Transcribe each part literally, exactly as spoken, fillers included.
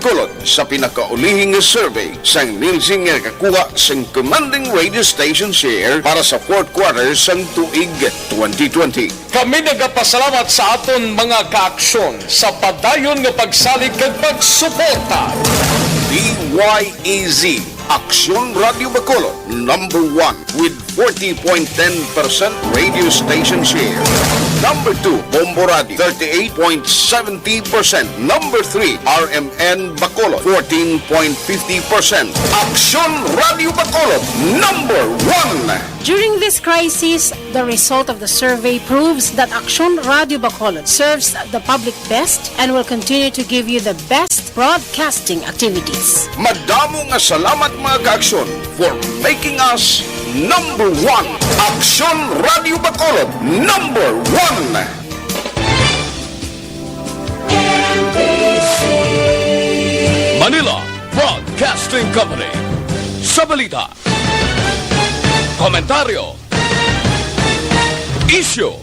Bacolod sa pinakaulihing survey sang Nielsen nga nakakuha sang commanding radio station share para sa fourth quarter sang tuig twenty twenty. Kami nagapasalamat sa aton mga kaaksyon sa padayon nga pagsalig kag pagsuporta. D Y E Z, Aksyon Radio Bacolod, number one with forty point ten percent radio station share. Number two, Bombo Radio, thirty-eight point seventy percent. Number three, R M N Bacolod, fourteen point fifty percent. Aksyon Radio Bacolod, number one. During this crisis, the result of the survey proves that Aksyon Radio Bacolod serves the public best and will continue to give you the best broadcasting activities. Madamo nga salamat, mga kaaksyon, for making us number one. Aksyon Radio Bacolod, number one. Manila Broadcasting Company. Sa balita, komentaryo, isyu,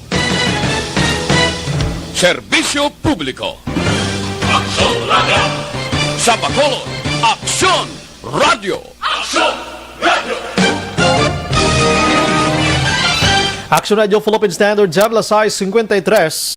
serbisyo publiko. Aksyon Radio. Sa Bacolod, Aksyon Radio. Aksyon Radio. Aksyon Radio Philippine Standard Time, alas sais cincuenta y tres.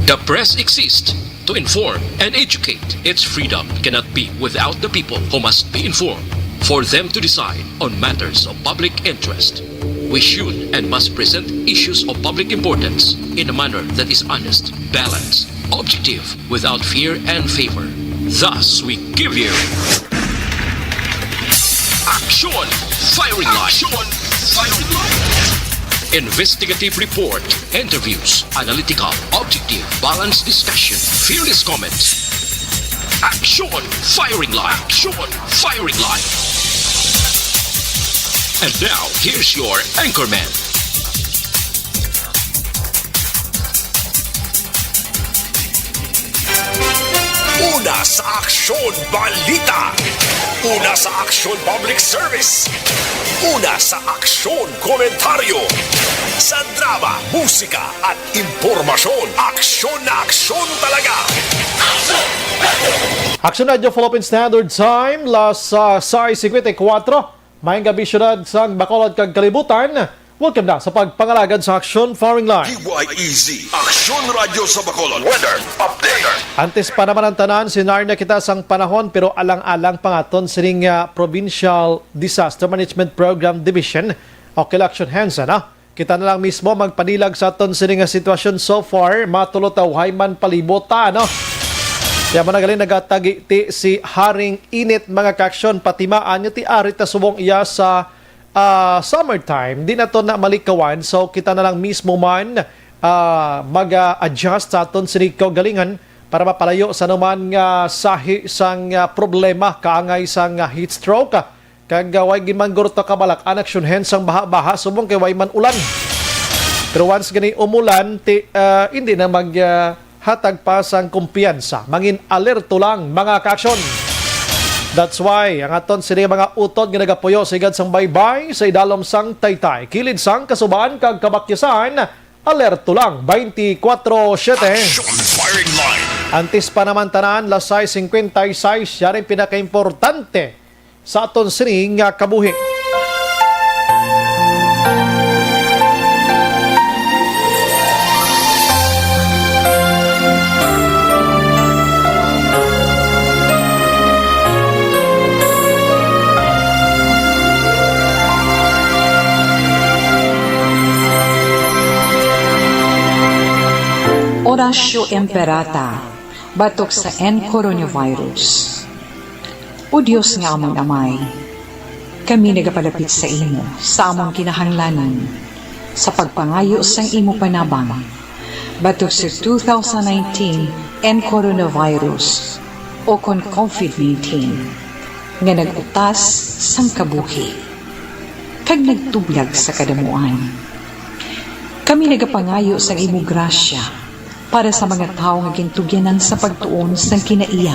The press exists to inform and educate. Its freedom cannot be without the people, who must be informed for them to decide on matters of public interest. We should and must present issues of public importance in a manner that is honest, balanced, objective, without fear and favor. Thus, we give you Aksyon Firing Line. Aksyon Firing Line. Investigative report, interviews, analytical, objective, balanced discussion, fearless comments. Aksyon Firing Line. Aksyon Firing Line. And now, here's your anchorman. Una sa aksyon, balita. Una sa aksyon, public service. Una sa aksyon, komentaryo. Sa drama, musika, at impormasyon, aksyon na aksyon talaga. Aksyon Radyo Philippine Standard Time, alas sais cincuenta y cuatro. Maayong gabi, siyudad sang Bacolod kag kalibutan. Welcome na sa pagpangalagad sa Aksyon Firing Line. D Y E Z, Aksyon Radyo sa Bacolod. Weather update. Antes pa naman ang tanan, sinarna kita sang panahon, pero alang-alang pa nga aton sining, ah, Provincial Disaster Management Program Division o kila Action Hands, ano? Kita na lang mismo magpanilag sa aton sini nga sitwasyon so far. Matulot ta, uhay man palibot ta, no? Kaya mo na gali nagatagiti si Haring Init, mga kaaksyon, patimaan nga ti ari ta subong iya sa, ah, summertime. Di na to na malikawan. So, kita na lang mismo man, ah, mag-adjust sa aton sini kaugalingon para mapalayo sa anuman nga sahi sang, ah, problema kaangay sang, ah, heat stroke. Kag, ah, way gid man guro to kabalak-an aksyonen sang baha-baha subong kay way man ulan. Pero once gani umulan, ti, ah, hindi na mag, ah, hatag pa sang kumpiyansa. Mangin alerto lang, mga kaaksyon. That's why ang aton sini mga utod nga nagapuyo sa higad sang baybay, sa idalom sang taytay, kilid sang kasuban kag kabakyasan, alerto lang, twenty-four seven. Action Firing Line. Antes pa naman tanan, alas sais cincuenta y seis, yari ang pinakaimportante sa aton sini nga kabuhi. Horacio Imperata, batok sa N coronavirus. O Dios nga amon Amay, kami nagapalapit sa imo sa amon kinahanglanon sa pagpangayo sang imo panabang batok sa two thousand nineteen N coronavirus. o kon COVID nineteen, nga nag-utas sang kabuhi kag nagtublag sa kadamuan. Kami nagapangayo sang imo grasya para sa mga tawo nga gintugyanan sa pagtuon sang kinaiya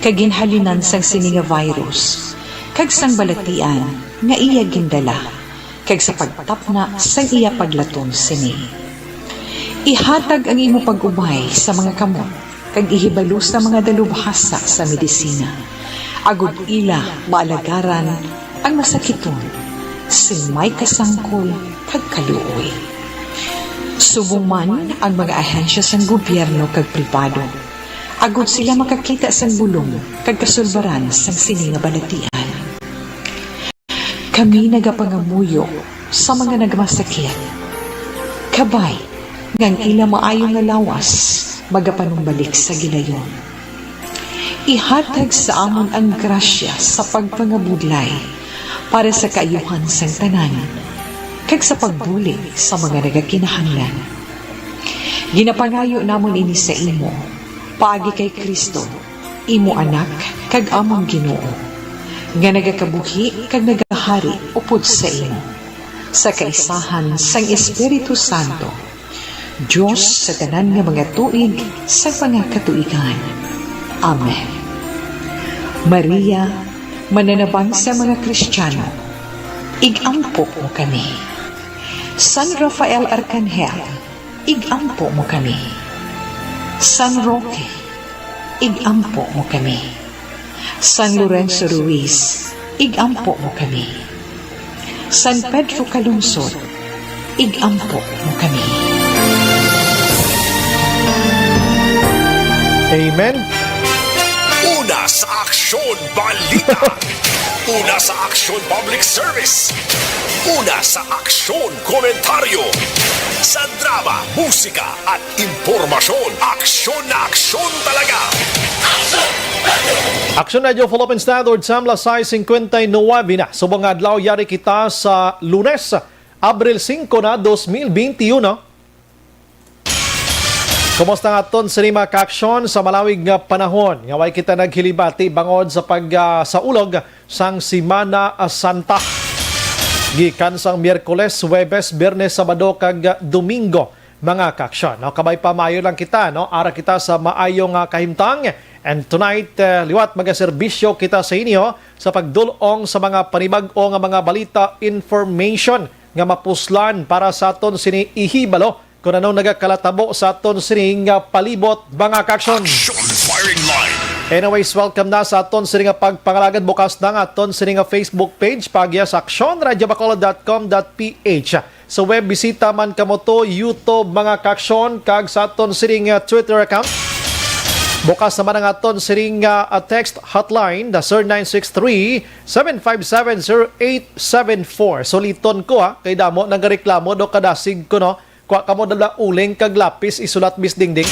kag ginhalinan sang sini nga virus kag sang balatian nga iya gindala, kag sa pagtapna sang iya paglaton sini. Ihatag ang imo pag-ubay sa mga kamot kag ihibalo sa mga dalubhasa sa medisina, agod ila maalagaran ang masakiton sing may kasangkol kag kaluoy. Subong man ang mga ahensya sang gobyerno kag pribado, agod sila makakita sang bulong kag kasulbaran sang sini nga balatian. Kami nagapangamuyo sa mga nagmasakit, kabay nga ang ila maayo nga lawas magapanumbalik sa gilayon. Ihatag sa amon ang grasya sa pagpangabudlay para sa kaayuhan sang tanan kag sa pagbulig sa mga nagakinahanglan. Ginapangayo namon ini sa imo, paagi kay Cristo, imo Anak kag amon Ginoo, nga nagakabuhi kag nagahari upod sa imo, sa kaisahan sang Espiritu Santo, Dios sa tanan nga mga tuig sa mga katuigan. Amen. Maria, mananabang sa mga Kristiyano, ig-ampo mo kami. San Rafael Arkanghel, ig-ampo mo kami. San Roque, ig-ampo mo kami. San Lorenzo Ruiz, ig-ampo mo kami. San Pedro Calungsod, ig-ampo mo kami. Amen. Una sa Aksyon Balita. Una sa Aksyon Public Service. Una sa Aksyon Komentaryo. Sa drama, musika, at impormasyon, aksyon na aksyon talaga. Aksyon Radyo Philippine Standard, Samla sais cincuenta y nueve na. Subong nga adlaw, yari kita sa Lunes, Abril singko na, dos mil benti uno. Kumusta nga aton sini mga kaaksyon sa malawig nga panahon nga way kita naghilibati bangod sa pag, ah, sa ulog sang Semana Santa? Gikan sang Miyerkules, Huwebes, Biyernes, Sabado, kag Domingo, mga kaaksyon. No, kabay pa, maayo lang kita, no? Ara kita sa maayo nga kahimtang. And tonight, eh, liwat magaserbisyo kita sa inyo sa pagdul-ong sa mga panibag-o nga mga balita, information nga mapuslan para sa aton sini ihibalo kung anong nagakalatabo sa aton sini nga palibot, mga kaaksyon. Action Firing Line. Anyways, welcome na sa aton sini nga pagpangalagad. Bukas na nga aton sini nga Facebook page, paagi sa action radio bacolod dot com dot p h. Sa web, bisita man kamo to, YouTube, mga kaaksyon, kag sa aton sini nga Twitter account. Bukas naman ang aton sini nga, ah, text hotline, the zero nine six three, seven five seven, zero eight seven four. Suliton ko, ha, kay damo nagareklamo do kadasig ko, no? Kuha kamo dala uling kag lapis, isulat bis dingding.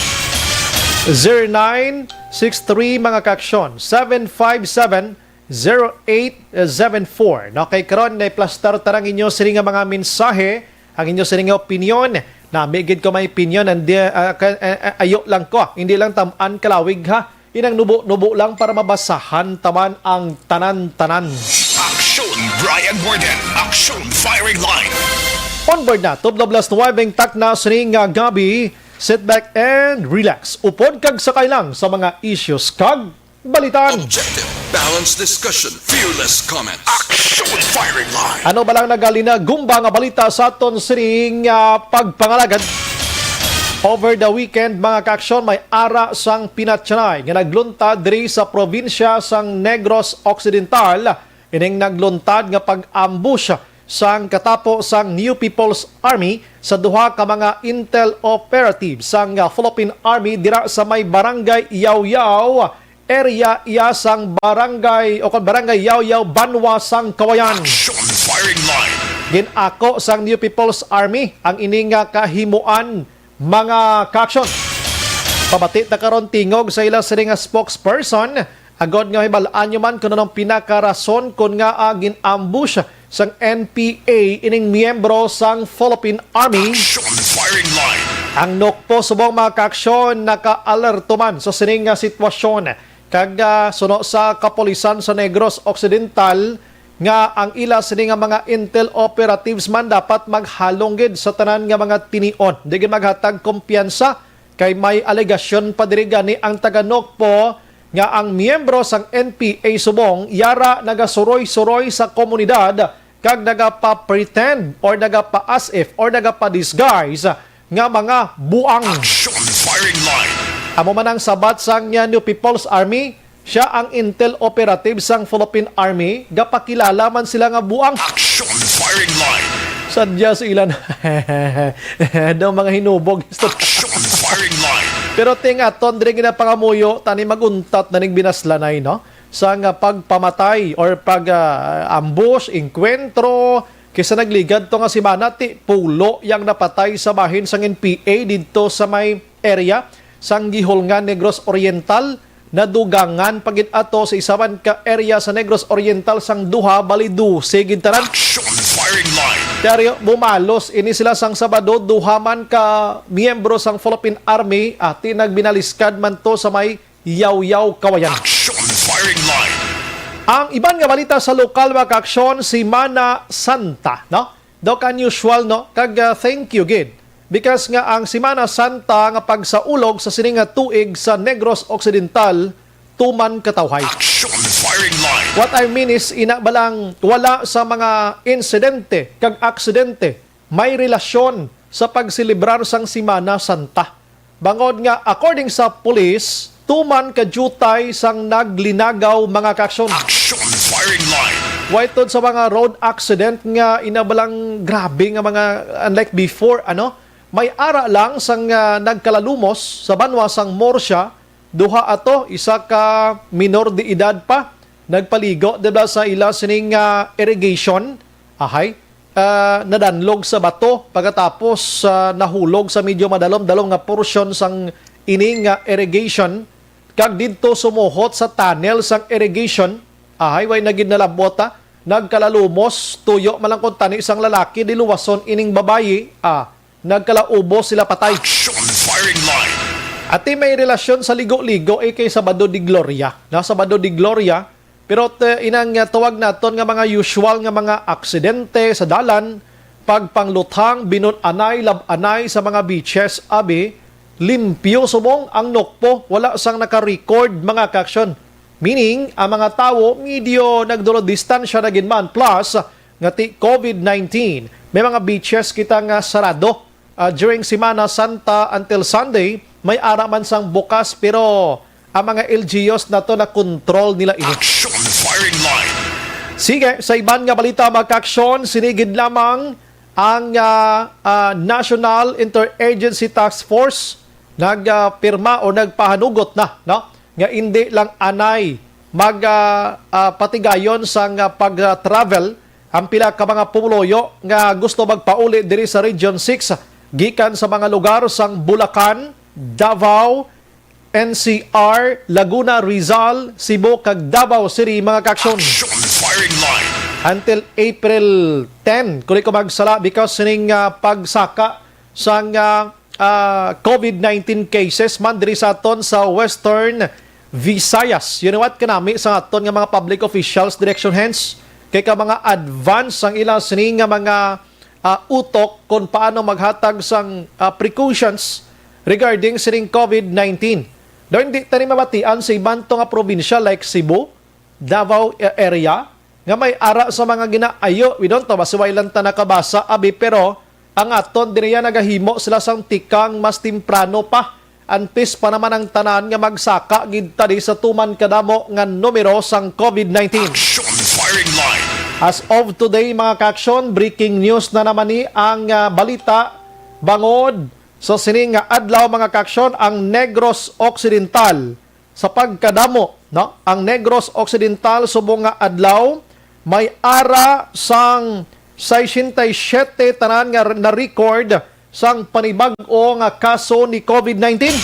Zero nine six three, mga kaaksyon, seven five seven, zero eight seven four. No, kay karon, naiplastar ta ang inyo sini nga mga mensahe, ang inyo sini nga opinyon. Nami gid ko may opinyon, and, ah, ka- ah, ah, ayo lang ko, hindi lang tam-an kalawig, ha. Inang nubo-nubo lang para mabasahan taman ang tanan-tanan. Action Brian Warden, Action Firing Line. On board na, tublo plus nuwebe ang takna sining, ah, gabi. Sit back and relax. Upod kag sakay lang sa mga issues kag balitaan. Objective, balanced discussion, fearless comments. Action Firing Line. Ano ba lang nagalinagumba nga balita sa aton sining, ah, pagpangalagad? Over the weekend, mga kaaksyon, may ara sang pinatyanay nga nagluntad diri sa probinsya sang Negros Occidental. Ining nagluntad nga pag-ambush sang katapo sang New People's Army sa duha ka mga intel operative sang, ah, Philippine Army dira sa may Barangay Yaoyao area iya sang barangay o kon Barangay Yaoyao, Banwa sang Kawayan. Action Firing Line. Gin-ako sang New People's Army ang ini nga kahimuan, mga kaaksyon. Pamati ta karon tingog sa ila sini nga spokesperson, agod nga hibal-an nyo man kung anong pinakarason kon ngaa gin-ambush sang N P A ining miyembro sang Philippine Army. Action Firing Line. Ang NOCPO subong, mga kaaksyon, naka-alerto man sa sining nga sitwasyon. Kag, ah, suno sa kapulisan sa Negros Occidental, nga ang ila sini nga mga intel operatives man dapat maghalong gid sa tanan nga mga tinion. Di gid maghatag kumpiyansa kay may alegasyon pa diri gani ang taga Nokpo nga ang miyembro sang N P A subong yara nagasuroy-suroy sa komunidad kag nagapa-pretend or nagapa-as if or nagapa-disguise nga mga buang. Action Firing Line. Amo man ang sabat sang, uh, New People's Army, siya ang intel operative sang Philippine Army, gapakilala man sila nga buang. Action Firing Line. Sadya sa ilan daw mga hinubog. Action Firing Line. Pero ting aton diri ginapangamuyo, tani maguntat na ning binaslanay, no? Sang, uh, pagpamatay or pag, uh, ambush, engkwentro, kisa nagligad to nga semana, ti pulo yang napatay sa bahin sang N P A didto sa may area sang gihulngan Negros Oriental, nadugangan pa gid ato sa isa man ka area sa Negros Oriental sang duha, bali dose gid tanan. Action Firing Line. Teryo, bumalos ini sila sang Sabado, duha man ka miyembro sang Philippine Army, ati nagbinaliskad man to sa may Yawyaw, Kawayan. Action Firing Line. Ang iban nga balita sa lokal, mga kaaksyon, Semana Santa, no? Daw ka unusual, no? Kag, ah, thank you gid. Because nga ang Semana Santa nga pagsaulog sa sini nga tuig sa Negros Occidental, tuman katawhay. Action Firing Line. What I mean is, ina ba lang wala sa mga insidente kag aksidente may relasyon sa pagselebrar sang Semana Santa? Bangod nga, according sa pulis, tuman ka jutay sang naglinagaw, mga kaaksyon. Action Firing Line. Way tod sa mga road accident nga ina ba lang grabe nga mga, unlike before, ano, may ara lang sang, ah, nagkalalumos sa banwa sang Murcia, duha ato, isa ka minor de edad pa, nagpaligo, di ba, sa ila sining, ah, irrigation, ahay, ah, nadanlog sa bato pagkatapos, ah, nahulog sa medyo madalom-dalom nga porsyon sang ini nga irrigation, kag didto sumuhot sa tunnel sang irrigation, ahay, way na gid nalabot, ah, nagkalalumos, tuyo man lang kuntani sang lalaki, di luwason ining babayi, ah, nagkalaubos sila patay. Action Firing Line. Ati may relasyon sa ligo-ligo, eh, kay Sabado de Gloria. Na Sabado de Gloria, pero te, inang, uh, tawag naton nga mga usual nga mga aksidente sa dalan, pagpangluthang, binun-anay, lab-anay sa mga beaches, abi, limpyo subong ang Nokpo, wala sang naka-record, mga kaaksyon. Meaning, ang mga tawo medyo nagdulod distansya na gid man. Plus, nga ti COVID nineteen, may mga beaches kita nga sarado, ah, during Semana Santa until Sunday, may ara man sang bukas, pero ang mga L G Us nato na control nila ini. Action Firing Line. Sige, sa iban nga balita, mga kaaksyon, sini gid lamang ang, ah, ah, National Interagency Task Force nagpirma o nagpahanugot na, no, nga indi lang anay mag, ah, ah, patigayon sang, ah, pag-travel ang pila ka mga pumuluyo nga gusto magpauli diri sa Region six gikan sa mga lugar sang Bulacan, Davao, N C R, Laguna, Rizal, Cebu, kag Davao City, mga kaaksyon. Action Firing Line. Until April ten, kung di ko magsala, because sining, ah, pagsaka sang, ah, ah, COVID nineteen cases man diri sa aton sa Western Visayas. You know what? Kanami sa aton nga mga public officials, Direction Hands, kay ka mga advance ang ilang sini nga mga, ah, utok kung paano maghatag sang, ah, precautions regarding sining COVID nineteen. Daw hindi tani mabatian sa iban to nga probinsya like Cebu, Davao a-, area, nga may ara sa mga ginaayo. We don't know, basi way lang ta nakabasa, abi, pero ang aton diriya nagahimo sila sang tikang mas temprano pa. Antes pa naman ang tanan nga magsaka gid tani sa tuman kadamo nga numero sang COVID nineteen. Action Firing Line. As of today, mga kaaksyon, breaking news na naman ni ang, ah, balita bangod sa sini nga adlaw, mga kaaksyon, ang Negros Occidental sa pagkadamo, no? Ang Negros Occidental subong nga adlaw may ara sang sesenta y siete tanan nga na-record sang panibag-o nga kaso ni COVID nineteen.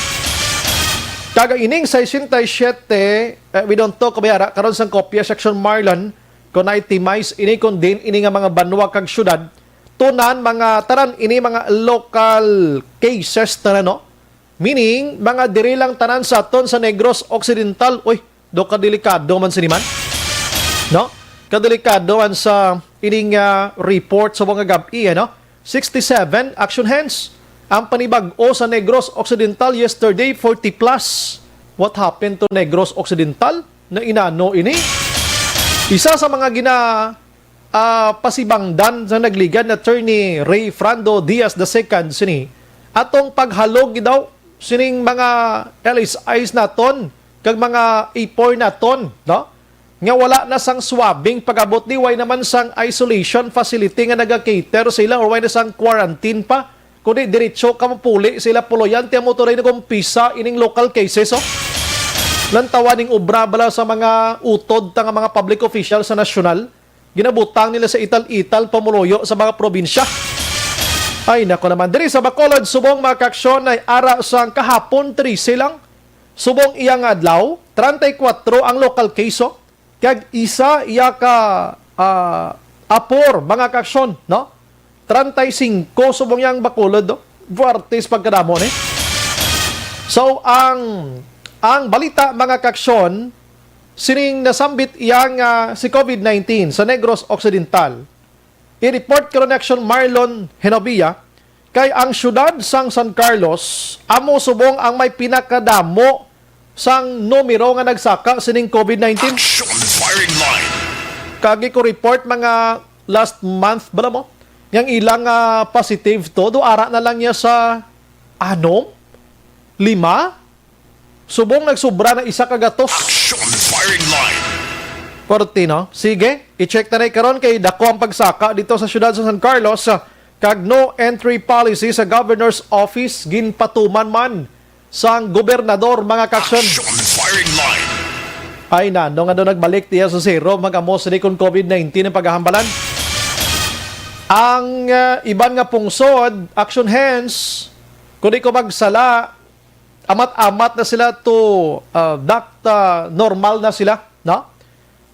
Kag ining sesenta y siete, eh, we don't talk, kabay ara, karon sang kopya, Section Marlon, kung na-itemize ini, kung din ini nga mga banwa kag syudad, tunan mga tanan ini mga local cases tanan, no? Meaning, mga diri lang tanan sa aton sa Negros Occidental. Uy, Do kadelikado man sini man, no? Kadelikado man sa ining, ah, report sa mga gab-i, ano? Sixty-seven action hands ang panibag-o sa Negros Occidental yesterday, forty plus. What happened to Negros Occidental? Na inano ini? Isa sa mga gina, ah, pasibangdan sa nagligad na Attorney Ray Frando Diaz the second sini atong paghalog daw sining mga L S Is naton kag mga ipor naton, no? Nga wala na sang swabing pag-abot ni, way naman sang isolation facility nga naga-cater sa ila, or way na sang quarantine pa, kundi diretso ka mapuli sa ila puloy-an, ti amo to rin nag-umpisa ining local cases, oh. Lantawan ning obra bala sa mga utod ta nga mga public official sa nasyonal, ginabutang nila sa ital-ital pamuluyo sa mga probinsya. Ay, nako naman. Diri sa Bacolod, subong, mga kaaksyon, ay ara sang kahapon, trese lang. Subong iya nga adlaw, treinta y cuatro ang local case, oh. Kag isa iya ka, ah, apor, mga kaaksyon, no? Treinta y cinco subong yang Bacolod, no? Fuertes pagkadamo ni. So, ang, ang balita, mga kaaksyon, sining nasambit iya nga si COVID nineteen sa Negros Occidental, i-report karon ni Action Marlon Genovia, kay ang siyudad sang San Carlos amo subong ang may pinakadamo sang numero nga nagsaka sining COVID nineteen. Action firing line. Kagi ko report mga last month bala mo, nga ang ilang, ah, positive to, do ara na lang niya sa anom, lima, subong nagsubra na isa ka gatos. Action firing line. Forte, no? Sige, i-check na na karon kay dako ang pagsaka dito sa siyudad sa San Carlos, ah, kag no entry policy sa governor's office ginpatuman man sang gobernador, mga kaaksyon. Action firing line. Ay, nano nga daw nagbalik tiya sa zero, mag-amo sini kon COVID nineteen ang paghahambalan. Ang, ah, iban nga pungsod, action hands, kung di ko magsala, amat-amat na sila to, ah, dakt, ah, normal na sila, no?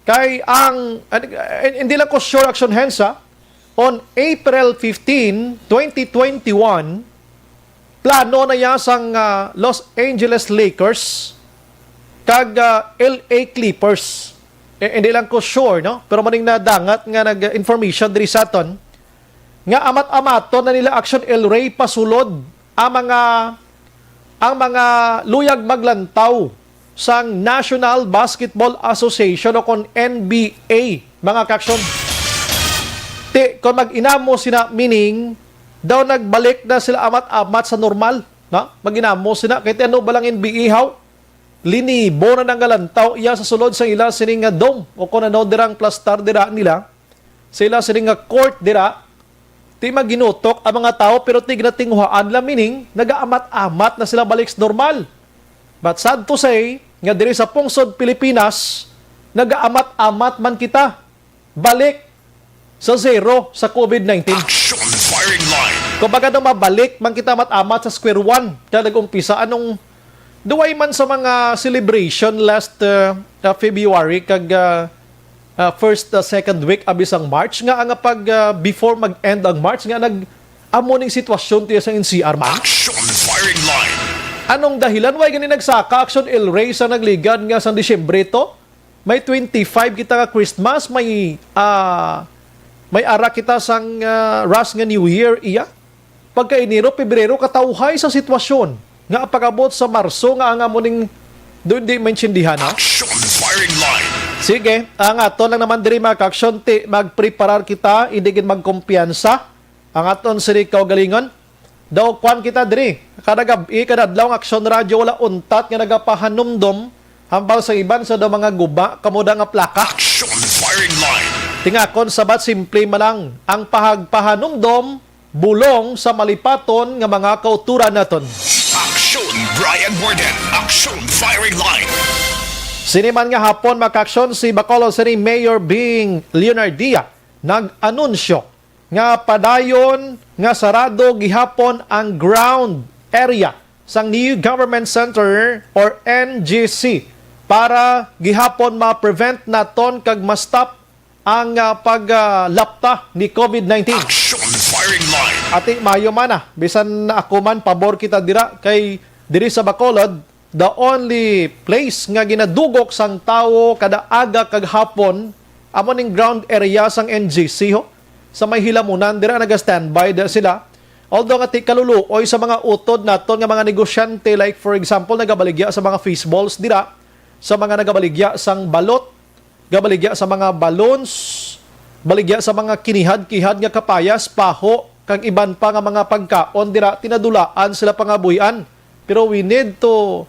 Kay ang, and, and, hindi lang ko sure, action hands, ha? On April fifteen, twenty twenty-one, plano na ya sang, ah, Los Angeles Lakers kag, ah, L A Clippers. Eh, hindi lang ko sure, no? Pero maning nadangat nga nag-, information diri sa aton nga amat-amaton na nila, action, El Rey, pasulod ang mga, ang mga luyag maglantaw sang National Basketball Association o kon N B A, mga kaaksyon. Ti, kon mag-inamo sina, meaning, daw nagbalik na sila amat-amat sa normal, no? Mag-inamo sina, kay ti ano ba lang N B A, haw? Linibo na nanggalantaw iya sa sulod sa ila sini nga dome, o kon ano dirang plastar dira nila, sa ila sini nga court dira, ti maginutok ang mga tawo, pero ti ginatinguhaan la, meaning, nagaamat-amat na sila balik sa normal. But sad to say, nga diri sa pungsod Pilipinas, nagaamat-amat man kita balik sa zero sa COVID nineteen. Action firing line. Kumbaga, daw mabalik man kita amat-amat sa square one. Kaya nag-umpisa, anong duway man sa mga celebration last, uh, uh, February, kag, uh, uh, first, uh, second week abi sang March, nga ang pag, uh, before mag-end ang March, nga nag-amo ning sitwasyon tiya sa N C R man. Action firing line. Anong dahilan? Why gani nagsaka, action, El Rey, sa nagligad nga sang Disyembre to? May twenty-five kita nga Christmas, may, ah, may ara kita sang, ah, Ras nga New Year, iya. Pagka Enero, Pebrero, katawhay sa sitwasyon nga pag-abot sa Marso nga ang amo ning doon di maintindihan, ha? Action firing line. Sige, ang ato lang naman diri, mga kaaksyon, ti magpreparar kita, hindi gid magkumpiyansa ang aton sini kaugalingon. Daw kwan kita diri. Kada gab-i, kada adlaw ang Aksyon Radyo wala untat nga nagapahanumdom hambal sa iban sa daw mga guba kamo da nga plaka. Action firing line. Tingakon sabat, simple man lang ang pahagpahanumdom, bulong sa malipaton nga mga kauturan naton. Action Brian Warden. Action firing line. Sini man nga hapon, mga kaaksyon, si Bacolod City Mayor Bing Leonardia nag-anunsyo nga padayon nga sarado gihapon ang ground area sang New Government Center or N G C para gihapon ma-prevent naton kag ma-stop ang, ah, paglapta ni COVID nineteen. Action firing line. Ati, maayo man na, bisan ako man, pabor kita dira, kay diri sa Bacolod, The only place nga ginadugok sang tawo kada aga kag hapon, amo ning ground area sang N G C, ho. Sa may hilamunan, dira naga-standby da sila. Although nga ti kaluluoy sa mga utod naton nga mga negosyante, like for example, nagabaligya sa mga fish balls dira, sa mga nagabaligya sang balot, gabaligya sa mga balloons, baligya sa mga kinihad-kihad nga kapayas, paho, kag iban pa nga mga pagkaon dira, tinadulaan sila pangabuhian. Pero we need to,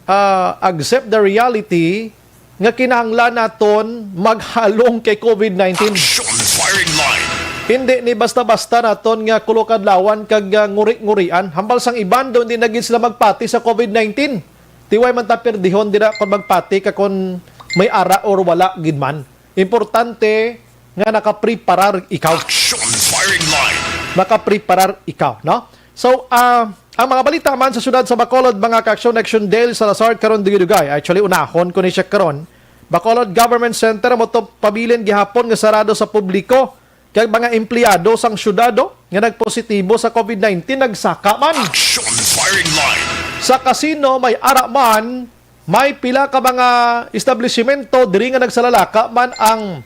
ah, accept the reality nga kinahanglan naton maghalong kay covid nineteen. Action firing line. Hindi ni basta-basta naton nga kulokadlawan kag, ah, nguri-ngurian. Hambal sang iban, daw hindi na gid sila magpati sa covid nineteen. Ti way man ta perdihon dira kon magpati ka kon may ara or wala gid man. Importante nga nakapreparar ikaw. Action firing line. Nakapreparar ikaw, no? So, ah, ang mga balita man sa siyudad sa Bacolod, mga ka-action, Action Dale Salazar, karon dugay-dugay. Actually, unahon ko ni siya karon. Bacolod Government Center mo to pabilin gihapon nga sarado sa publiko kag mga empleyado sang siyudad, oh, nga nagpositibo sa covid nineteen nagsaka man. Action firing line. Sa casino, may ara man, may pila ka mga establisimento diri nga nagsalalaka man ang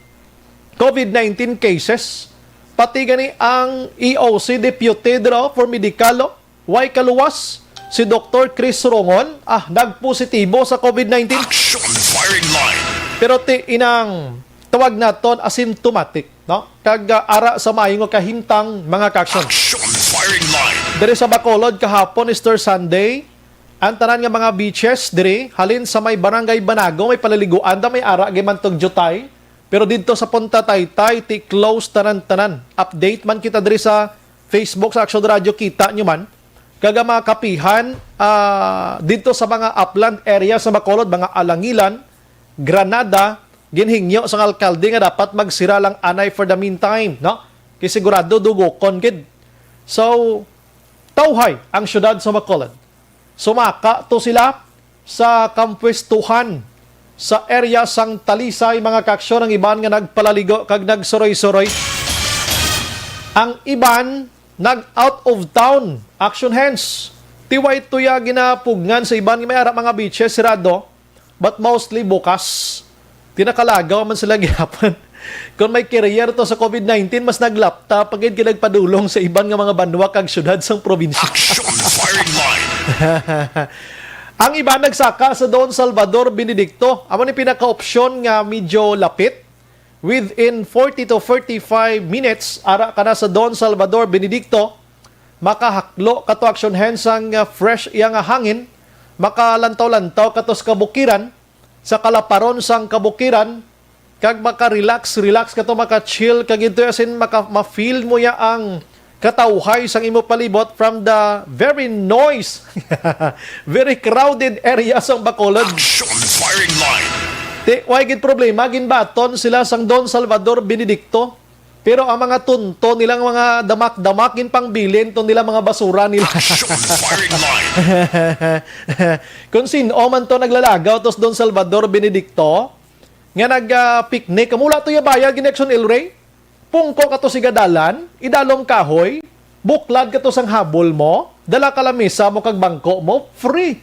covid nineteen cases. Pati gani ang E O C Deputy dira for Medical, oh, way kaluwas, si Doktor Chris Rongon, ah, nagpositibo sa covid nineteen. Action firing line. Pero ti inang tawag naton asymptomatic, no? Kag, ah, ara sa maayo nga kahimtang, mga ka-action. Action firing line. Diri sa Bacolod kahapon, Easter Sunday, ang tanan nga mga beaches diri, halin sa may Barangay Banago, may paliliguan da, may ara gid man tog diutay. Pero didto sa Punta Taytay, ti close tanan-tanan. Update man kita diri sa Facebook, sa Action Radio, kita nyo man. Kag ang mga kapihan, ah, didto sa mga upland area sa Bacolod, mga Alangilan, Granada, ginhingyo sang alkalde nga dapat magsira lang anay for the meantime, no? Kay sigurado dugokon gid. So, tawhay ang siyudad sa Bacolod. Sumaka to sila sa kampwestuhan sa area sang Talisay, mga ka-action, ang iban nga nagpalaligo kag nagsuroy-suroy. Ang iban nag-out of town, action hands. Ti way tuya ginapugngan sa iban nga may ara mga beaches, sirado, but mostly bukas. Ti nakalagaw man sila gihapon. Kung may carrier to sa covid nineteen, mas naglapta pa gid kay nagpadulong sa iban nga mga banwa kag syudad sang probinsya. Action firing line. Ang iban nagsaka sa Don Salvador Benedicto. Amo ni pinaka-opsyon nga medyo lapit. Within forty to forty-five minutes, ara ka na sa Don Salvador Benedicto. Makahaklo ka to, action hands, sang, ah, fresh iya nga hangin, makalantaw-lantaw ka to sa kabukiran, sa kalaparon sang kabukiran, kag maka-relax, relax ka to, maka-chill ka gid to, as in, maka, ma-feel mo ya ang katawhay sang imo palibot from the very noise, very crowded area sang Bacolod. Action firing line. Ti, way gid problema, ginbaton sila sang Don Salvador Benedicto. Pero ang mga tunto nilang mga damak-damak, ginpangbilin to nila mga basura nila. Action firing line. Kung sin-o man to naglalagaw to sa Don Salvador Benedicto, nga nag, ah, picnic, mula to ya bayad, gin Action El Rey, pungko ka to sigadalan, idalom kahoy, buklad ka to sang habol mo, dala ka lamisa mo kag bangko mo, free.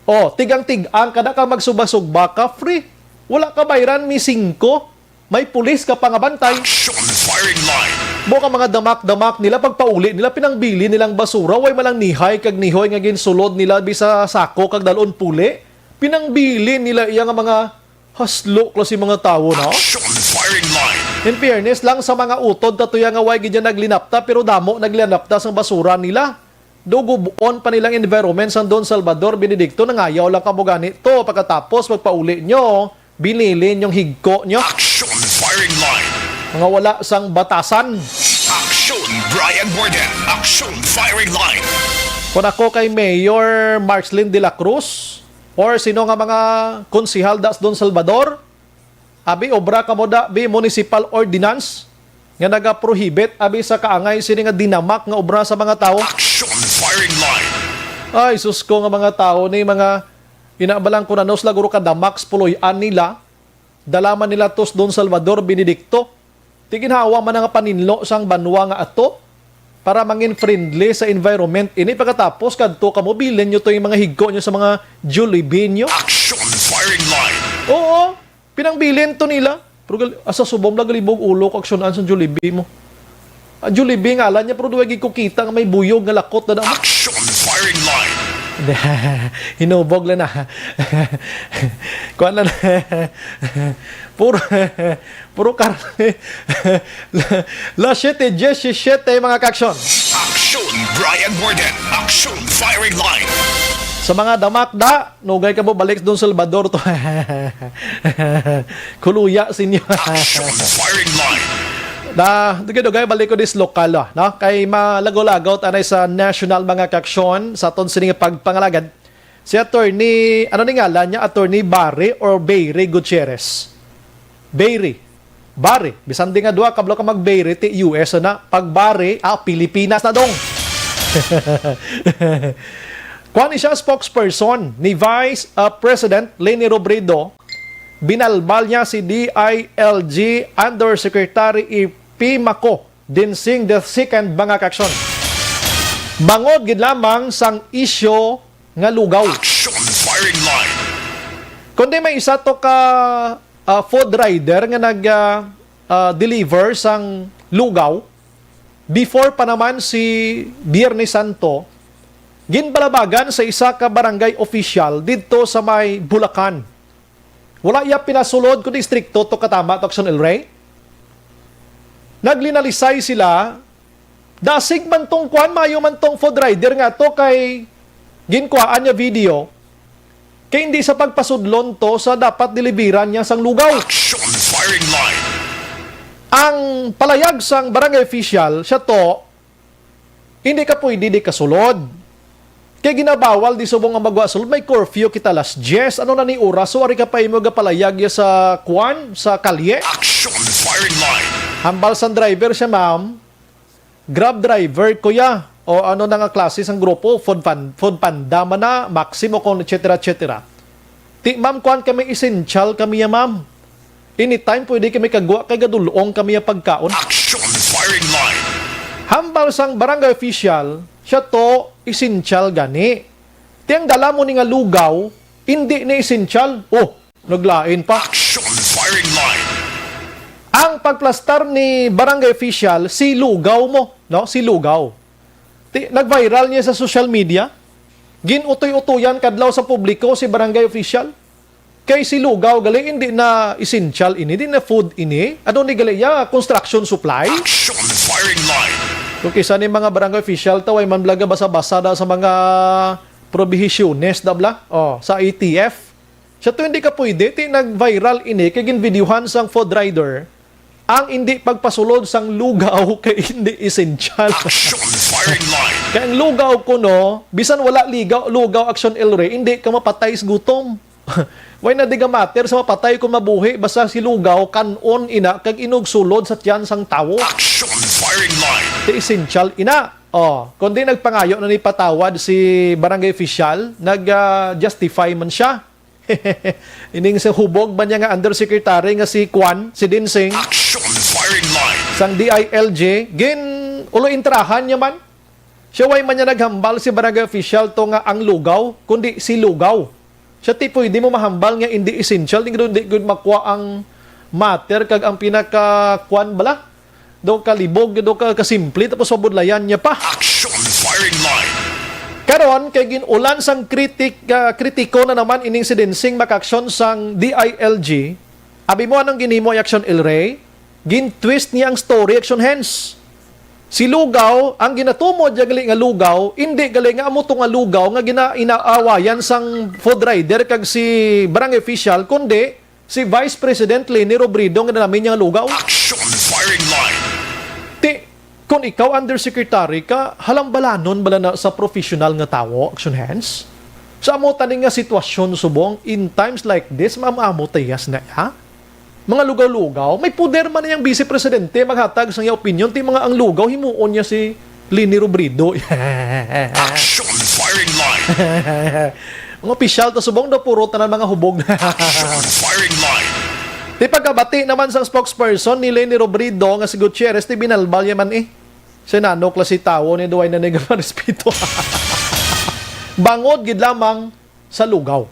O, tigang-tigang ka na ka magsugba-sugba ka, free. Wala ka bayran, mi singko. May pulis ka pangabantay. Action firing line. Mo ka mga damak-damak nila, pagpauli nila, pinangbili nilang basura, way malang nihay kag nihoy nga ginsulod nila bisa sako kag dalon puli. Pinangbili nila iya nga mga haslo klase mga tawo, no? Action firing line. In fairness lang sa mga utod, tatuya nga way gid yan naglinapta, pero damo naglinapta sang basura nila. Dugubon pa nilang environment sang Don Salvador Benedicto, nangayaw lang kamo gani to. Pagkatapos, pagpauli nyo, binili nyong higko nyo. Action firing line. Mga wala sang batasan. Action Brian Warden. Action firing line. Kung ako kay Mayor Marcelin de la Cruz, or sino nga mga konsehal da sa Don Salvador, abi, obra kamo da, bi, municipal ordinance nga nagaprohibit, abi, sa kaangay sini nga dinamak nga obra sa mga tawo. Action firing line. Ay, sus ko nga mga tawo ni, mga inabalang ko na nos laguro ka damak sa puloy-an nila. Dala man nila to sa Don Salvador Benedicto. Ti ginhawa man nga paninlo sang banwa nga ato. para mangin friendly sa environment. Ini pagkatapos kadto kamo, bilin nyo to yung mga higko nyo sa mga Jollibee nyo. Action firing line. Oo, pinangbilin to nila. Pero gal-, asa subong lang galibog ulo ko aksyonan sa Jollibee mo. Ah, Jollibee ngalan niya, pero duwag ko kita nga may buyog nga lakot na damo. Action firing line. Hinubog lang na. Kuan lang na. Puro, puro kar-, la, la siete diecisiete, mga kaaksyon. Action, Brian Warden. Action firing line. Sa mga damakda, nugay ka mo balik doon Salvador to. Kuluya sinyo. Action firing line. Na, dugay-dugay, balik ko dis lokal, ah, no? Kay malagaw-lagaw tanay sa national, mga kaaksyon, sa aton sining pagpangalagad. Si attorney, ano ni ngalan niya? Attorney Barry or Barry Gutierrez? Barry. Barry. Bisan di nga duha, kablo ka mag-Barry, ti U S na. Pag Barry, ah, Pilipinas na dong. Kuha ni siya spokesperson ni Vice, ah, President Leni Robredo. Binalbal niya si D I L G Undersecretary Ipimaco Dinsing the second, mga kaaksyon. Bangod gid lamang sang isyu nga lugaw. Action firing line. Kundi may isa to ka, ah, food rider nga nag, ah, ah, deliver sang lugaw, before pa naman si Biyernes Santo, ginbalabagan sa isa ka barangay official didto sa may Bulacan. Wala iya pinasulod kundi istrikto to katama to, Action El Rey. Naglinalisay sila, dasig man tong kuan, mayo man tong food rider nga to kay ginkuhaan niya video, kay hindi sa pagpasudlon to sa dapat deliveran niya sang lugaw. Action firing line. Ang palayag sang barangay official, siya to, hindi ka pwede di kasulod. Kay ginabawal di subong nga magwa sulod. May curfew kita alas diyes. Ano na ni oras? So, ari ka pa imo gapalayag ya sa kwan, sa kalye? Action firing line. Hambal sang driver siya, ma'am. Grab driver, kuya. O ano na nga klase sang grupo? Food pan-, Food Panda man na, Maximo, kung et cetera, et cetera. Ti, ma'am, kuan kami, essential kami ya, ma'am. Anytime pwede kami kagwa kay gadulong kami ya pagkaon. Action firing line. Hambal sang barangay official, siya to essential gani. Ti ang dala mo ni nga lugaw, indi ni essential. Oh, naglain pa. Action firing line. Ang pagplastar ni barangay official, si lugaw mo, no? Si lugaw. Ti, nag-viral niya sa social media. Gin-utoy-utoyan kadlaw sa publiko si barangay official. Kay si lugaw gali, hindi na essential ini, di na food ini. Ano ni gali ya? Construction supply? Action firing line. Kung kisa ni mga barangay official, taway man blaga basa-basa da sa mga probihisyones da bla. Oh, sa A T F. Siya to hindi ka pwede, ti nag-viral ini kay ginvideohan sang food rider ang hindi pagpasulod sang lugaw kay hindi essential. Action firing line. Kay ang lugaw kuno, bisan wala ligaw, lugaw, Action El Rey, hindi ka mapatay sa gutom. Why na di ka matter sa mapatay kung mabuhi, basta si lugaw, kan-on ina, kag inugsulod sa tiyan sang tawo. Action firing line. Ti essential ina. Oh, kundi nagpangayo na ni patawad si barangay official, nag, ah, justify man siya. Ining sa hubog man niya nga undersecretary nga si Kwan, si Dinsing, Action firing line. Sang D I L G, gin ulo intrahan niya man. Siya way man niya naghambal si barangay official to nga ang lugaw, kundi si lugaw. Siya ti pwede mo mahambal nga hindi essential, di gud, di gud makuha ang matter kag ang pinaka kwan bala. Do ka libog, do ka kasimple, tapos pabudlayan niya pa. Action firing line. Karon, kay gin-ulan sang kritik-, ah, kritiko na naman ining si Dinsing makaaksyon sang D I L G. Abi mo anong ginhimo ni Action El Rey? Gin-twist niya ang story, Action Hens. Si Lugaw, ang ginatumod niya gali nga Lugaw, hindi gali nga amo to nga Lugaw nga gina-, inaawayan sang food rider kag si barangay official, kundi si Vice President Leni Robredo nga namin niya nga lugaw. Action firing line. Ti, kung ikaw undersecretary ka, halambalanon bala na sa professional nga tawo, Action Hands? Sa amo tani nga sitwasyon subong, in times like this, maamo tayas na ya? Mga lugaw-lugaw, may puder man niyang vice presidente maghatag sa iya opinion, ti mga ang lugaw, himuon niya si Leni Robredo. Action firing line. Ang opisyal to subong daw puro tanan mga hubog. Action firing line. Ti pagkabati naman sang spokesperson ni Leni Robredo nga si Gutierrez, ti binalbal niya man eh. Sa nano klase tawo ni duway na nagaparespeto. Bangod gid lamang sa lugaw.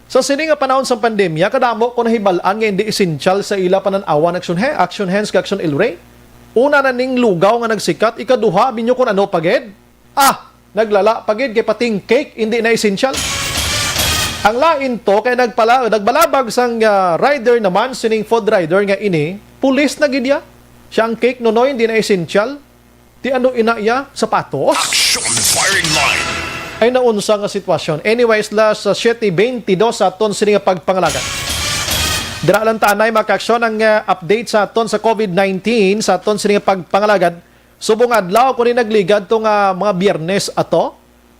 Sa sini nga panahon sang pandemya, kadamo ko nahibal-an nga hindi essential sa ila panan-awan action he, action hands kag action ilray. Una na ning lugaw nga nagsikat, ikaduha, binyo kun ano pa gid. Ah, naglala pa gid kay pating cake hindi na essential. Ang lain to kay nagpala, nagbalabag sang ah, rider naman sining food rider nga ini, pulis na gid ya. Siya ang cake nunoy hindi na essential. Ti ano ina iya sapatos? Action firing line. Ay naunsa nga sitwasyon. Anyways, las siete veintidós sa aton sini nga pagpangalagan. Dira lang tanay makaaksyon ang ah, update sa aton sa covid nineteen sa aton sini nga pagpangalagan. Subong adlaw ko ni nagligad to nga mga Biyernes ato,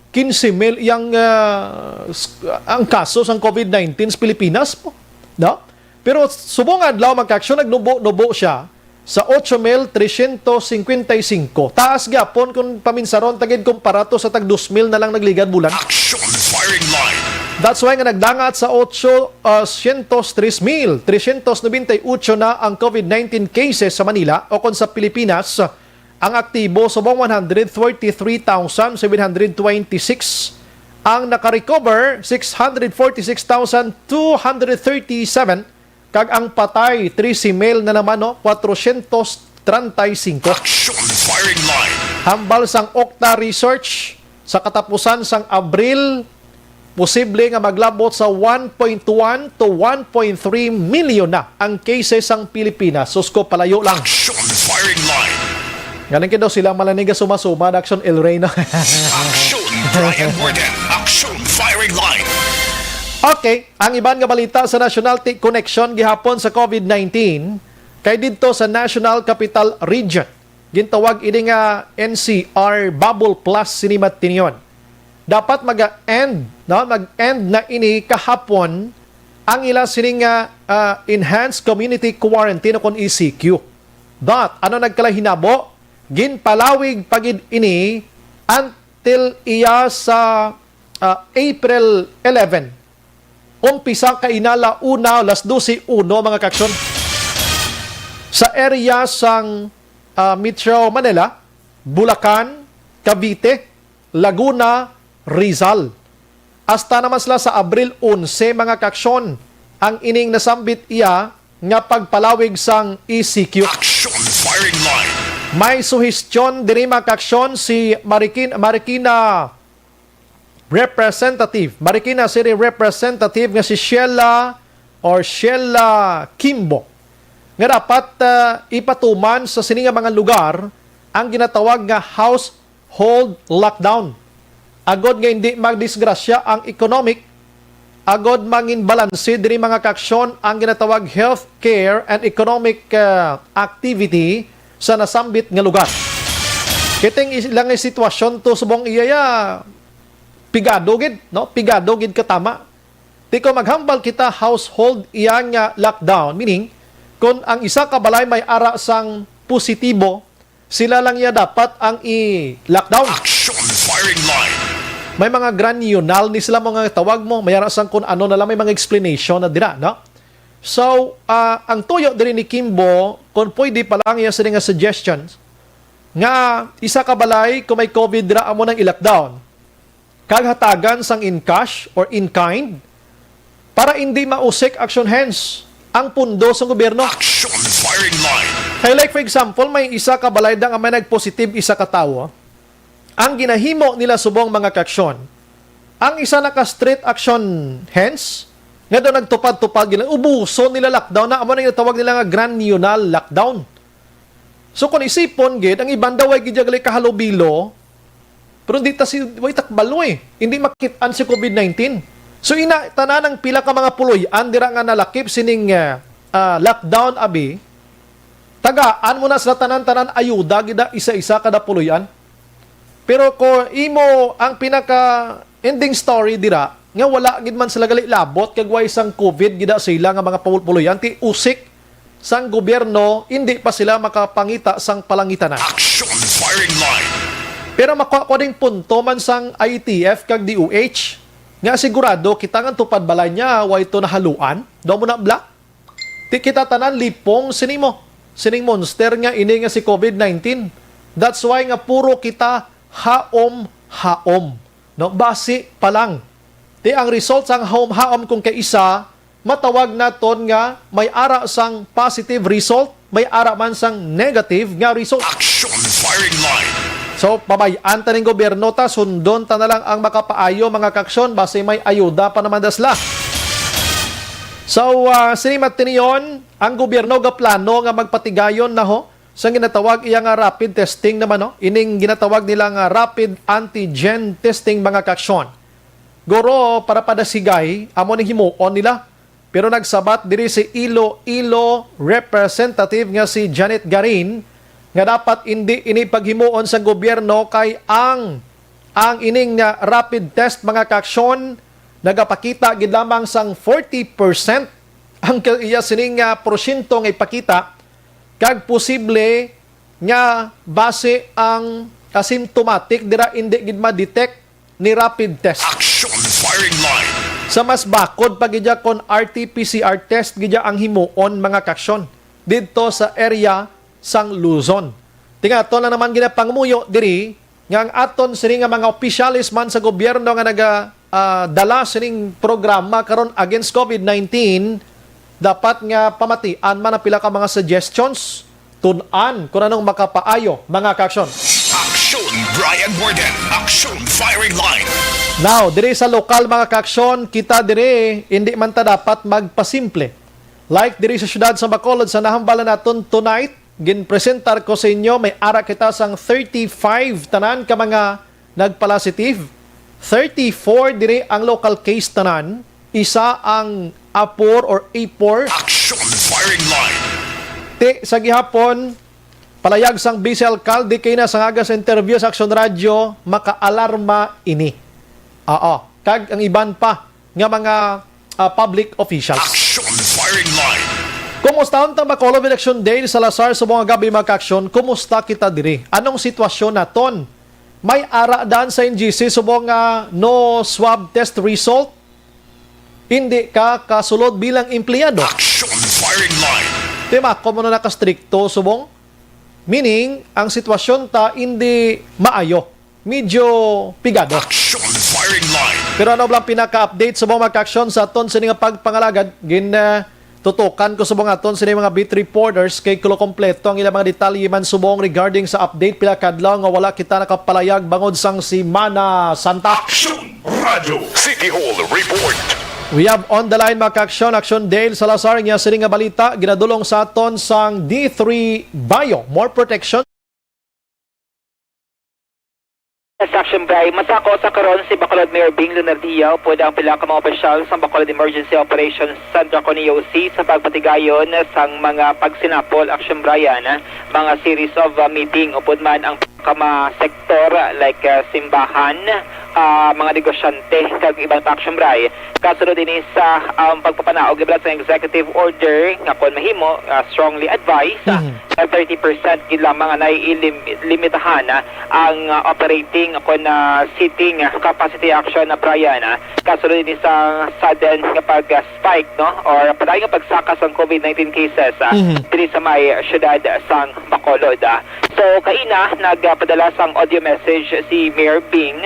quince mil yang ah, s- ang kaso sang covid nineteen sa Pilipinas po, no? Pero subong adlaw magkaaksyon nagnubo-nubo siya sa ocho mil trescientos cincuenta y cinco. Taas gyapon kung paminsaron tagid kumpara to sa tag dos mil na lang nagligad bulan. Action firing line. That's why nga nagdangat sa ocho, ah, sientos tres mil trescientos noventa y ocho na ang covid nineteen cases sa Manila o kon sa Pilipinas. Ang aktibo subong one hundred thirty-three thousand seven hundred twenty-six, ang naka-recover six hundred forty-six thousand two hundred thirty-seven, kag ang patay trese mil na naman, no, kwatrosyentos trenta y singko. Action firing line. Hambal sang Okta Research, sa katapusan sang Abril, posible nga maglabot sa one point one to one point three million na ang cases sang Pilipinas. Sus ko, palayo lang. Action firing line. Galing kay daw sila malaniga sumasuma na Action El Rey, no? Action Brian Warden. Action firing line. Okay, ang iban nga balita sa National Tech Connection gihapon sa covid nineteen kay didto sa National Capital Region. Gintawag ini nga N C R Bubble Plus sini matinyon. Dapat mag-end, no? Mag-end na ini kahapon ang ila sini nga ah, Enhanced Community Quarantine o kon E C Q. But ano nagkalahinabo? Ginpalawig pa gid ini until iya sa ah, April eleven. Umpisa ka inala una, las dose uno, mga kaksyon. Sa area sang ah, Metro Manila, Bulacan, Cavite, Laguna, Rizal. Hasta naman sila sa Abril onse, mga kaksyon, ang ining nasambit iya nga pagpalawig sang E C Q. Action firing line. May suhestyon diri, mga kaksyon, si Marikin, Marikina Representative, Marikina City Representative nga si Sheila or Sheila Kimbo nga dapat ah, ipatuman sa sini nga mga lugar ang ginatawag nga household lockdown, agod nga hindi magdisgrasya ang economic, agod mangin balanse diri, mga kaksyon, ang ginatawag health care and economic ah, activity sa nasambit nga lugar. Kiting is- lang ang sitwasyon to subong iya ya, pigado gid, no? Pigado gid katama. Ti kung maghambal kita household iya nga lockdown, meaning kung ang isa ka balay may ara sang positibo, sila lang iya dapat ang i-lockdown. Action firing line. May mga granular ni sila, mga tawag mo, may ara sang kung ano na lang, may mga explanation na dira, no? So, ah, ang tuyo diri ni Kimbo, kung pwede pa lang iya sini nga suggestions, nga isa ka balay kung may covid dira amo nang i-lockdown, kag hatagan sang in cash or in kind para hindi mausik action hands ang pundo sang gobyerno. Action firing line. Kay like for example, may isa ka balay da nga may nagpositive isa ka tawo. Ang ginahimo nila subong mga kaksyon, ang isa naka street action hands nga daw nagtupad-tupad gila, ubuson nila lockdown na, amo na yung tawag nila nga granular lockdown. So kung isipon gid, ang iban daw way gid gali kahalubilo, pero hindi ta si way takbalo eh. Hindi makit-an si covid nineteen. So ina tanan ang pila ka mga puloy-an dira nga nalakip sining ah, ah, lockdown abi. Tagaan mo na sila tanan-tanan ayuda gida isa-isa kada puloy-an. Pero ko imo ang pinaka ending story dira nga wala gid man sila gali labot kag way sang covid gida sila nga mga pul-, puloy-an ti usik sang gobyerno, hindi pa sila makapangita sang palangitanan. Action firing line. Pero makuha ko ding punto man sang I T F kag D O H nga sigurado kita nga tupad balay niya way to nahaluan. Do mo na bla? Ti kita tanan lipong sini mo. Sining monster nga ini nga si covid nineteen. That's why nga puro kita haom-haom, no? Basi pa lang. Ti ang result sang haom-haom kung kaisa, matawag naton nga may ara sang positive result, may ara man sang negative nga result. Action firing line. So, pabay-an ta ning gobyerno ta, sundon ta na lang ang makapaayo, mga kaaksyon, basi may ayuda pa naman da sila. So, ah, sini matiniyon, ang gobyerno gaplano nga magpatigayon na ho sa ginatawag iya nga rapid testing naman, no? Ining ginatawag nila nga rapid antigen testing, mga kaaksyon. Guro, para padasigay, amo ning himuon nila. Pero nagsabat diri si Iloilo Representative nga si Janet Garin nga dapat indi ini paghimuon sa gobyerno kay ang, ang ining, ah, rapid test, mga kaaksyon, nagapakita gid lamang sang forty percent ang ka-, iya sining, ah, porsyento nga ipakita, kag posible nga basi ang asymptomatic dira indi gid ma-detect ni rapid test. Action firing line. Sa mas bakod pa gid ya kon R T P C R test gid ya ang himuon, mga kaaksyon, didto sa area sang Luzon. Ti nga aton lang naman ginapangmuyo diri nga ang aton sini nga mga opisyales man sa gobyerno nga naga, ah, dala sining programa karon against COVID nineteen, dapat nga pamatian man ang pila ka mga suggestions, tun-an kung anong makapaayo, mga kaaksyon. Action, Brian Warden. Action firing line. Now, diri sa lokal, mga kaaksyon, kita diri, hindi man ta dapat magpasimple. Like diri sa siyudad sa Bacolod, sa nahambalan naton tonight, ginpresentar ko sa inyo, may ara kita sang thirty-five tanan ka mga nagpalasitive. Thirty-four diri ang local case tanan, isa ang apor or apor. Action firing line. Ti, sa gihapon, palayag sang Vice Alcalde kay na sa ngaga sa interview sa Action Radio, makaalarma ini. Oo. Kag ang iban pa nga mga, ah, public officials. Action firing line. Kumusta ang Bacolod Election Day, Salazar, subong nga gab-i, mga kaaksyon? Kumusta kita diri? Anong sitwasyon naton? May ara dan sa N G C subong nga no swab test result? Hindi ka kasulod bilang empleyado. Action firing line. Ti mako mo na nakastrikto subong? Meaning, ang sitwasyon ta hindi maayo. Medyo pigado. Action firing line. Pero ano lang pinaka-update sa mga kaaksyon sa aton sini nga pagpangalagad? Gin, ah, tutukan ko subong aton sini mga beat reporters kay kulo kompleto ang ilang mga detalye man subong regarding sa update pila kadlaw nga wala kita nakapalayag bangod sang Semana Santa. Action Radio City Hall Report. We have on the line, mga kaaksyon, Action Dale Salazar, nga sini nga balita ginadulong sa aton sang D three Bio. More protection. Sa Action Bray, masako sa karon si Bacolod Mayor Bing Leonardia upod ang pila ka mga opisyal sa Bacolod Emergency Operations Center kon E O C sa pagpatigayon sang mga pagsinapol, Action Brian, mga series of, uh, meeting upod man ang ka mga sektor like, uh, simbahan, uh, mga negosyante kag iban pa, Action Bray. Kasunod ini sa, um, pagpapanaog ibalat sa executive order nga kon mahimo, uh, strongly advised, uh, Mhm. na thirty percent gid lamang ang nailimitahan, ah, ang, ah, operating o kon, ah, seating, ah, capacity, Action, ah, Brian, ah. Kasunod ini sa sudden nga pag, ah, spike, no, or padayon nga pagsaka sang COVID nineteen cases, ah, Mhm. diri sa may siyudad sang Bacolod, ah. So, kaina, nagpadala sang audio message si Mayor Bing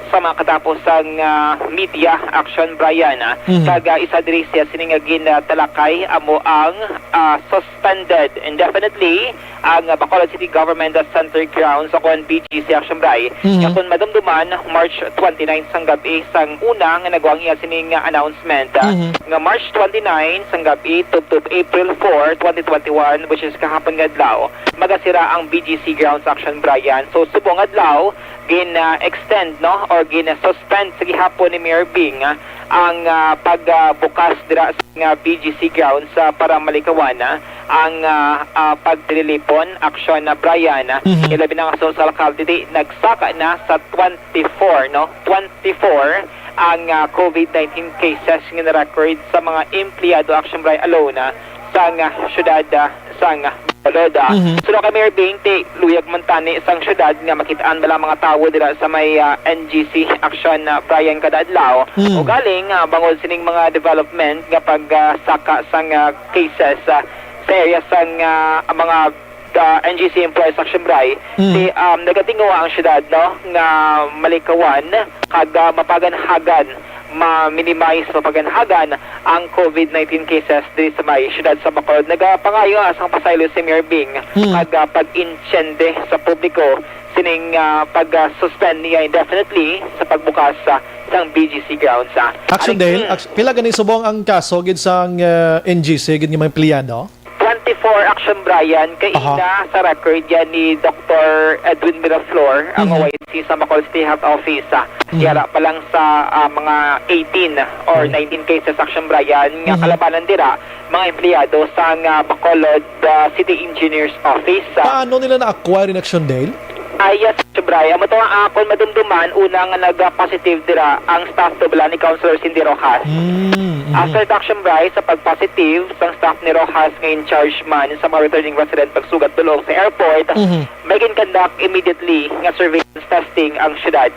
sa mga katapusang, ah, media, Action, Brian, ah. Mhm. Kag, ah, isa diri siya sini nga gin, ah, talakay amo ang, ah, suspended indefinitely ang, ah, Bacolod City Government Center grounds o kon B G C, Action Bray, Mhm. nga kon madumduman, March twenty-nine sang gab-i sang una nga nagwa ang iya sining, ah, announcement, ah, Mhm. nga March twenty-nine sang gab-i tubtob April four, twenty twenty-one, which is kahapon nga adlaw, magasira ang B G C grounds, Action Brian. So, subong adlaw, gin, ah, extend, no, or gin, ah, suspend sa gihapon ni Mayor Bing, ah, ang, ah, pag, ah, bukas dira sa nga B G C grounds, ah, para malikawan, ah, ang, ah, ah, pagtililipon, Action, ah, Brian, ah, Mhm. ilabi na nga sa, sa alkalde, ti nagsaka na sa twenty-four, no? Twenty-four ang, ah, COVID nineteen cases nga na-record sa mga empleyado, Action Bray, alone, ah, sa nga syudad, ah, sang Bacolod, ah. Mhm. Suno kay Mayor Bing, ti luyag man tani sang syudad nga makit-an bala mga tawo dira sa may, ah, N G C, Action, ah, Brian, kada adlaw. Mhm. Ugaling, ah, bangod sining mga development nga pag, ah, saka sang, ah, cases, ah, sa area sang, ah, mga ah, N G C employees, Action Bri, Mm. ti, um, nagatinguha ang syudad, no, nga malikawan kag, ah, mapaganhagan, ma-minimize, mapaganhagan ang COVID nineteen cases diri sa may syudad sa Bacolod. Nagapangayo, ah, sang pasaylo si Mayor Bing Mm. kag, ah, pag-intiende sa publiko sining, ah, pag, ah, suspend niya indefinitely sa pagbukas, ah, sang B G C grounds, ah. Action Aring Dale, king- act-, pila gani subong ang kaso gid sang, ah, N G C gid nga mga empleyado? Twenty-four, Action Brian, kay Aha. ina sa record yan ni Doktor Edwin Miraflor, ang Mhm. O I C sa Bacolod City Health Office, ah. Mhm. Yara pa lang sa, ah, mga eighteen or Mhm. nineteen cases, Action Brian, nga Mhm. kalabanan dira, mga empleyado sang, ah, Bacolod, ah, City Engineers Office, ah. Paano nila na-acquire in Action Dale? Ah, yes, Sir Bri. Amo to ang akon madumduman, una nga nag-positive dira ang staff to bala ni Councilor Cindy Rojas. Mm, mhm. After to, Action Bri, sa pag-positive sang staff ni Rojas nga in charge man sa mga returning resident pagsugat dulong sa airport, Mhm. may gin-conduct immediately nga surveillance testing ang syudad.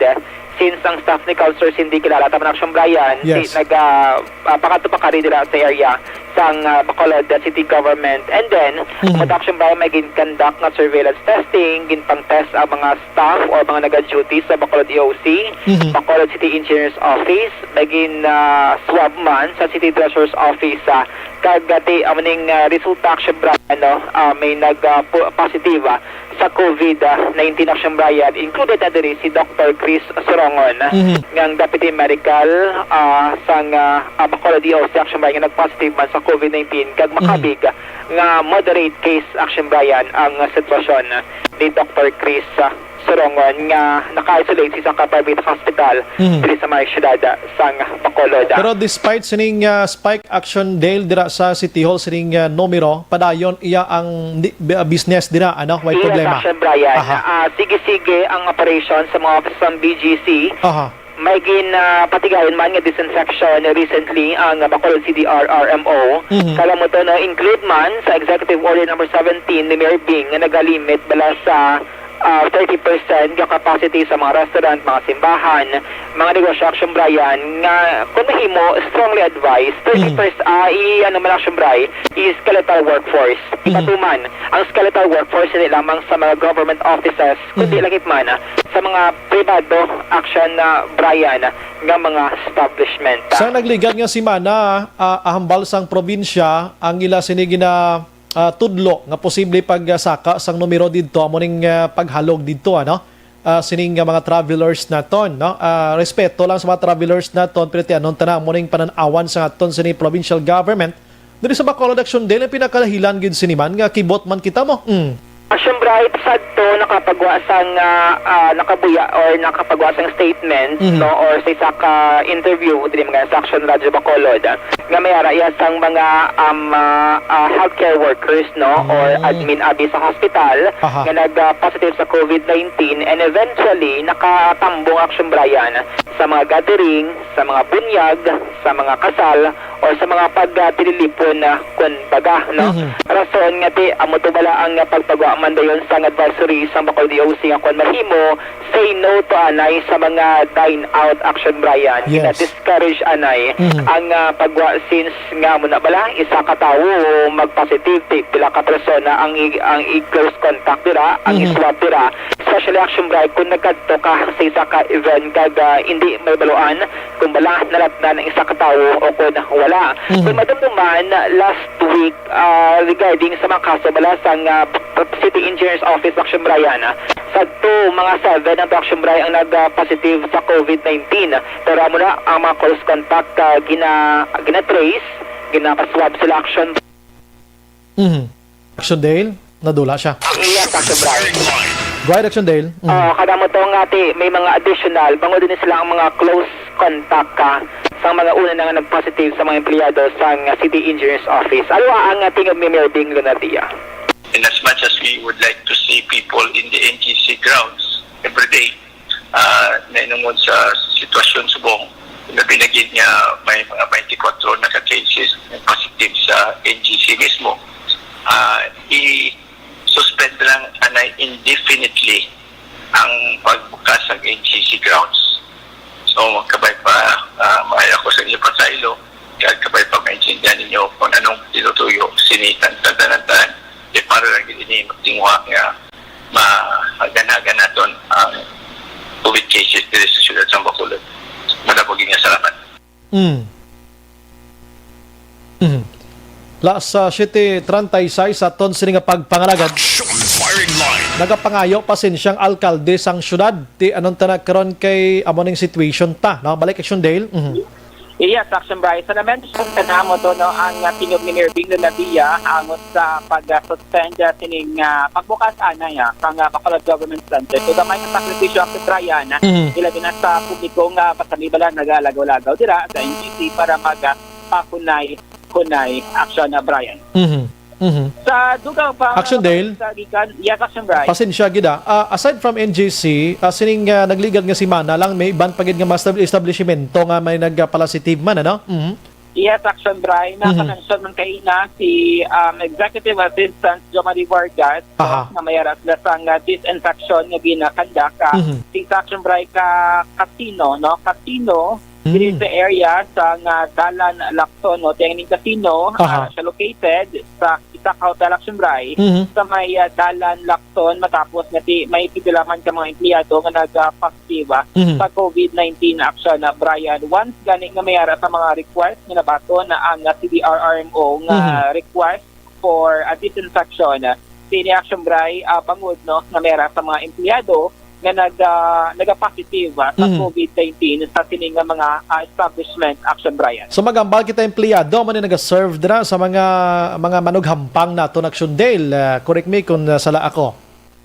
Since ang staff ni Councilor Cindy kilala ta man, Action Brian, Yes. si naga, ah, pakadto-pakari dira sa area sang, ah, Bacolod City Government. And then, Mhm. Production Bio may gin-conduct nga surveillance testing, ginpang-test ang mga staff or mga naga-duty sa Bacolod E O C, Mhm. Bacolod City Engineer's Office, may gin, ah, swab man sa City Treasurer's Office, ah, kag, ah, ti, amo ning, ah, resulta, Action Brian, ano, ah, may nag, ah, po-, positive, ah, sa COVID nineteen, Action Brian, included na diri si Doctor Chris Sorongon, Mhm. nga ang Deputy Medical, ah, sang, ah, ah, Bacolod E O C, Action Brian, nga nag-positive man sa COVID nineteen, kag Mhm. makabig nga moderate case, Action Brian, ang sitwasyon ni Doctor Chris, ah, Sorongon, nga naka-isolate sa isa ka private hospital Mhm. diri sa may siyudad, ah, sang Bacolod. Pero despite sining, ah, spike, Action Dale, dira sa City Hall, sining, ah, numero, padayon iya ang di-, bi-, ah, business dira, ano, way Yes, problema. Action Brian. Aha. Ah, sige-sige ang operation sa mga office sang B G C. Aha. May gin, ah, patigayon man nga disinfection recently ang Bacolod City R R M O. Mhm. Kala mo to, no, include man sa Executive Order number seventeen ni Mayor Bing nga nagalimit bala sa ah, thirty percent nga capacity sa mga restaurant, mga simbahan, mga negosyo, Action Brian, nga kung mahimo, strongly advised, thirty percent, Mhm. ah, i-, ano man, Action Bri, i-skeletal workforce. Mhm. Ipatuman ang skeletal workforce hindi lamang sa mga government offices, kundi Mhm. lagi man, ah, sa mga pribado, Action, ah, Brian, nga mga establishment. Sa nagligad nga semana, ah, ahambal sang probinsya, ang ila sini gina-, ah, tudlo nga posible pagsaka sang numero didto, amo ning, ah, paghalog didto, ano? Ah, sining, ah, mga travelers naton, no? Ah, respeto lang sa mga travelers naton, pero ti anon ta na, amo ning panan-awan sa aton sini provincial government. Diri sa Bacolod, Action Dale, ang pinakadahilan gid sini man nga kibot man kita mo. Mm. Action Bright, sadto nakapagwa sang, ah, ah, nakabuya or nakapagwa sang statement, Mhm. no, or sa isa ka interview diri man sa Action Radio Bacolod, nga may ara iya sang mga, um, ah, ah, healthcare workers, no, or Mm. admin abi sa hospital Aha. nga nag, ah, positive sa COVID nineteen, and eventually nakatambong, Action Brian, sa mga gathering, sa mga bunyag, sa mga kasal, or sa mga pag, ah, tililipon na, kun baga, no? Mhm. Rason nga ti, amo to bala ang, ah, pagpagwa man dayon sang advisory sang Bacolod E O C nga kon mahimo, say no to anay sa mga dine out, Action Brian. Yes. Gina-discourage anay Mhm. ang, ah, pagwa since nga amo na bala, isa ka tawo mag-positive, pi-, pila ka persona ang i-, ang i-close contact dira, ang Mhm. i-swab dira. Especially, Action Brian, kung nagkadto ka sa isa ka event kag, ah, hindi mahibaluan kung bala nalatnan ang isa ka tawo o kung wala. Mhm. Kung madumduman, last week, ah, regarding sa mga kaso bala sang, ah, City Engineers Office, Action Brian, ah, sadto mga seven ang, Action Brian, ang nag, ah, positive sa COVID nineteen. Pero amo na ang mga close contact, ah, gina-, gina-trace, ginapaswab sila, Action. Mhm. Action Dale, nadula siya. Yes, Action Brian. Go ahead, Action Dale. Mhm. Ah, kada mo to nga ti, may mga additional, bangod din sila ang mga close contact ka sa mga una na nga nag-positive sa mga empleyado sa nga City Engineers Office. Ano ang, ah, tingog ni Mayor Bing Lunardia? In as much as we would like to see people in the N G C grounds every day, ah, nainungod sa sitwasyon subong, labi na gid nga may mga twenty-four na ka cases nga positive sa N G C mismo. Ah, i-suspend lang anay indefinitely ang pagbukas sa N G C grounds. So, kabay pa, ah, maayo ako sa inyo pasaylo, kag kabay pa maintindihan ninyo kung anong tinutuyo sini tan-, tan-, tanan-tanan. If para lang gid ini magtinguha nga maganagan naton ang COVID cases diri sa siyudad sa Bacolod. Madamo gid nga salamat. Mm. Mm. La sa siete treinta y seis aton sini nga pagpangalagad. Action Firing Line. Nagapangayo pa sini siyang alkalde sang syudad. Ti anong tanan karon kay amo ning situation ta, no? Balik Action Dale. Mhm. Yes, Action Brian. Sa na-mention ka na mo to, no, ang, ah, tingog ni Mayor Bing Luna Villa angot sa pag-suspend, ah, sining, ah, pagbukas anay, ah, kang, ah, Bacolod Government Center. So, gamay nga sakripisyo, Action Brian, ah, Mhm. ilabi na sa publiko nga basta may bala nagalagaw-lagaw dira sa N G C para mag, ah, pakunay-kunay, Action, ah, Brian. Mhm. Mhm. Sa dugang pa Action, Dale? Sa gikan, yes, Action Brian. Pasensya gid, ah. Ah, aside from N G C, ah, sining, ah, nagligad nga semana lang, may iban pa gid nga mga stab-, establishmento nga may nagpalasitive man, ano? Mhm. Yes, Action Brian. Mhm. Naka-mention man kaina si, um, Executive Assistant Jomari Vargas, Aha. Nga may ara sila sang, ah, disinfection nga ginakandak, ah, Mhm. si Action Brian ka casino, no? Casino, Mm. diri sa area sa nga Dalan Lacson, no? Tiang ning casino, Aha. ah, siya located sa isa ka hotel, Action Brian, Mhm. sa may, ah, Dalan Lacson, matapos nga ti-, may pipila man ka mga empleyado nga nag, ah, positive, ah, Mhm. sa COVID nineteen, Action, ah, Brian. Once gani nga may ara sa mga request nga nabaton na ang, ah, C D R R M O nga Mhm. request for, ah, disinfection, ah, sini, Action Brian, ah, bangod, no, nga may ara sa mga empleyado nga nag, ah, nagapositive, ah, sa Mhm. COVID nineteen sa sini nga mga, ah, establishment, Action Brian. So, magambal kita empleyado, amo ni nagaserve dira sa mga, mga manughampang naton, Action Dale. Ah, correct me kung, ah, sala ako.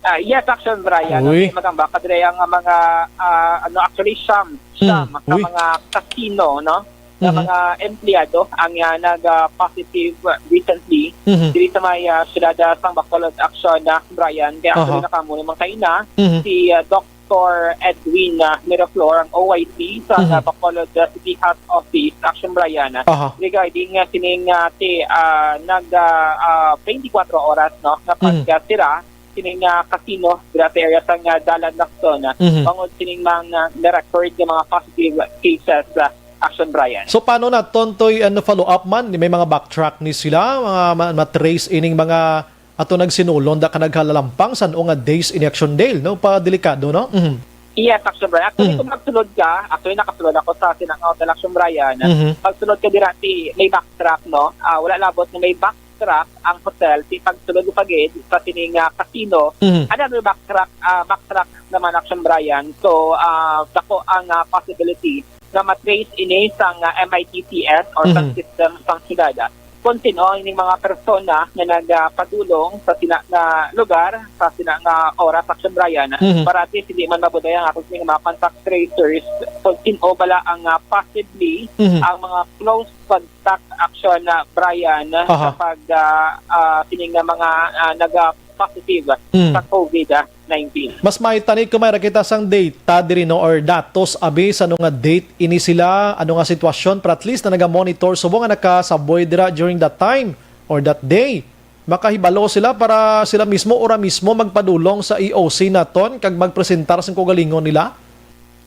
Ah, yes, Action Brian. Uy. Okay, magambal ka dira ang mga, ah, ano, actually, siyam, Mm. siyam ka Uy. mga casino, no? Nga Mhm. mga empleyado ang, ah, nag, ah, positive recently Mhm. diri sa may, ah, siyudad, ah, sang Bacolod, Action, ah, Brian. Kaya Aha. actually nakamo naman kaina Mhm. si, ah, Doctor Edwin, ah, Miraflor, ang O I C sa, Mhm. ah, Bacolod, ah, City Health Office, Action Brian, ah, Aha. regarding, ah, sining, ah, ti-, ah, nag, ah, ah, twenty-four oras, no, nga Mhm. pag, ah, sira sining, ah, casino dira sa area sang, ah, Dalan Lacson, ah, Mhm. bangod sining mga na-record nga mga positive cases, ah, Action Brian. So, paano na, Tontoy, ano, follow up man? May mga backtrack ni sila, mga ma-, ma-trace ining mga ato nagsinulon da ka naghalalampang san-o nga days ini, Action Dale, no? Pa delikado, no? Mhm. Yes, Action Brian. Actually, Mhm. kung magsulod ka, actually, nakasulod ako sa sinang hotel, Action Brian. Mhm. Pagsulod ka dira, ti-, may backtrack, no? Ah, wala labot nga may backtrack ang hotel, ti pagsulod pa gid sa sining, ah, casino. Mhm. Another backtrack, ah, backtrack naman, Action Brian. So, ah, dako ang, ah, possibility nga ma-trace ini sang, ah, M I T C S or sa Mhm. system sang siyudad. Kung sino ining mga persona nga nagapadulong sa sina nga lugar, sa sina nga oras, Action Brian, Mhm. para at least hindi man mabudlay ang aton sini nga mga contact tracers kung sino bala ang, ah, possibly Mhm. ang mga close contact, Action, ah, Brian, Aha. sa pag, ah, ah, sining nga mga, ah, naga-positive Mhm. sa COVID, ah, nineteen. Mas maayo tani kung may ra kita sang data diri, no, or datos, abi, sa ano nga date ini sila, ano nga sitwasyon, para at least na naga-monitor, subong nga nakasaboy dira during that time or that day. Makahibalo sila para sila mismo, ora mismo magpadulong sa E O C naton kag magpresentar sang kaugalingon nila?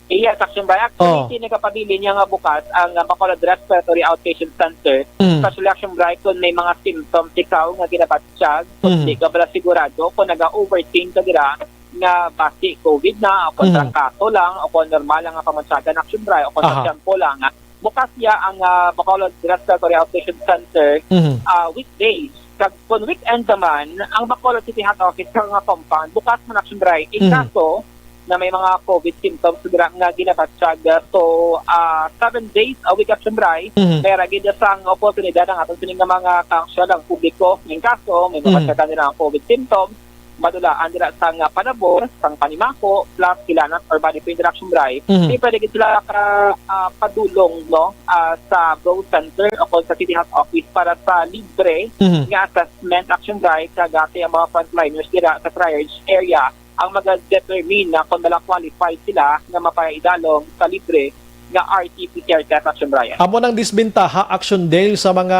Yes, Action Brian. Actually, Oh. kini kapabilin niya nga bukas ang, ah, Bacolod Respiratory Outpatient Center. Mm. Especially, Action Brian, kung may mga symptoms ikaw nga ginabatyag, kung Mm. di ka bala sigurado kung naga-overthink ka dira, nga basi COVID na, o kung Mhm. trangkaso lang, o kung normal lang ang pamatyagan, Action Brian, o kung Aha. sa tiyempo lang. Bukas ya ang, ah, Bacolod Respiratory Outpatient Center, Mhm. ah, weekdays. Kag kung weekend naman, ang Bacolod City Health Office sa nga compound, bukas man, Action Brian. In Mhm. kaso na may mga COVID symptoms dira nga ginabatyag, ah, so, ah, seven days a week, Action Brian, Mhm. may ra gid sang oportunidad ang aton sining nga mga kaangkon, ang publiko. In kaso may Mhm. mabatyagan nila ang COVID symptoms, madulaan dira sang panabor, sang panimako, plus kilanas or body pain, Action Brian. Mhm. Di pwede gid sila ka, ah, padulong, no, ah, sa Bro Center o kung sa City Health Office para sa libre Mhm. nga assessment, Action Brian, kag ati ang mga frontliners dira sa triage area ang magadetermine na kung bala qualified sila nga mapaidalom sa libre nga R T P C R test, Action Brian. Amo nang disbentaha, Action Dale, sa mga,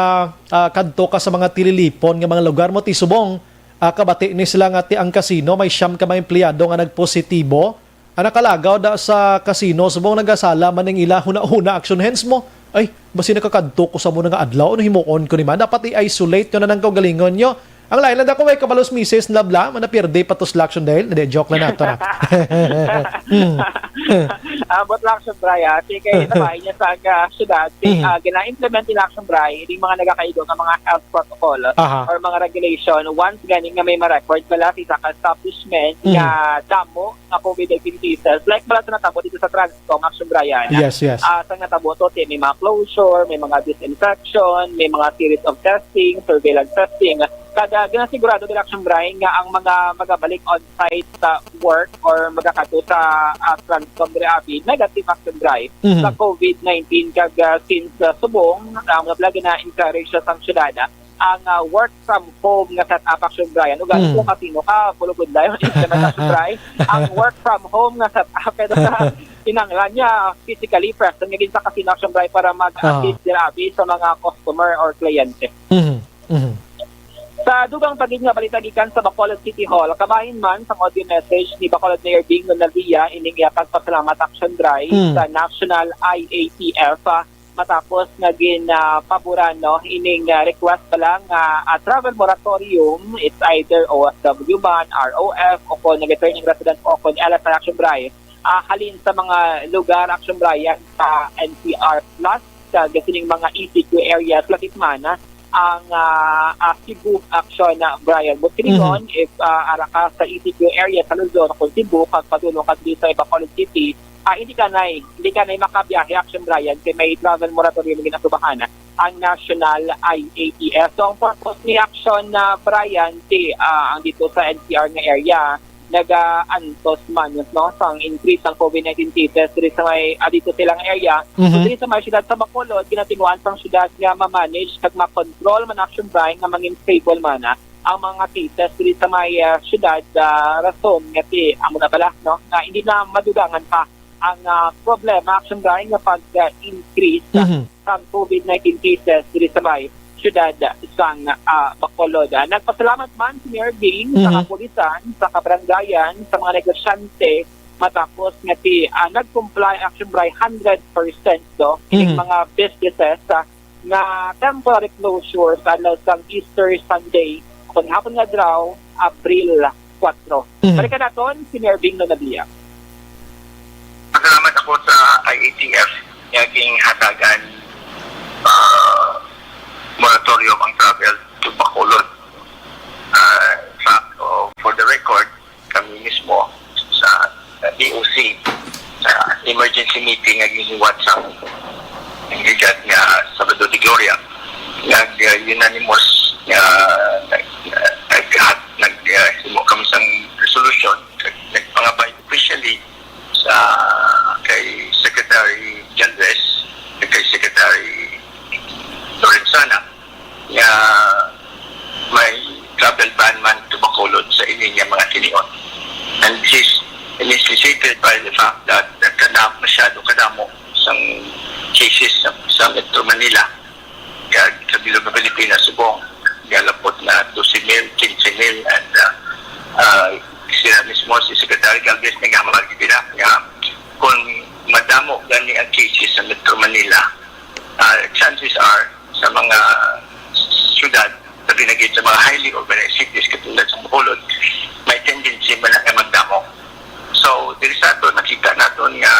ah, kadto ka sa mga tililipon nga mga lugar mo, ti subong, ah, kabati ni sila nga ti ang casino may siyam ka mga empleyado nga nagpositibo. Ang nakalagaw da sa casino, subong nagasala man ning ila hunahuna, Action, hence mo, "Ay, basi nakakadto ko sa amo na nga adlaw, ano himuon ko ni man?" Dapat i-isolate nyo na nang kaugalingon nyo. Ang lain lang, dako may kabalos misis, nabla, man na pierde pa to sila, Action Dale. Hindi, joke lang nato na. Mm. Ambot lang, Action Bri, ah. Sige, nabahin niya sa, ah, syudad. Ti, Mhm. ah, gina-implement nila, Action Bri, yung mga nagakaigo nga mga health protocol Aha. or mga regulation. Once gani nga may ma-record bala sa isa ka establishment Mhm. nga damo nga COVID nineteen cases, like bala sa natabo dito sa Transcom, Action Bri, ah. Yes, yes. Ah, sa natabo to, ti, may mga closure, may mga disinfection, may mga series of testing, surveillance testing. Kada ginasigurado nila, Action Bri, nga ang mga magabalik on-site sa work or magakadto sa, ah, Transcom diri abi, negative, Action Bri, Mhm. sa COVID nineteen. Kag, ah, since, ah, subong, ah, mga talaga na-encourage siya sang syudad, ah, ang, ah, work from home nga setup, Action Bri. Ano gani Mm. kung kasino ka, bulugod lang yung implement, Action Bri. Ang work from home nga setup, pero sa kinahanglan niya physically present nga gid sa kasino, Action Bri, para mag-assist Ah. diri abi sa mga customer or kliyente. Mhm. Mhm. Sa dugang pa gid nga balita gikan sa Bacolod City Hall, kabahin man sang audio message ni Bacolod Mayor Bing Nonalvia ining iya pagpasalamat, Action Bri, Mm. sa National I A T F, ah, matapos nga gin, ah, paboran, no, ining, ah, request pa lang nga, ah, travel moratorium, it's either O F W man, R O F, o kon returning resident o kon L S R, Action Bri, ah, halin sa mga lugar, Action Bri, sa N C R plus, kag sining mga E C Q areas, lakip man, ah, ang, ah, ah, Cebu, Action, ah, Bri. But silingon, Mhm. if, ah, ara ka sa E C Q area sa Luzon, kung Cebu, kag padulong ka diri sa Bacolod City, ah, hindi ka nay, hindi ka nay makabiyahe, Action Bri, kay may travel moratorium nga ginatubahan ang National I A T F. So, ang purpose ni Action, ah, Bri, ti, ah, ang dito sa N C R nga area, nagaantos man, no, sang increase sang COVID nineteen cases diri sa may, ah, dito silang area. So, Mhm. diri sa may siyudad sa Bacolod, ginatinguhaan sang siyudad nga ma-manage kag ma-control man, Action Bri, nga mangin stable man, ah, ang mga cases diri sa may, ah, siyudad, ah, rason nga ti amo na bala, no, nga hindi na madugangan pa ang, ah, problema, Action Bri, nga pag-increase Mhm. sang COVID nineteen cases diri sa may siyudad sang, ah, Bacolod. Ah, nagpasalamat man si Mayor Bing sa Mhm. kapulisan, sa kabarangayan, sa mga negosyante, matapos nga ti, ah, nag-comply, Action Bri, hundred percent, no, kining Mhm. mga businesses, ah, nga temporary closure sa adlaw sang Easter Sunday, kon hapon nga adlaw, Abril kuwatro. Mhm. Balikan naton si Mayor Bing Nonalvia. Pasalamat ako sa I A T F nga ginhatagan, ah, moratorium ang travel to Bacolod. Ah, sa, oh, for the record, kami mismo sa, ah, E O C, sa emergency meeting nga ginhiwat sa bigat nga Sabado de Gloria, nag, ah, unanimous nga nag, nag, nag, ah, himo kami sang resolution, nag, nagpangabay officially sa kay Secretary Galvez, kay Secretary Lorenzana, nga may travel ban man to Bacolod sa ini nga mga tinion. And this is initiated by the fact that kadam, masyado kadamo sang cases sa, sa Metro Manila, kag sa bilog nga Pilipinas subong, galapot na doce mil, quince mil, and, ah, ah, sila mismo, si Secretary Galvez, naghamag gid na nga kung madamo gani ang cases sa Metro Manila, ah, chances are sa mga syudad, labi na gid sa mga highly urbanized cities katulad sa Bacolod, may tendency man na nga magdamo. So, diri sa ato, nakita naton nga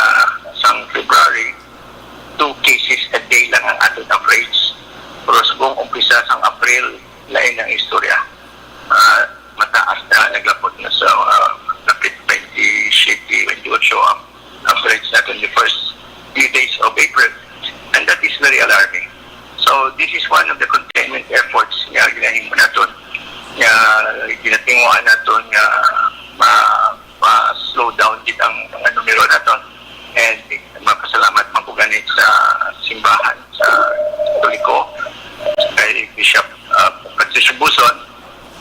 sang February, two cases a day lang ang aton average. Pero subong umpisa sang April, lain ang istorya. Ah, mataas na, naglapot na sa, ah, lapit twenty-seven, twenty-eight ang average naton the first few days of April. And that is very alarming. So, this is one of the containment efforts nga ginahimo naton, nga ginatinguhan naton nga ma-, ma-slow down gid ang mga numero naton. And mapasalamat man ko gani sa simbahan, sa Katoliko, kay Bishop, ah, Patricio Buzon,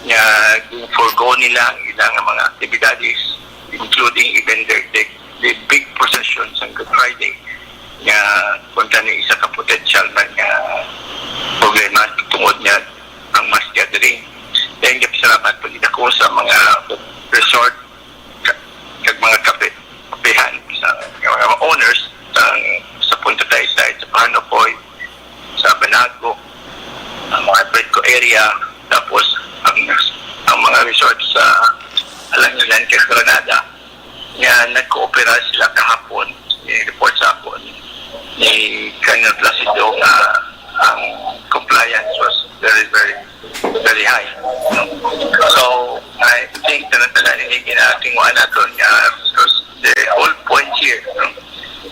nga gin-forgo nila ang ilang mga aktibidades, including even the, the, the big procession sa Good Friday, nga kung gani isa ka potential man nga problema tungod nga ang mass gathering. Then, gapasalamat po din ako sa mga resort ka-, kag mga kape, kapehan, sa, nga mga owners sa, sa Punta Taytay, sa Pahanopoy, sa Banago, ang mga Fredco area, tapos ang sa Alangilan kag Granada nga nagkoopera sila kahapon, ni report sa akon ni Colonel Placido nga ang compliance was very, very, very high. No? So, I think na tanan ini ginatinguan naton nga because the whole point here, no?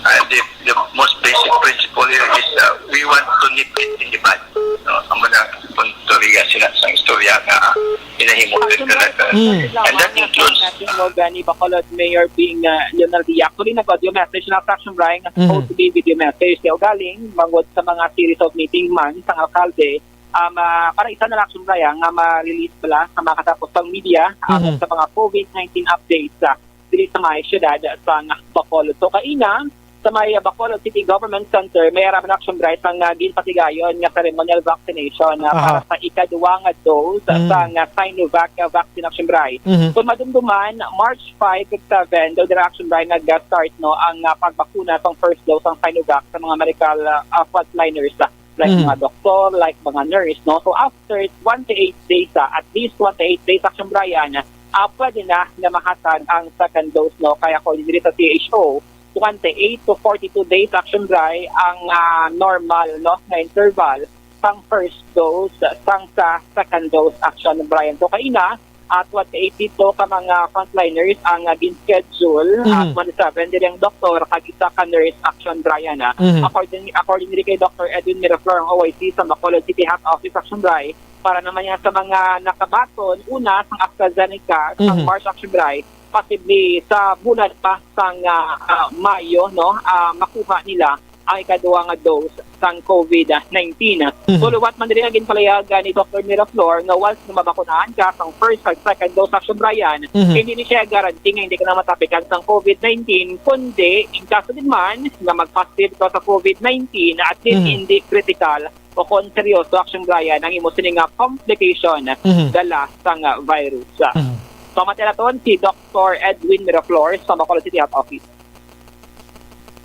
And the, the most basic principle here is uh, we want to nip it in the bud. No? Amo na ang punto riya sila sa istorya nga pinahimo sa Action Brian. Kaganakan. Mm. And that includes natin mo gani Bacolod Mayor Ping uh, Leonel Diaz. Actually, nag-audio message na sa Action Brian, Mhm. supposed to be video message. Kaya galing, mangod sa mga series of meeting man sa alkalde, um, uh, para isa na lang Action Brian nga ma-release bala sa mga katapos pang media, um, Mhm. sa mga COVID nineteen updates uh, diri sa mga syudad sa Bacolod. So, kaina, sa may Bacolod City Government Center, may araman Action Brian ang uh, ginpatigayon nga ceremonial vaccination uh, Aha. para sa ikaduwa nga dose Mm. sa nga Sinovac uh, vaccine Action Brian. Mhm. Kung madumduman, March five kag seven, daw dira Action Brian nag-start no ang uh, pagbakuna sang first dose sang Sinovac sa mga medical uh, uh, frontliners, uh, like Mhm. mga doktor, like mga nurse, no? So after twenty-eight days, uh, at least twenty-eight days Action Brian, uh, pwede na na mahatag ang second dose, no? Kaya kung diri sa C H O, twenty-eight to forty-two days Action Brian ang uh, normal, no, na interval sang first dose sang sa second dose Action Brian. So kaina, at twenty-eight dito ka mga frontliners ang uh, gin-schedule Mhm. at twenty-seven diri ang doktor kag isa ka nurse Action Brian, ah. Mhm. According according diri kay Doctor Edwin Miraflor ang O I C sa Bacolod City Health Office Action Brian para naman yan sa mga nakabaton una sang AstraZeneca sang Mhm. March Action Brian, possibly sa bulan pa sang uh, uh, Mayo, no, uh, makuha nila ang ikaduha nga dose sang COVID nineteen. Mhm. So, liwat man diri nga ginpalayag ni Doctor Miraflor nga once nga mabakunahan ka sang first kag second dose Action Brian, Mhm. hindi ni siya guarantee nga hindi ka na matapikan sang COVID nineteen, kundi in kaso din man nga mag-positive ka sa COVID nineteen at din Mhm. hindi critical o kon seryoso Action Brian ang imo sini nga complication Mhm. dala sang virus. Mhm. Pamati naton si Doctor Edwin Miraflor sa Bacolod City Health Office.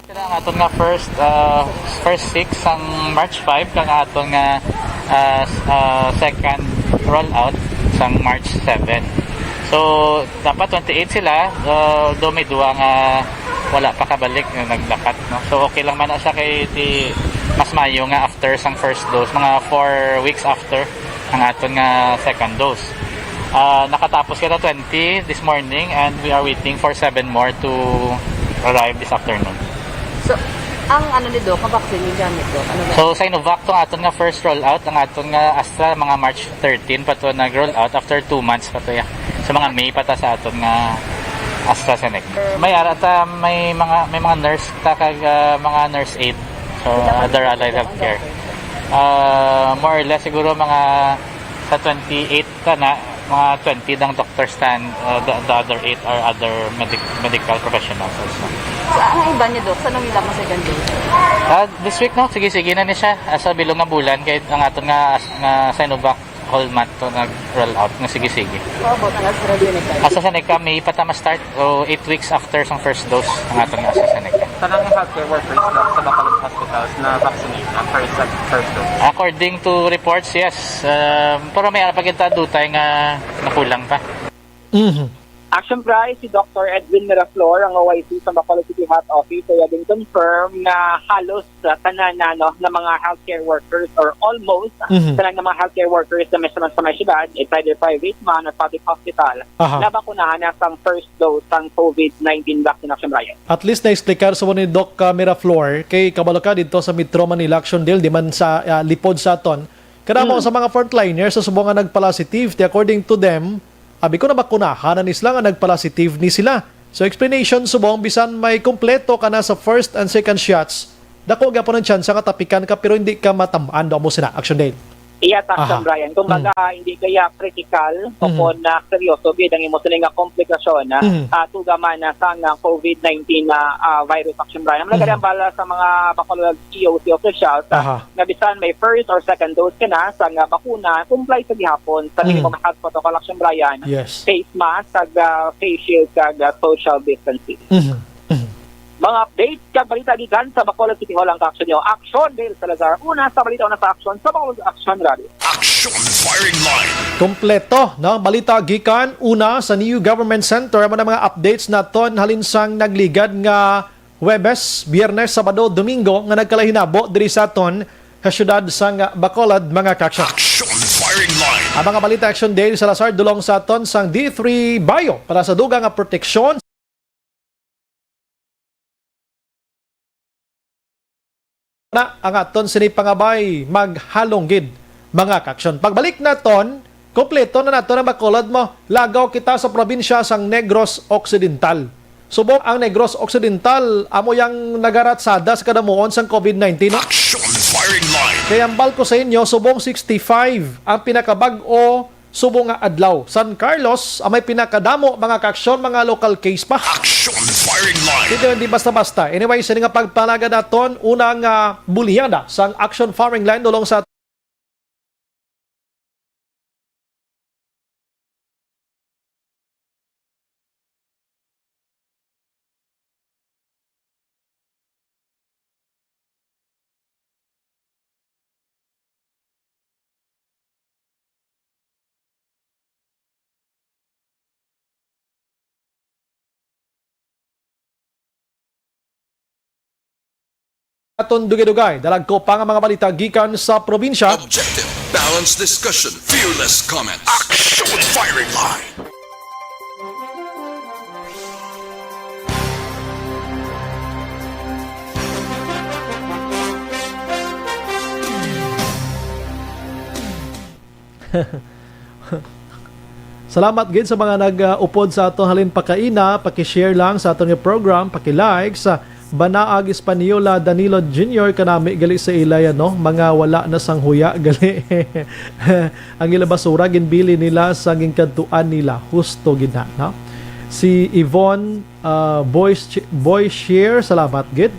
Sila ang aton nga first, ah, first six sang March five, kag ang aton nga, ah, s-, ah, second rollout sang March seven. So, dapat twenty-eight sila, ah, do may duwa nga wala pa kabalik nga naglakat, no? So, okay lang man na siya kay di mas maayo nga after sang first dose, mga four weeks after ang aton nga second dose. Ah, nakatapos kita twenty this morning and we are waiting for seven more to arrive this afternoon. So, ang ano ni Doc, ang vaccine yung gamit, Doc? Ano ba? So, Sinovac tong aton nga first rollout, ang aton nga Astra, mga March thirteen pa to nag-roll out after two months pa to, ya. So, mga May pa ta sa aton nga AstraZeneca. May ara ta, may mga, may mga nurse ta kag, ah, mga nurse aid. So, other allied healthcare. Ah, more or less, siguro mga sa twenty-eight ka na, mga twenty dang doctors tan, uh, the, the other eight are other medic-, medical professionals also. Sa ang iba niya, Doc, sa nung ilang sa ganda? Ah, this week, no? Sige-sige na ni siya. Asa bilog nga bulan, kay ang aton nga, as-, nga Sinovac whole month to nag-roll out nga sige-sige. How about ang AstraZeneca? AstraZeneca, May pa ta ma-start. So, eight weeks after sang first dose ang aton nga AstraZeneca. Tanang healthcare workers lang sa Bacolod Hospitals na vaccinate ang first, first dose? According to reports, yes. Um, pero may ara pa kita dutay nga nakulang pa. Mhm. Action Brian, si Doctor Edwin Miraflor, ang O I C sa Bacolod City Health Office, ay din confirm na halos, uh, tanan na, no, na mga healthcare workers or almost, uh, Mhm. tanan na mga healthcare workers na may sa, sa may syudad, it's either private man or public hospital, Aha. nabakunahan na sang first dose sang COVID nineteen vaccine, Action Brian. At least na-explicar sa ni Doc, uh, Miraflor, kay kabalo ka dito sa Metro Manila, Action Dale, di man sa, uh, lipod sa aton. Kada mo Mm. sa mga frontliners sa subong nga nagpalasitive, ti according to them, abi ko nabakunahan na ni sila nga nagpalasitive ni sila. So explanation subong bisan may kompleto ka na sa first and second shots, dako gyapon ang tsansa nga tapikan ka pero hindi ka matam-an daw mo sila. Action Dale. Iya, Action Aha. Brian. Kumbaga, Mm. hindi kaya critical o Mhm. kung na seryoso gid ang imo sini nga komplikasyon, ah, Mhm. ah, tuga man na sa nga COVID nineteen na, ah, virus, Action Brian. Ang Mhm. nagkadambala sa mga Bacolod E O C officials, ah, Aha. nga bisan may first or second dose ka na sa nga bakuna, comply sa gihapon sa Mm. minimum health protocol, Action Brian. Yes. Face mask, kag, ah, face shield, kag, ah, social distancing. Mhm. Mhm. Mga update kag balita gikan sa Bacolod City Hall ang kaaksyon niyo. Aksyon, Dale Salazar. Una sa balita, una sa aksyon sa Bacolod Aksyon Radio. Action Firing Line. Kompleto, no? Balita gikan una sa New Government Center. Amo na mga updates naton halin sang nagligad nga Huwebes, Biyernes, Sabado, Domingo nga nagkalahinabo diri sa aton sa siyudad sang Bacolod, mga kaaksyon. Action Firing Line. Ang mga balita, aksyon, Dale Salazar, dulong sa aton sang D three Bio para sa dugang nga proteksyon na ang aton sini pangabay maghalong gid, mga kaaksyon. Pagbalik naton, kompleto na naton ang Bacolod mo. Lagaw kita sa probinsya sang Negros Occidental. Subong ang Negros Occidental amo yang nagaratsada sa kadamuon sang COVID nineteen, no? Action Firing Line. Kay ambal ko sa inyo, subong sixty-five ang pinakabag-o subong nga adlaw. San Carlos ang may pinakadamo, mga kaaksyon, mga local case pa. Action Firing Line. Hindi, hindi basta-basta. Anyway, sini nga pagpalagad naton, unang ah, bulyada sang Action Firing Line dulong sa aton dugay-dugay, dalagko pa nga mga balita gikan sa probinsya. Objective, balanced discussion, fearless comments. Action Firing Line. Salamat gid sa mga nag-upod sa aton halin pakaina, paki-share lang sa aton nga program, paki-like sa Banaag Española Danilo Junior, kanami gali sa ila yan, no? Mga wala na sang huya gali. Ang ila basura ginbili nila sa ginkadtuan nila. Husto gid na, no? Si Yvonne, ah, Boy Sh-, Boy Share, salamat gid.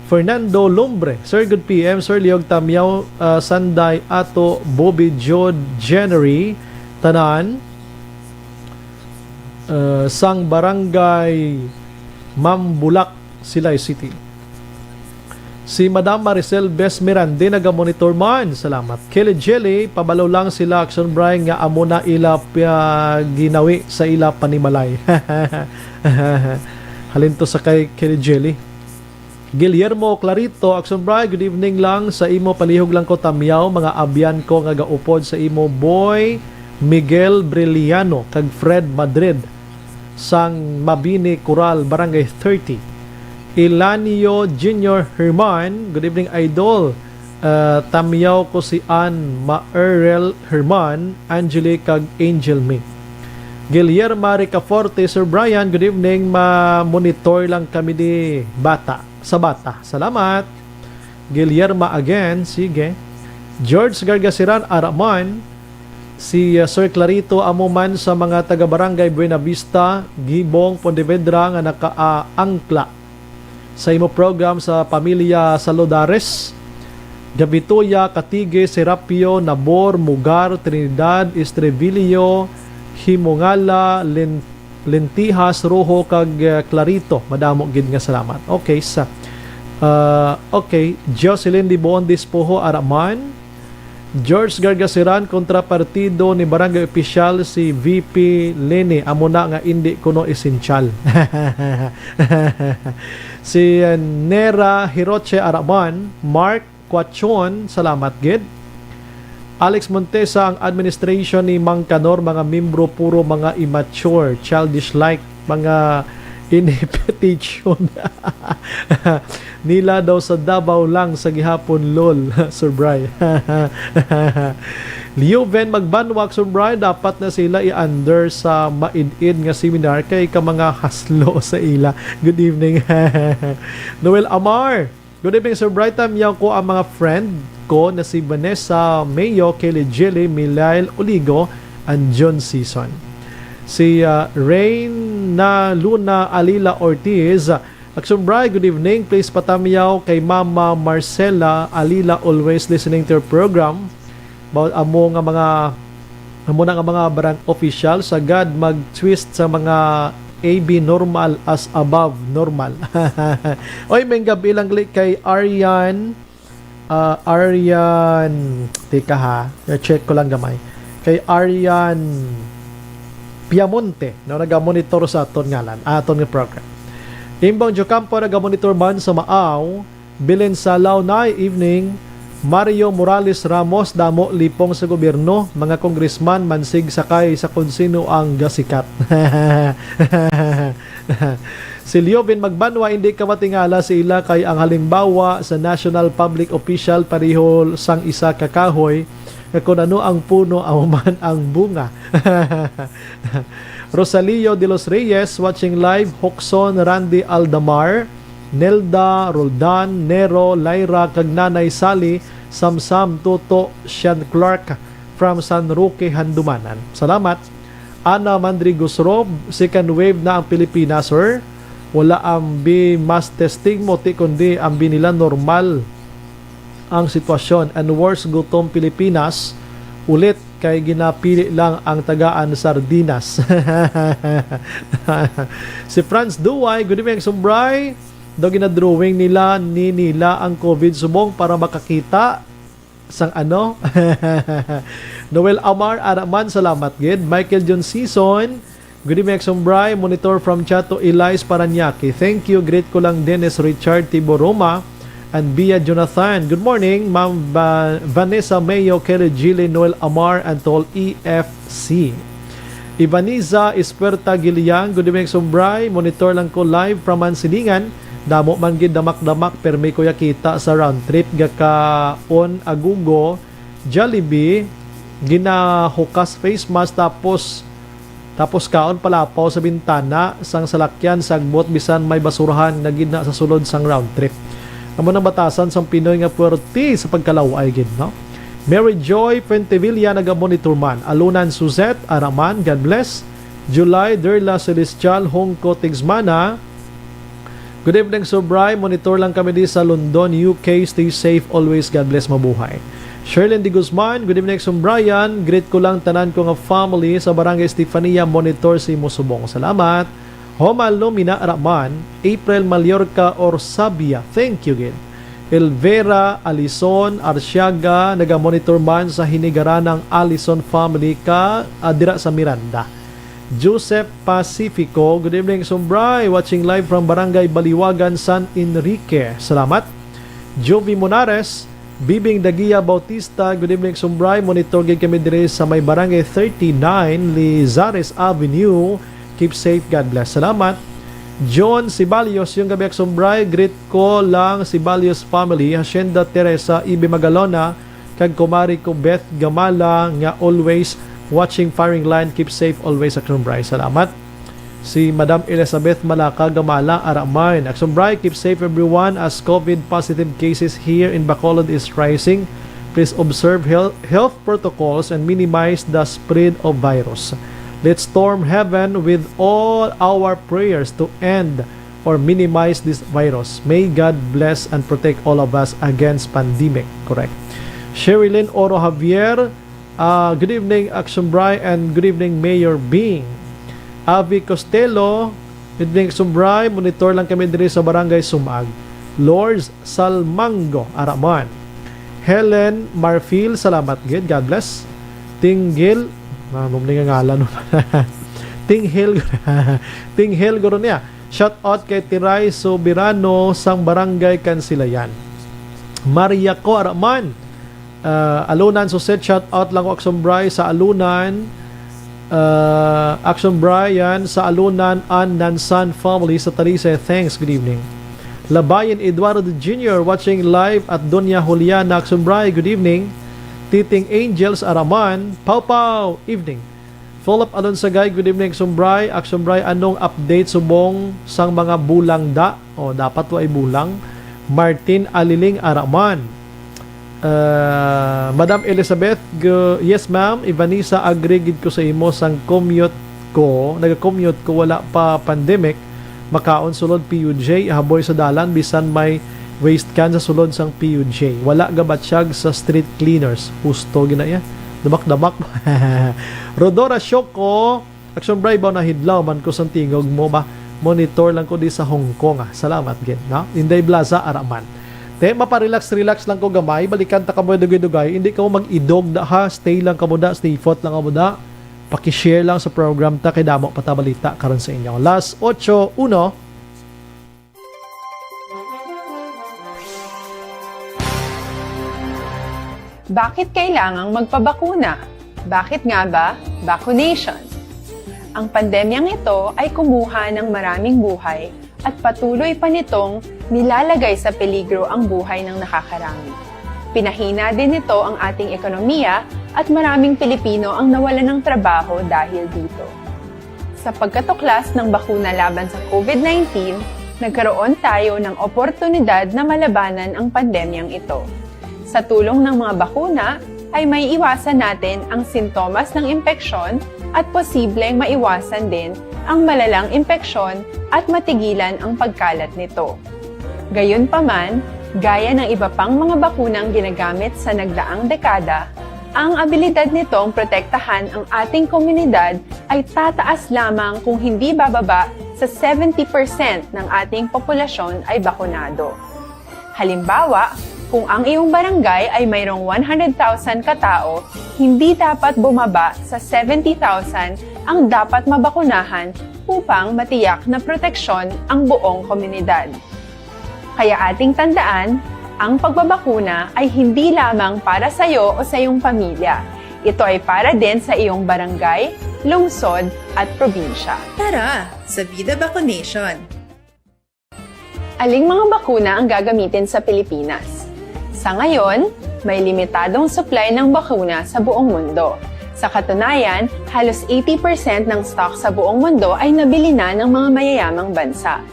Fernando Lumbre, Sir, good P M, Sir Liog Tamyaw, ah, Sanday Ato, Bobby Jod, Jennery, tanan, ah, sang Barangay Mambulak, Silay City. Si Madam Maricel Bes Mirande nagamonitor man. Salamat. Kelly Jelly, pabalo lang sila, Action Brian, nga amo na ila pa ginawi sa ila panimalay. Halin to sa kay Kelly Jelly. Guillermo Clarito, Action Brian, good evening lang sa imo, palihog lang ko Tamyaw, mga abyan ko nga gaupod sa imo, Boy Miguel Brillano kag Fred Madrid sang Mabini Coral, Barangay thirty. Elanio Junior Herman, good evening, Idol. Ah, Tamyaw ko si Ann Maerel Herman, Angelique, kag Angel May. Guillerma Ricaforte, Sir Brian, good evening. Ma-monitor lang kami di bata, sa bata. Salamat. Guillerma again, sige. George Gargasiran, ara man. Si, uh, Sir Clarito, amo man sa mga taga Barangay Buenavista, Gibong, Pontevedra nga nakaangkla sa imo program sa pamilya Saludares, Gabituya, Katigue, Serapio, Nabor, Mugar, Trinidad, Estribillo, Himongala, Len-, Lentihas, Rojo, kag, eh, Clarito. Madamo gid nga salamat. Okay, sa, ah, okay, Jocelyn Diboon Dispoho, ara man. George Gargasiran, kontrapartido ni Barangay Opisyal si V P Leni, amo na nga indi kuno esensyal. Si, uh, Nera Hiroche Araban, Mark Quachon, salamat gid. Alex Montesa, ang administration ni Mang Kanor, mga membro puro mga immature, childish like, mga inepetition. Nila daw sa Davao lang sa gihapon, lol. Sir Bry. Leuven Magbanwak, Sir Bry, dapat na sila i-under sa maid-id nga seminar kay ka mga haslo sa ila. Good evening. Noel Amar, good evening, Sir Bry. Tamyaw ko ang mga friend ko na si Vanessa Mayo, Kelly Jelly, Milail Oligo, and John Season. Si, ah, Reyna Luna Alila Ortiz, Action Bry, good evening. Please patamyaw kay Mama Marcela Alila, always listening to your program. About amo nga mga, amo na nga mga barang official, sagad mag-twist sa mga A B normal as above normal. Oy, may gabi lang gali kay Aryan, ah, Aryan, teka ha, check ko lang gamay. Kay Aryan Piamonte, no, naga-monitor sa aton ngalan, ah, aton nga program. Imbong Jocampo naga-monitor man sa Maaw, Belen Salaw, night evening. Mario Morales Ramos, damo lipong sa gobyerno, mga congressman, mansig sakay sa kung sino ang gasikat. Si Liovin Magbanwa, hindi ka matingala sa ila kay ang halimbawa sa national public official pareho sang isa ka kahoy nga kun ano ang puno, amo man ang bunga. Rosalio de los Reyes, watching live. Hoxon Randy Aldamar, Nelda, Roldan, Nero, Lyra, kag Nanay Sally, Samsam, Toto, Sean Clark from San Roque, Handumanan. Salamat. Ana Mandri Gusrob, second wave na ang Pilipinas, sir. Wala ambi mass testing mo, ti kundi ambi nila normal ang sitwasyon. And worse, gutom Pilipinas ulit kay ginapili lang ang tagaan sardinas. Si Franz Duway, good evening, Sumbray. Daw ginadrawing nila ni nila ang COVID subong para makakita sang ano. Noel Amar, ara man, salamat gid. Michael John Season, good evening, Sumbray. Monitor from Chato, Elias, Parañaque. Thank you. Greet ko lang Dennis Richard Tiboroma and Bia Jonathan. Good morning, Ma'am Va-, Vanessa Mayo, Kelly Gile, Noel Amar, and to all E F C. Ivaniza Ispuerta Giliang, good evening, Sumbray. Monitor lang ko live from Mansilingan. Damo man gid damak-damak, permi ko ya kita sa round trip. Gakaon agugo, Jollibee, ginahukas face mask, tapos, tapos kaon palapaw sa bintana sang salakyan, sagbot bisan may basurahan na gid na sa sulod sang round trip. Amo nang batasan sang Pinoy nga puwerte sa pagkalaw-ay gid, no? Mary Joy Fuentevilla, naga-monitor man. Alunan Suzette, ara man, God bless. July Derla Celestial, Hongko Tigsmana. Good evening, Sumbray. Monitor lang kami di sa London, U K. Stay safe always. God bless, mabuhay. Sherlyn De Guzman, good evening, Sumbrayan. Greet ko lang tanan ko nga family sa Barangay Estefania. Monitor sa imo subong. Salamat. Homa Lumina Raman, April Mallorca or Sabia. Thank you gid. Elvera Alison Arsiaga, naga-monitor man sa Hinigaranang Alison family ka, ah, dira sa Miranda. Joseph Pacifico, good evening, Sumbray. Watching live from Barangay Baliwagan, San Enrique. Salamat. Jovi Monares, Bibing Dagia Bautista, good evening, Sumbray. Monitor gid kami diri sa may Barangay thirty-nine, Lizares Avenue. Keep safe, God bless. Salamat. John Sibalios, yung gabi, Sumbray. Greet ko lang Sibalios family, Hacienda Teresa, Ibe Magalona, kag kumari ko Beth Gamala nga always watching firing line. Keep safe always, Aksumbray. Salamat. Si Madam Elizabeth Malaka Gamala, ara man. Aksumbray, keep safe everyone as COVID positive cases here in Bacolod is rising. Please observe health, health protocols and minimize the spread of virus. Let's storm heaven with all our prayers to end or minimize this virus. May God bless and protect all of us against pandemic. Correct. Sherilyn Oro Javier, ah, good evening, Aksumbray, and good evening, Mayor Bing. Avi Costello, good evening, Aksumbray. Monitor lang kami diri sa Barangay Sumag. Lors Salmango, ara man. Helen Marfil, salamat gid. God bless. Tinggil, ah, mumli nga ngalan. Tinghil, Tinghil, guro niya. Shout out kay Tiray Soberano sang Barangay Kansilayan. Maria Co. Araman, ah, Alunan Suset, shout out lang ko, Aksumbray sa Alunan. Ah, Aksumbray yan sa Alunan and Nansan family sa Talisay. Thanks, good evening. Labayan Eduardo Junior watching live at Doña Juliana Aksumbray, good evening. Titing Angels Araman, Pau Pau, evening. Philip Alonsagay, good evening, Sumbray. Aksumbray, anong update subong sang mga bulang da? O, dapat wa ay bulang. Martin Aliling Araman. Ah, Madam Elizabeth, gu-, yes, ma'am. Ivanisa, agree gid ko sa imo sang commute ko. Naga-commute ko, wala pa pandemic. Makaon sulod P U J, haboy sa dalan, bisan may waste can sa sulod sang P U J. Wala gabatsyag sa street cleaners. Husto gina iya. Damak-damak. Rodora Shoko, Action Bray, ba nahidlaw man ko sa tingog mo ba? Monitor lang ko di sa Hong Kong, ah. Salamat gid, no? Inday Blaza, ara man. Te, maparelax-relax lang ko gamay. Balikan ta kamo dugay-dugay. Hindi kamo mag-idog da, ha. Stay lang kamo da, stay put lang kamo da. Paki-share lang sa program ta kay damo pa ta balita karon sa inyo. Last ocho uno. Bakit kailangang magpabakuna? Bakit nga ba vaccination? Ang pandemyang ito ay kumuha ng maraming buhay at patuloy pa nitong nilalagay sa peligro ang buhay ng nakakarami. Pinahina din nito ang ating ekonomiya at maraming Pilipino ang nawalan ng trabaho dahil dito. Sa pagkatuklas ng bakuna laban sa COVID nineteen, nagkaroon tayo ng oportunidad na malabanan ang pandemyang ito. Sa tulong ng mga bakuna, ay may iwasan natin ang sintomas ng impeksyon at posibleng maiwasan din ang malalang impeksyon at matigilan ang pagkalat nito. Gayunpaman, gaya ng iba pang mga bakunang ginagamit sa nagdaang dekada, ang abilidad nitong protektahan ang ating komunidad ay tataas lamang kung hindi bababa sa seventy percent ng ating populasyon ay bakunado. Halimbawa, kung ang iyong barangay ay mayroong one hundred thousand katao, hindi dapat bumaba sa seventy thousand ang dapat mabakunahan upang matiyak na proteksyon ang buong komunidad. Kaya ating tandaan, ang pagbabakuna ay hindi lamang para sa iyo o sa iyong pamilya. Ito ay para din sa iyong barangay, lungsod, at probinsya. Tara, sa Vida Vaccination! Aling mga bakuna ang gagamitin sa Pilipinas? Sa ngayon, may limitadong supply ng bakuna sa buong mundo. Sa katunayan, halos eighty percent ng stock sa buong mundo ay nabili na ng mga mayayamang bansa.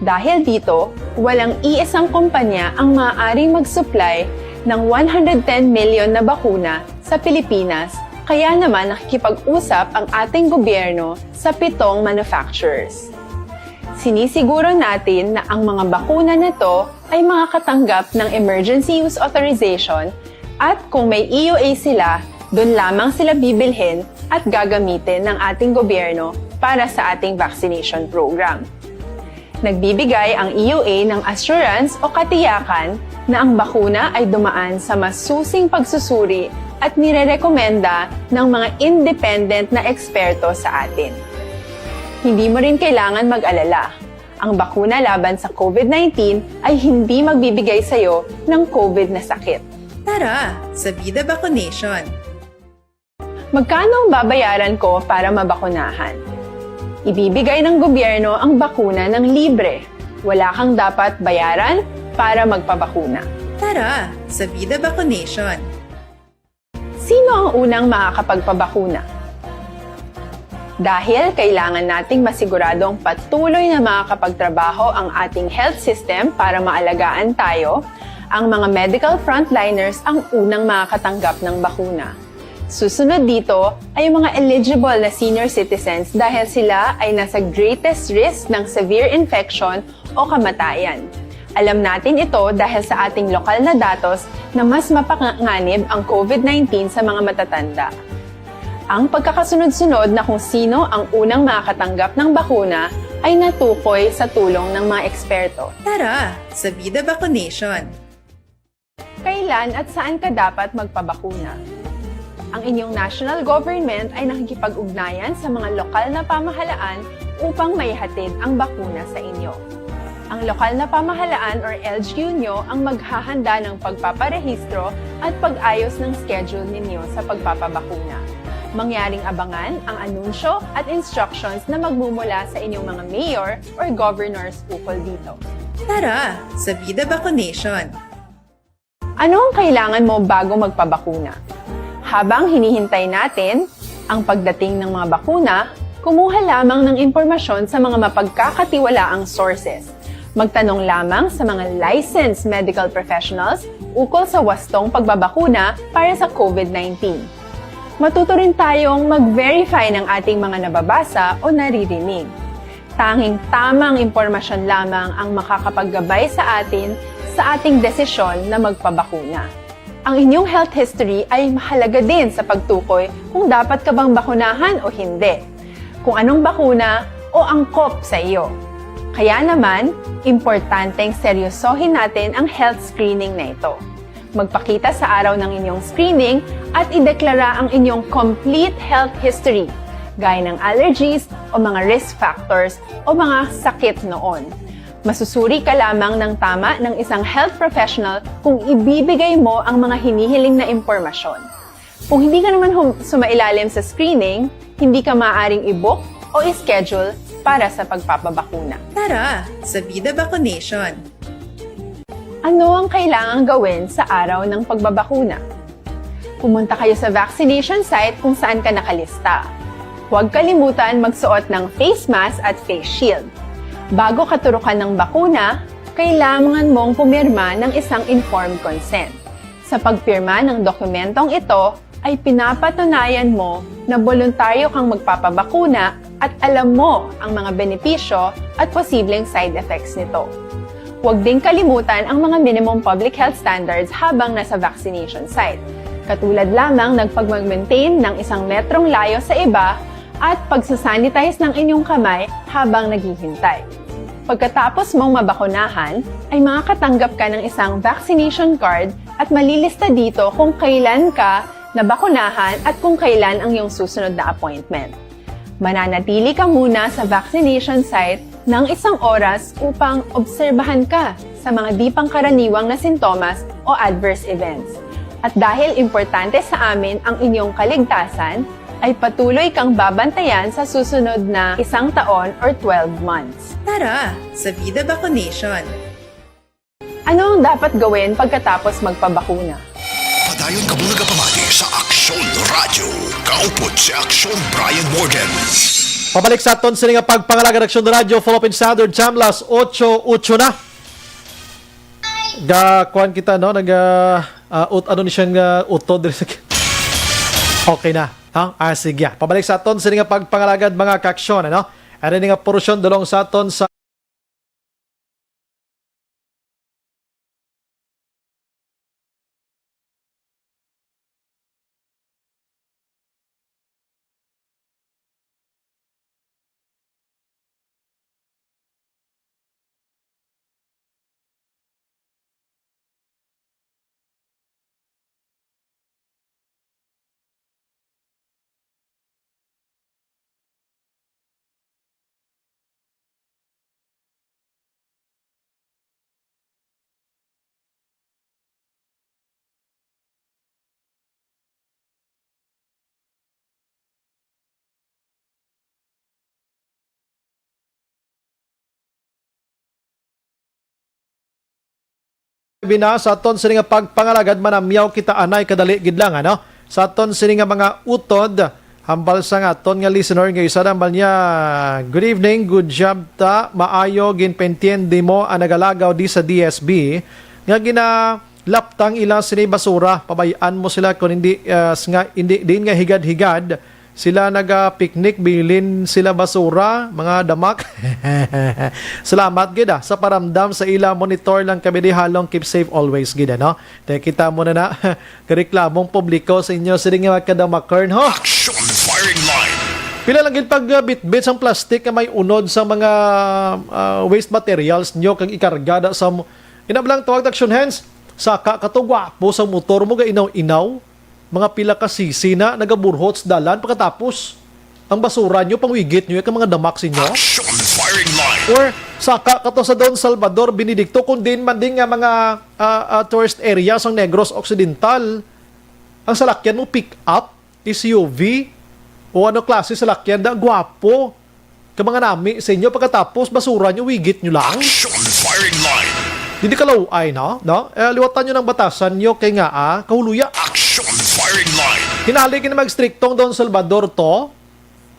Dahil dito, walang iisang kumpanya ang maaaring mag-supply ng one hundred ten million na bakuna sa Pilipinas, kaya naman nakikipag-usap ang ating gobyerno sa pitong manufacturers. Sinisiguro natin na ang mga bakuna na to ay makakatanggap ng emergency use authorization at kung may E U A sila, doon lamang sila bibilhin at gagamitin ng ating gobyerno para sa ating vaccination program. Nagbibigay ang E U A ng assurance o katiyakan na ang bakuna ay dumaan sa masusing pagsusuri at nirerekomenda ng mga independent na eksperto sa atin. Hindi mo rin kailangan mag-alala. Ang bakuna laban sa COVID nineteen ay hindi magbibigay sa iyo ng COVID na sakit. Tara, sa Vida Vaccination! Magkano ang babayaran ko para mabakunahan? Ibibigay ng gobyerno ang bakuna ng libre. Wala kang dapat bayaran para magpabakuna. Tara, sa Vida Vaccination! Sino ang unang makakapagpabakuna? Dahil kailangan nating masiguradong patuloy na makakapagtrabaho ang ating health system para maalagaan tayo, ang mga medical frontliners ang unang makakatanggap ng bakuna. Susunod dito ay ang mga eligible na senior citizens dahil sila ay nasa greatest risk ng severe infection o kamatayan. Alam natin ito dahil sa ating lokal na datos na mas mapanganib ang COVID nineteen sa mga matatanda. Ang pagkakasunod-sunod na kung sino ang unang makakatanggap ng bakuna ay natukoy sa tulong ng mga eksperto. Tara, sa Vida Vaccination! Kailan at saan ka dapat magpabakuna? Ang inyong national government ay nakikipag-ugnayan sa mga lokal na pamahalaan upang maihatid ang bakuna sa inyo. Ang lokal na pamahalaan or L G U nyo ang maghahanda ng pagpaparehistro at pag-ayos ng schedule ninyo sa pagpapabakuna. Mangyaring abangan ang anunsyo at instructions na magmumula sa inyong mga mayor or governors ukol dito. Tara, sa Vida Vaccination! Ano ang kailangan mo bago magpabakuna? Habang hinihintay natin ang pagdating ng mga bakuna, kumuha lamang ng impormasyon sa mga mapagkakatiwalaang sources. Magtanong lamang sa mga licensed medical professionals ukol sa wastong pagbabakuna para sa COVID nineteen. Matuto rin tayong mag-verify ng ating mga nababasa o naririnig. Tanging tamang impormasyon lamang ang makakapaggabay sa atin sa ating desisyon na magpabakuna. Ang inyong health history ay mahalaga din sa pagtukoy kung dapat ka bang bakunahan o hindi. kung anong bakuna o angkop sa iyo. Kaya naman, importanteng seryosohin natin ang health screening na ito. Magpakita sa araw ng inyong screening at ideklara ang inyong complete health history, gaya ng allergies o mga risk factors o mga sakit noon. Masusuri ka lamang ng tama ng isang health professional kung ibibigay mo ang mga hinihiling na impormasyon. Kung hindi ka naman hum- sumailalim sa screening, hindi ka maaaring i-book o i-schedule para sa pagpapabakuna. Tara sa Vida Vaccination! Ano ang kailangang gawin sa araw ng pagbabakuna? Pumunta kayo sa vaccination site kung saan ka nakalista. Huwag kalimutan magsuot ng face mask at face shield. Bago katurukan ng bakuna, kailangan mong pumirma ng isang informed consent. Sa pagpirma ng dokumentong ito ay pinapatunayan mo na boluntaryo kang magpapabakuna at alam mo ang mga benepisyo at posibleng side effects nito. Huwag ding kalimutan ang mga minimum public health standards habang nasa vaccination site, katulad lamang ng pagmag-maintain ng isang metrong layo sa iba at pagsasanitize ng inyong kamay habang naghihintay. Pagkatapos mong mabakunahan, ay makakatanggap ka ng isang vaccination card at malilista dito kung kailan ka nabakunahan at kung kailan ang iyong susunod na appointment. Mananatili ka muna sa vaccination site ng isang oras upang obserbahan ka sa mga di pangkaraniwang na sintomas o adverse events. At dahil importante sa amin ang inyong kaligtasan, ay patuloy kang babantayan sa susunod na isang taon or twelve months. Tara sa Vida Vaccination! Ano ang dapat gawin pagkatapos magpabakuna? Padayon kamo nagapamati sa Aksyon Radyo. Kaupod si Aksyon Brian Morgan. Pabalik sa aton sini nga pagpangalagad, Aksyon Radyo, Philippine Standard Time, las otso, otso na. Ga, kuan kita, no? Nag, ah, ah, ut-, ano ni siya nga utod diri sa ki-, okay na, ha? Ah, sige. Pabalik sa aton sini nga pagpangalagad, mga kaaksyon, ano? Ano ni nga portion dulong sa aton sa Bina sa aton sini nga pagpangalagad, manamyaw kita anay kadali gid lang, ano? Sa aton sini nga mga utod, hambal sa nga aton nga listener nga isa, hambal niya, "Good evening, good job ta, maayo ginpaintindi mo ang nagalagaw di sa D S B nga ginalaptang ila sini basura, pabay-an mo sila kon hindi, ah, s-, nga hindi din nga higad-higad sila naga-picnic, bilin sila basura, mga damak." Salamat gid, ah, sa paramdam sa ila, monitor lang kami di halong, keep safe always gid, ano? Te, kita mo na na, kareklamong publiko sa inyo, sini nga mga kadamakern, ho? Action Firing Line. Pila lang gid pag, ah, bitbit sang plastic nga may unod sa mga, ah, waste materials nyo kag ikarga da sa mo-, ina lang tawag action hands, saka kato gwapo sa motor mo, ga inaw-inaw. Mga pila ka sisi na nagaburhot sa dalan, pagkatapos ang basura nyo, pangwigit nyo, yung mga damak sa inyo. Action Firing Line. Or saka kato sa Don Salvador, Benedicto, kung din man din nga mga, ah, ah, tourist area sang Negros Occidental, ang salakyan mo, pick up, S U V, o ano klase salakyan, da, gwapo. Ka mga nami sa inyo, pagkatapos basura nyo, wigit nyo lang. Action Firing Line. Hindi ka law-ay, no? No? Eh, liwatan nyo ng batasan nyo kay nga, ah, kahuluya. Action Firing Line. Hinali gid mag-striktong Don Salvador to,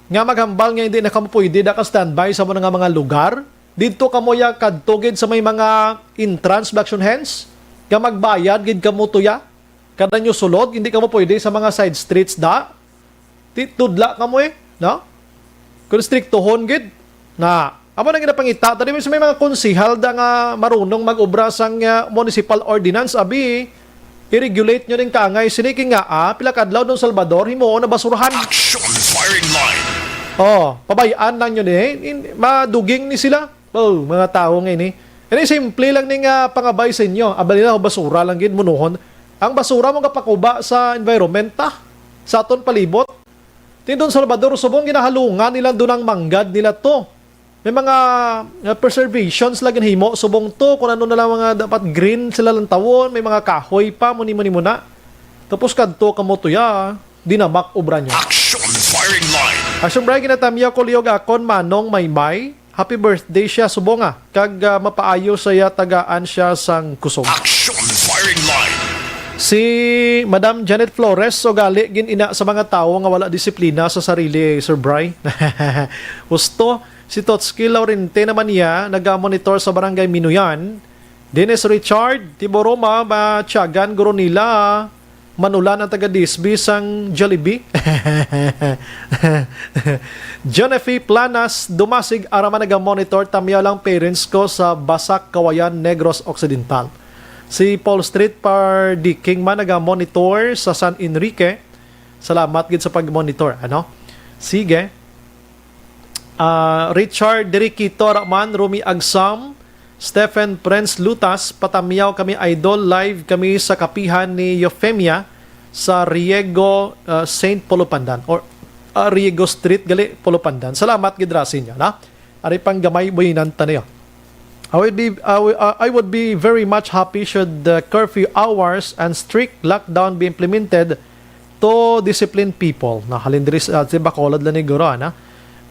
nga maghambal nga hindi na kamo pwede da ka standby sa mga, mga lugar. Dito kamo ya kadto gid sa may mga entrance, Black Action Hands, nga magbayad gid kamo to ya. Kada nyo sulod, hindi kamo pwede sa mga side streets da. Ti-, tudla kamo eh, no? Kung striktohon gid, na, amo nang ginapangita, tadi may mga konsihal da nga marunong mag-obra sang, ah, municipal ordinance, abi, i-regulate nyo ning kangay sini kay nga, ah, pila ka adlaw Don Salvador, himuon na basurahan. Action Firing Line. Oh, pabay-an lang yun eh. In, maduging ni sila. Oh, mga tao nga ini. Ini simple lang ni nga pangabay sa inyo. Abali na, basura lang gid munuhon. Ang basura mo gapakuba sa environment, ta? Sa aton palibot. Tindon Salvador, subong ginahalungan nila doon ang manggad nila to. May mga uh, preservations lagi himo subong to, kung ano na lang mga dapat green sila lang tawon, may mga kahoy pa, muni-muni muna. Tapos kadto kamo to ya, dinamak obra niya. Action firing line. Action Bray, ginatamyaw ko liog akon manong Maymay. Happy birthday siya subong ah. Kag ah, mapaayo saya tagaan siya sang kusog. Action firing line. Si Madam Janet Flores, ugali gin ina sa mga tawo nga wala disiplina sa sarili, Sir Bry. Husto, si Totski Laurente naman niya, naga-monitor sa Barangay Minuyan. Dennis Richard, Tiboroma, Matiagan, guro nila, manulan ang taga D S B sang Jollibee. John F E Planas, Dumasig, Araman, naga-monitor, tamyaw lang parents ko sa Basak, Kawayan, Negros Occidental. Si Paul Street, Par Diking man, naga-monitor sa San Enrique. Salamat gid sa pag-monitor, ano? Sige. Ah, Richard Diriquito Raman, Rumi Agsam, Stephen Prince Lutas, patamyaw kami, idol, live kami sa kapihan ni Eufemia sa Riego, ah, Saint Polo Pandan, or ah, Riego Street, gali, Polo Pandan. Salamat gid ra sa inyo, na? Ari pang gamay buhinan ta niyo. I would be I would, uh, I would be very much happy should the curfew hours and strict lockdown be implemented to discipline people. Na halin diri sa, sa Bacolod lang ni guro, ana.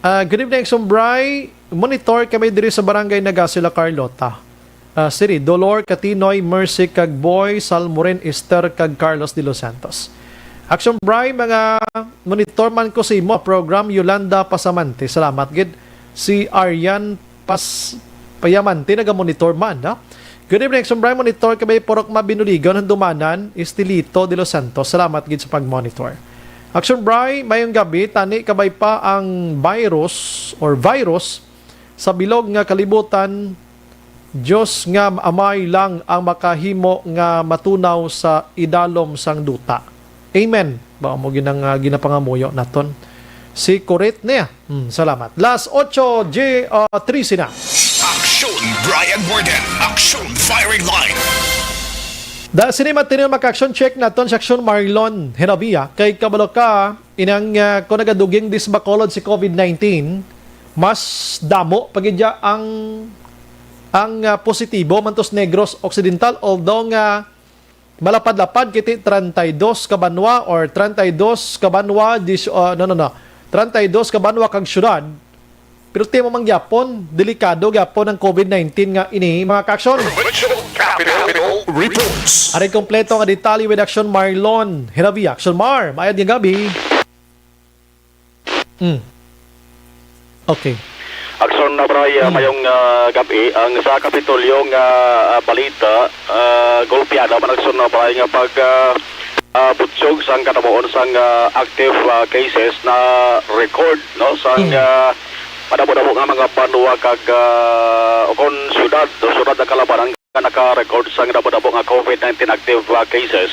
Ah, good evening, Sombray. Monitor kami diri sa Barangay Nagasila, Carlota. Ah, Siri, Dolor, Katinoy, Mercy, kag Boy, Salmorin, Esther, kag Carlos de los Santos. Action Bray, mga monitor man ko sa imo program, Yolanda Pasamante. Salamat gid. Si Aryan Pas Payamante naga-monitor man, no? Good evening, Action Bray. Monitor kami, Purok Mabinuligon, Handumanan, Estelito de los Santos. Salamat gid sa pag-monitor. Action Bray, mayong gabi, tani kabay pa ang virus or virus sa bilog nga kalibutan. Dios nga Amay lang ang makahimo nga matunaw sa idalom sang duta. Amen. Ba mo ginang uh, ginapangamuyo naton. Si Corit niya. Hmm, salamat. Last ocho, J, uh, trese na. Action Brian Warden. Action Firing Line. Da sini matinin maka-action check naton si Action Marlon Henavia kay kabalo ka inang uh, kung nagaduging disbakolod si covid nineteen, mas damo pagidya ang ang uh, positibo mantos Negros Occidental, although nga malapad-lapad kiti treinta y dos ka banwa or treinta y dos ka banwa dis, uh, no no no treinta y dos ka banwa kag syudad. Pero timo man gyapon, delikado gyapon ang covid nineteen nga ini, mga ka-action. Provincial Capital Reports. Ari kompleto nga detalye with Action Marlon Hiravi. Action Mar, mayad nga gabi. Mm. Okay. Action na Bray, ah, Mm. mayong ah, gabi. Ang sa Kapitolyo nga ah, balita, ah, golpeada man Action na Bray nga pag ah, ah, butyog sang katamuon sang ah, active ah, cases na record, no, sang Mm. ah, madamo-damo nga mga banwa kag ah, o kon syudad, o syudad na kalabanan nga naka-record sang damo-damo nga covid nineteen active ah, cases.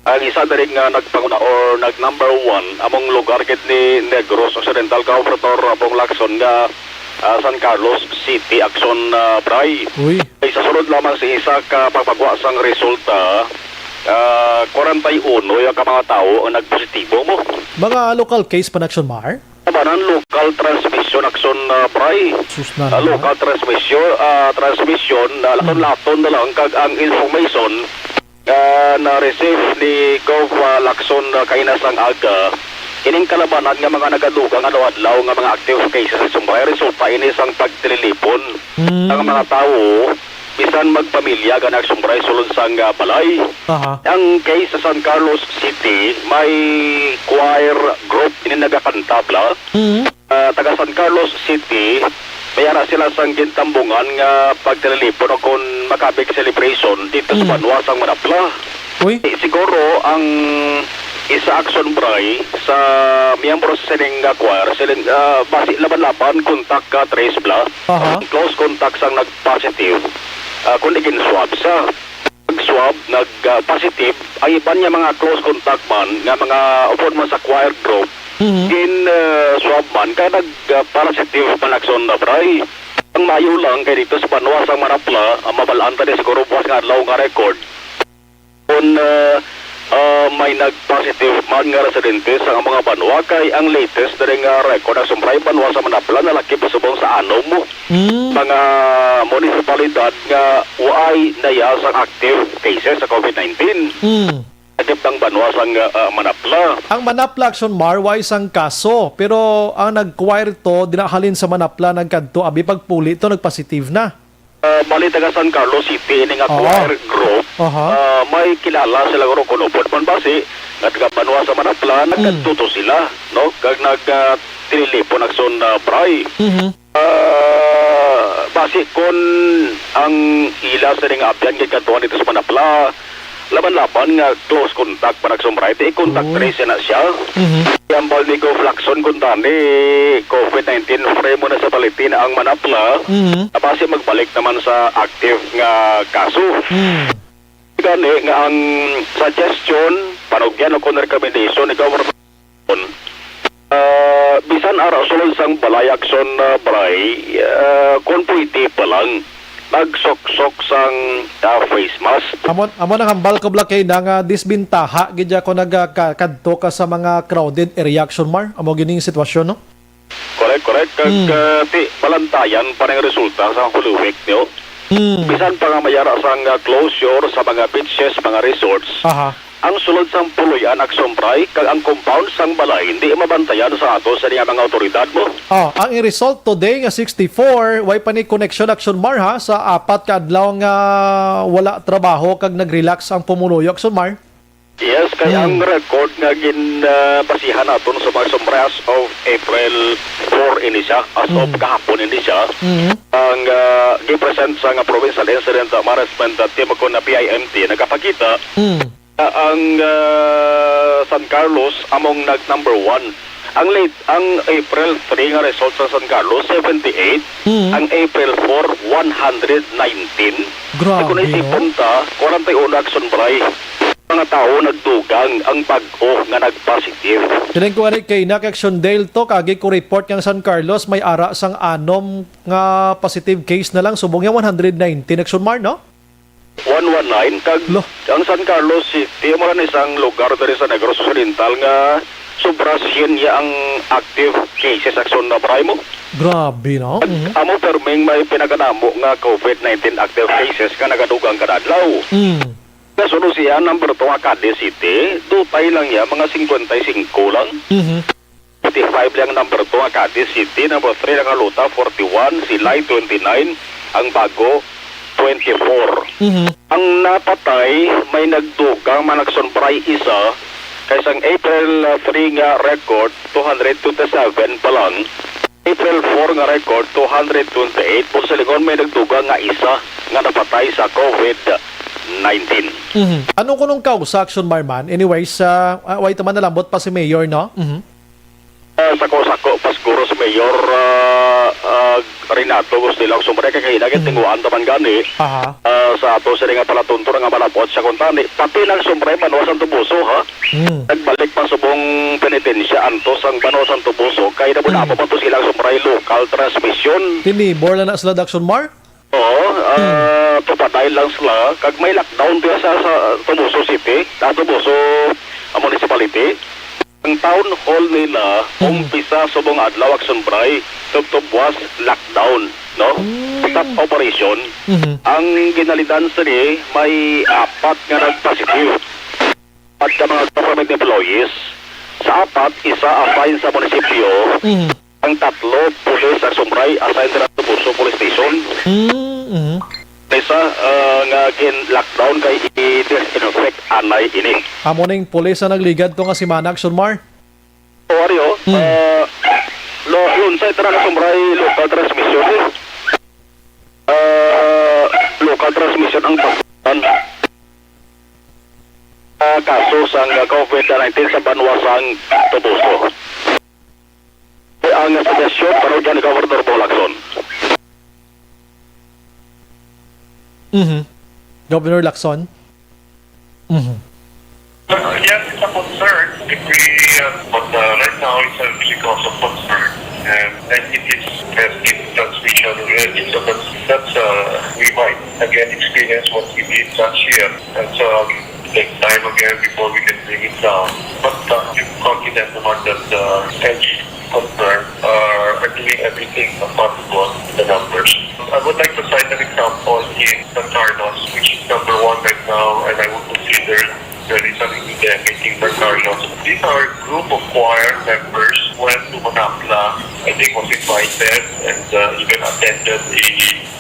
Ang isa diri nga nagpanguna or nag number one among lugar gid ni Negros Occidental, Governor Bong Lacson, nga ah, San Carlos City, Action ah, Bray. Uy. Kay sa sunod lamang sa isa ka pagpagwa sang resulta, ah, kwarenta y uno ya ka mga tawo ang nagpositibo mo. Mga local case pa na, Action Mar? Tabanan local transmission, Action ah, Bray. Sus na Ah, naman. Local transmission, ah, transmission, ah, laton-laton na lang kag ang information nga na-receive ni Gov ah, Lacson ah, kaina sang aga, ining kalabanan nga mga nagadugang adlaw-adlaw nga mga active cases sa Sumbahay resulta ini sang pagtililipon Mm. ang mga tawo bisan magpamilya gani ang Sumbahay sulod sang ah, balay. Aha. Ang case sa San Carlos City may choir group ini nagakanta bla. Mm. Ah, taga San Carlos City, may ara sila sang gintambungan nga pagtililipon o kon makabig celebration dito sa Mm. banwa sang Manapla. Uy. Eh, siguro ang isa Action Bray sa miyembro sa sining nga choir, siling, ah, basi laban-laban kontak ka trace bla. Aha. Close contact sang nag-positive, ah, kung igin-swab sa. Nag-swab, nag, ah, positive, ang iban niya mga close contact man nga mga upod man sa choir group, Mhm. Gin, ah, swab man, kag nag, ah, positive man, Action, ah, Bri. Ang maayo lang kay dito sa banwa sang Manapla, ah, mabal-an ta ni siguro buwas nga adlaw nga record. Kung, ah, ah, may nag-positive man nga residente sa mga banwa, kay ang latest diri nga record, Action Bri, banwa sa Manapla nalakip subong sa anom Mm. mga munisipalidad nga waay na iya sang active cases sa COVID nineteen. Mm. Sakit ang banwa sang, ah, Manapla. Ang Manapla, Action Mar, way sang kaso, pero ang nag-choir to, di na halin sa Manapla, nagkadto, abi pagpuli to, nagpositive na. Ah, bali, taga San Carlos City ini nga Oo. choir group. Aha. Ah, may kilala sila guro kun upod man basi nga taga banwa sa Manapla, Mm. nagkadto to sila, no? Kag nag, ah, tinilipon, Action, ah, Bri. Mhm. Ah, basi kon ang ila sining abyan gid kadtuan dito sa Manapla, laban-laban nga close contact man, Action Bri, i-contact Uy. trace na siya. Mhm. Ang Balnigo Flacson kuntani, COVID nineteen free municipality na ang Manapla, Mhm. na basi magbalik naman sa active nga kaso. Mhm. Gani nga ang suggestion, panugyan o kon recommendation ni Governor, ah, bisan ara sulod sang balay, Action, ah, Bri, ah, kung pwede pa lang, magsuksok sang, ah, face mask. Amo, amo nang hambal ko, Black, kay na nga disbintaha gid ako nag, ah, ka-, kadto ka sa mga crowded area, Action Mar. Amo gining sitwasyon, no? Correct, correct. Kag, Hmm. ah, ti, balantayan pa ning resulta sa Holy Week, no? Hmm. Bisan pa nga may ara sang, ah, closure sa mga beaches, mga resorts, Aha. ang sulod sang puloy-an, Action Bri, kag ang compound sang balay, hindi mabantayan sa ato sa mga awtoridad mo. Oh, ang result today nga sixty-four, way pa ni connection, Action Mar, ha, sa apat ka adlaw nga wala trabaho kag nag-relax ang pumuluyo, Action Mar. Yes, kay Hmm. ang record nga gin, ah, basihan naton sa mga Action Bri as of April four ini siya, as of Hmm. kahapon ini siya. Hmm. Ang, ah, gi-present sa nga Provincial Incident Management Team o kon na P I M T nagapakita Hmm. nga ang, ah, San Carlos among nag number one. Ang late, ang April three nga result sa San Carlos, seventy-eight. Hmm. Ang April four, one hundred nineteen. Grabe, Kung no? isipon ta, kwarenta y uno, Action Bri, mga tawo nagdugang ang bag-o nga nag-positive. Kining kuwari kay Nak Action Dale to, kagi ko report nga ang San Carlos may ara sang anom nga positive case na lang, subong niya one hundred nineteen, Action Mar, no? One one nine, kag Lo. ang San Carlos City, amo ra ni sang lugar diri sa Negros Occidental nga sobra sien ya ang active cases, Action Bri, mo. Grabe, no? Kag Mhm. amo perming may pinakanamo nga COVID nineteen active cases nga nagadugang kada adlaw. Mm. Kasunod siya, number two nga Cadiz City, dutay lang ya, mga singkwenta y singko lang. Mhm. Forty-five lang number two nga Cadiz City, number three lang ang Luta, forty-one, Silay, twenty-nine, ang Bago, twenty-four. Mhm. Ang napatay, may nagdugang man, Action Bri, isa, kay sang April, ah, three nga record, two hundred twenty-seven pa lang. April four nga record, two hundred twenty-eight. Kung sa lingon, may nagdugang nga isa nga napatay sa COVID nineteen. Mhm. Ano kunong kausa, Action Mar man? Anyways, ah, ah, way taman nalambot pa si Mayor, no? Mhm. Ah, sako-sako pa siguro si Mayor, ah, ah, Renato Gustilao Sumre, kay kaina gid Mm. tinguhaan ta man gani, Aha. ah, sa ato sini nga palatunton nga malabot siya kuntani. Pati nang Sumre, Banwa Santo Buso, ha? Mm. Nagbalik man subong penitensya antos ang Banwa Santo Buso, kay nabunabo Mm. man to sila Sumre local transmission. Tinibor lang na sila, Daction Mar? Oo, ah, Hmm. tupaday lang sila. Kag may lockdown diya sa, sa Toboso City, sa Toboso, ah, Municipality. Ang town hall nila, Hmm. umpisa subong adlaw, Action Bri, tubtob buwas, lockdown, no? Hmm. Stop operation. Mhm. Ang ginalidan sini, may apat nga nag-positive. Apat ka mga government employees. Sa apat, isa assigned sa munisipyo. Mhm. Ang tatlo, pulis sa Sumbray, assigned sa Toboso Police Station. Mm, mhm. Isa, ah, nga gin-lockdown kay i-disinfect anay ini. Amo ning pulis ang nagligad to nga si Manag Sunmar? O, ari, oh. Hmm. Ah, lo-, lunsay tara na Sumbray, local transmission, eh. Ah, local transmission ang pagkuhan. Ah, kaso sang COVID nineteen sa banwa sang Toboso. Ang suggestion, parugyan ni Governor Bo Lacson. Mhm. Governor Lacson? Mhm. Yes, it's a concern if we, uh, put Uh, right now, it's a really cause of concern, and, and it is testing transmission already. So that's, that's uh, we might again experience what we did last year. And so it takes time again before we can bring it down. But uh, I'm confident naman that uh, health concern uh, are doing everything possible in the numbers. I would like to cite an example in San Carlos, which is number one right now, and I would consider there is an epidemic in San Carlos. These are group of choir members went to Manapla. I think was invited and uh, even attended a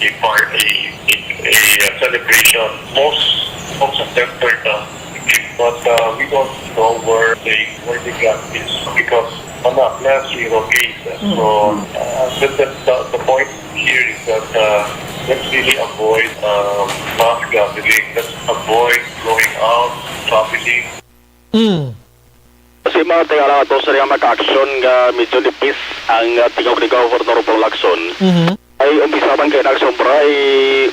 a, par- a, a, a celebration. Most most of them turned up, but uh, we don't know where they where they got this because Manapla, zero cases. So uh, the, the, the, the point here is that uh, let's really avoid um, mass gathering. Let's avoid going out, traveling. Mm. Kasi mga tingala ato sa mga ka-action nga medyo nipis ang uh, tingog ni Governor Paul Lacson. Mhm. Ay umpisa man kay nagsumbra ay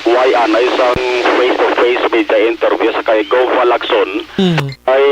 way anay sang face-to-face media interview sa kay Gov Lacson Mm. ay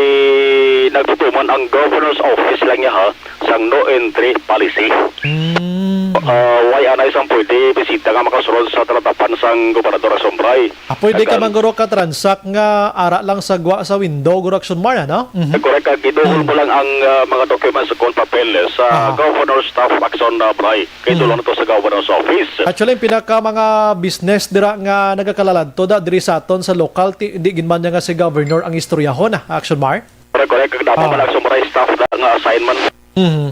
nagtutuman ang governor's office lang niya ha sang no entry policy. Mm. Uh, way anay sang pwede bisita nga makasulod sa talatapan sang gobernador Asumbray. Ah, pwede ka Agan. man guro ka transact nga ara lang sa gwa sa window, guro Action Mar, ano? Mhm. Correct, kag iduol mo lang ang ah, mga documents kung papeles sa Aha. Governor's Staff Action na Bray. Kay Mhm. dulo na to sa Governor's Office. Actually, ang pinaka mga business dira nga nagakalaladto da diri sa aton sa local, ti, di gid man niya nga si Governor ang istoryahon, ah, Action Mar. Correct, correct. Kag dapat Ah. man ang summarize staff na nga assignment Mhm.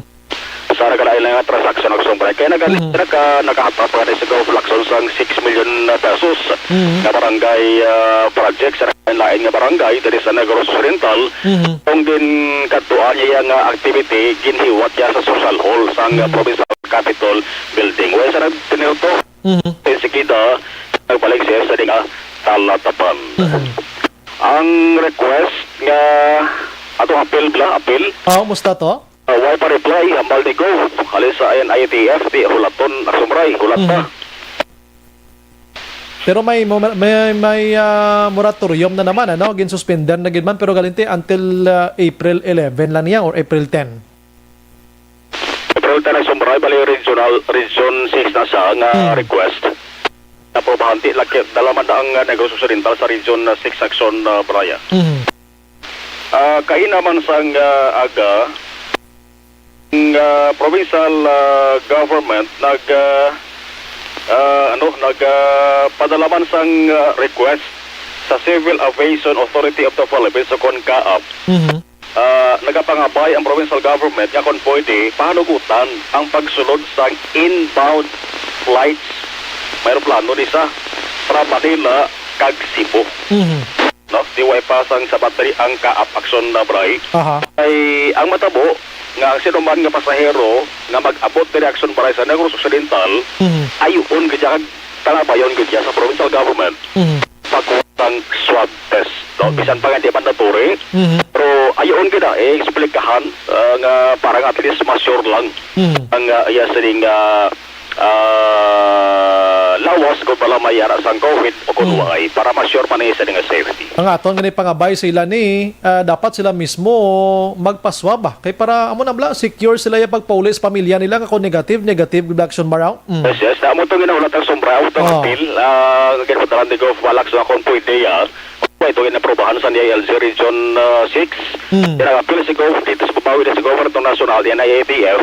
sa nagkalain nga transaction ang summarize. Kaya nagalit Mhm. na ka nakahatapan ni si Gov Lacson sang six million pesos Mhm. nga barangay ah, project sa lain-lain nga barangay diri sa Negros Occidental. Mhm. Kung ginkadtuan niya nga activity, ginhiwat niya sa social hall sang Mhm. provincial capitol building. Wala sa nagtinilto, Mhm. enseguida nagbalik siya sa dinga talatapan. Mhm. Ang request nga ato apil bla, apil. Ah, musta to? Uh, why pa reply? Hambal ni Gov. Halin sa N I T F, di hulaton, Action Mar, hulat pa. Mhm. Pero may mo- may may ah, moratorium na naman, ano? Ginsuspender na gid man, pero galinti until ah, April eleven lang niya or April ten. April ten, Action Mar, bali regional, region six na siya nga Hmm. request. Naprobahan ti laki dala man na ang uh, Negros Occidental sa region uh, six Action uh, Braya. Mhm. Ah, kahina man sang ah, aga, ang ah, provincial ah, government nag ah, ah, ano nag ah, padala man sang ah, request sa Civil Aviation Authority of the Philippines o kon CAAP. Mhm. Ah, nagapangabay ang provincial government nga kon pwede pahanugutan ang pagsulod sang inbound flights may eroplano ni sa para Manila kag Cebu. Mhm. No? Di way pa sang sabat diri ang CAAP Action na Bray. Aha. Ay ang matabo nga ang sinuman nga pasahero nga mag-abot diri Action Bray sa Negros Occidental, Mhm. ayuon gid siya kag talabayon gid siya sa provincial government Mhm. pagkuha sang swab test. No? Hmm. Bisan pa nga di mandatory, Mhm. pero ayuon gid na eh, explikahan ah, nga para nga at least ma-sure lang Mhm. ang ah, iya sining ah, ah, lawas kung pala may ara sang COVID o kung Hmm. why para ma-sure man niya sining safety. Ang aton gani pangabay sila ni ah, dapat sila mismo magpaswab ba. Kay para amo na bla secure sila yung pagpauli sa pamilya nila nga kung negative, negative gid Action Mar. Mm. Yes, yes. Na mo itong ginahulat ang sombra, ang itong Oh. appeal, ah, ginpadalan ni Gov Balak sa kung pwede, ah, kung ito ginaprobahan sa N I L G Region ah, six. Mm. Kaya appeal si Gov, dito sa babawi na si Gov, itong national, N I A T F,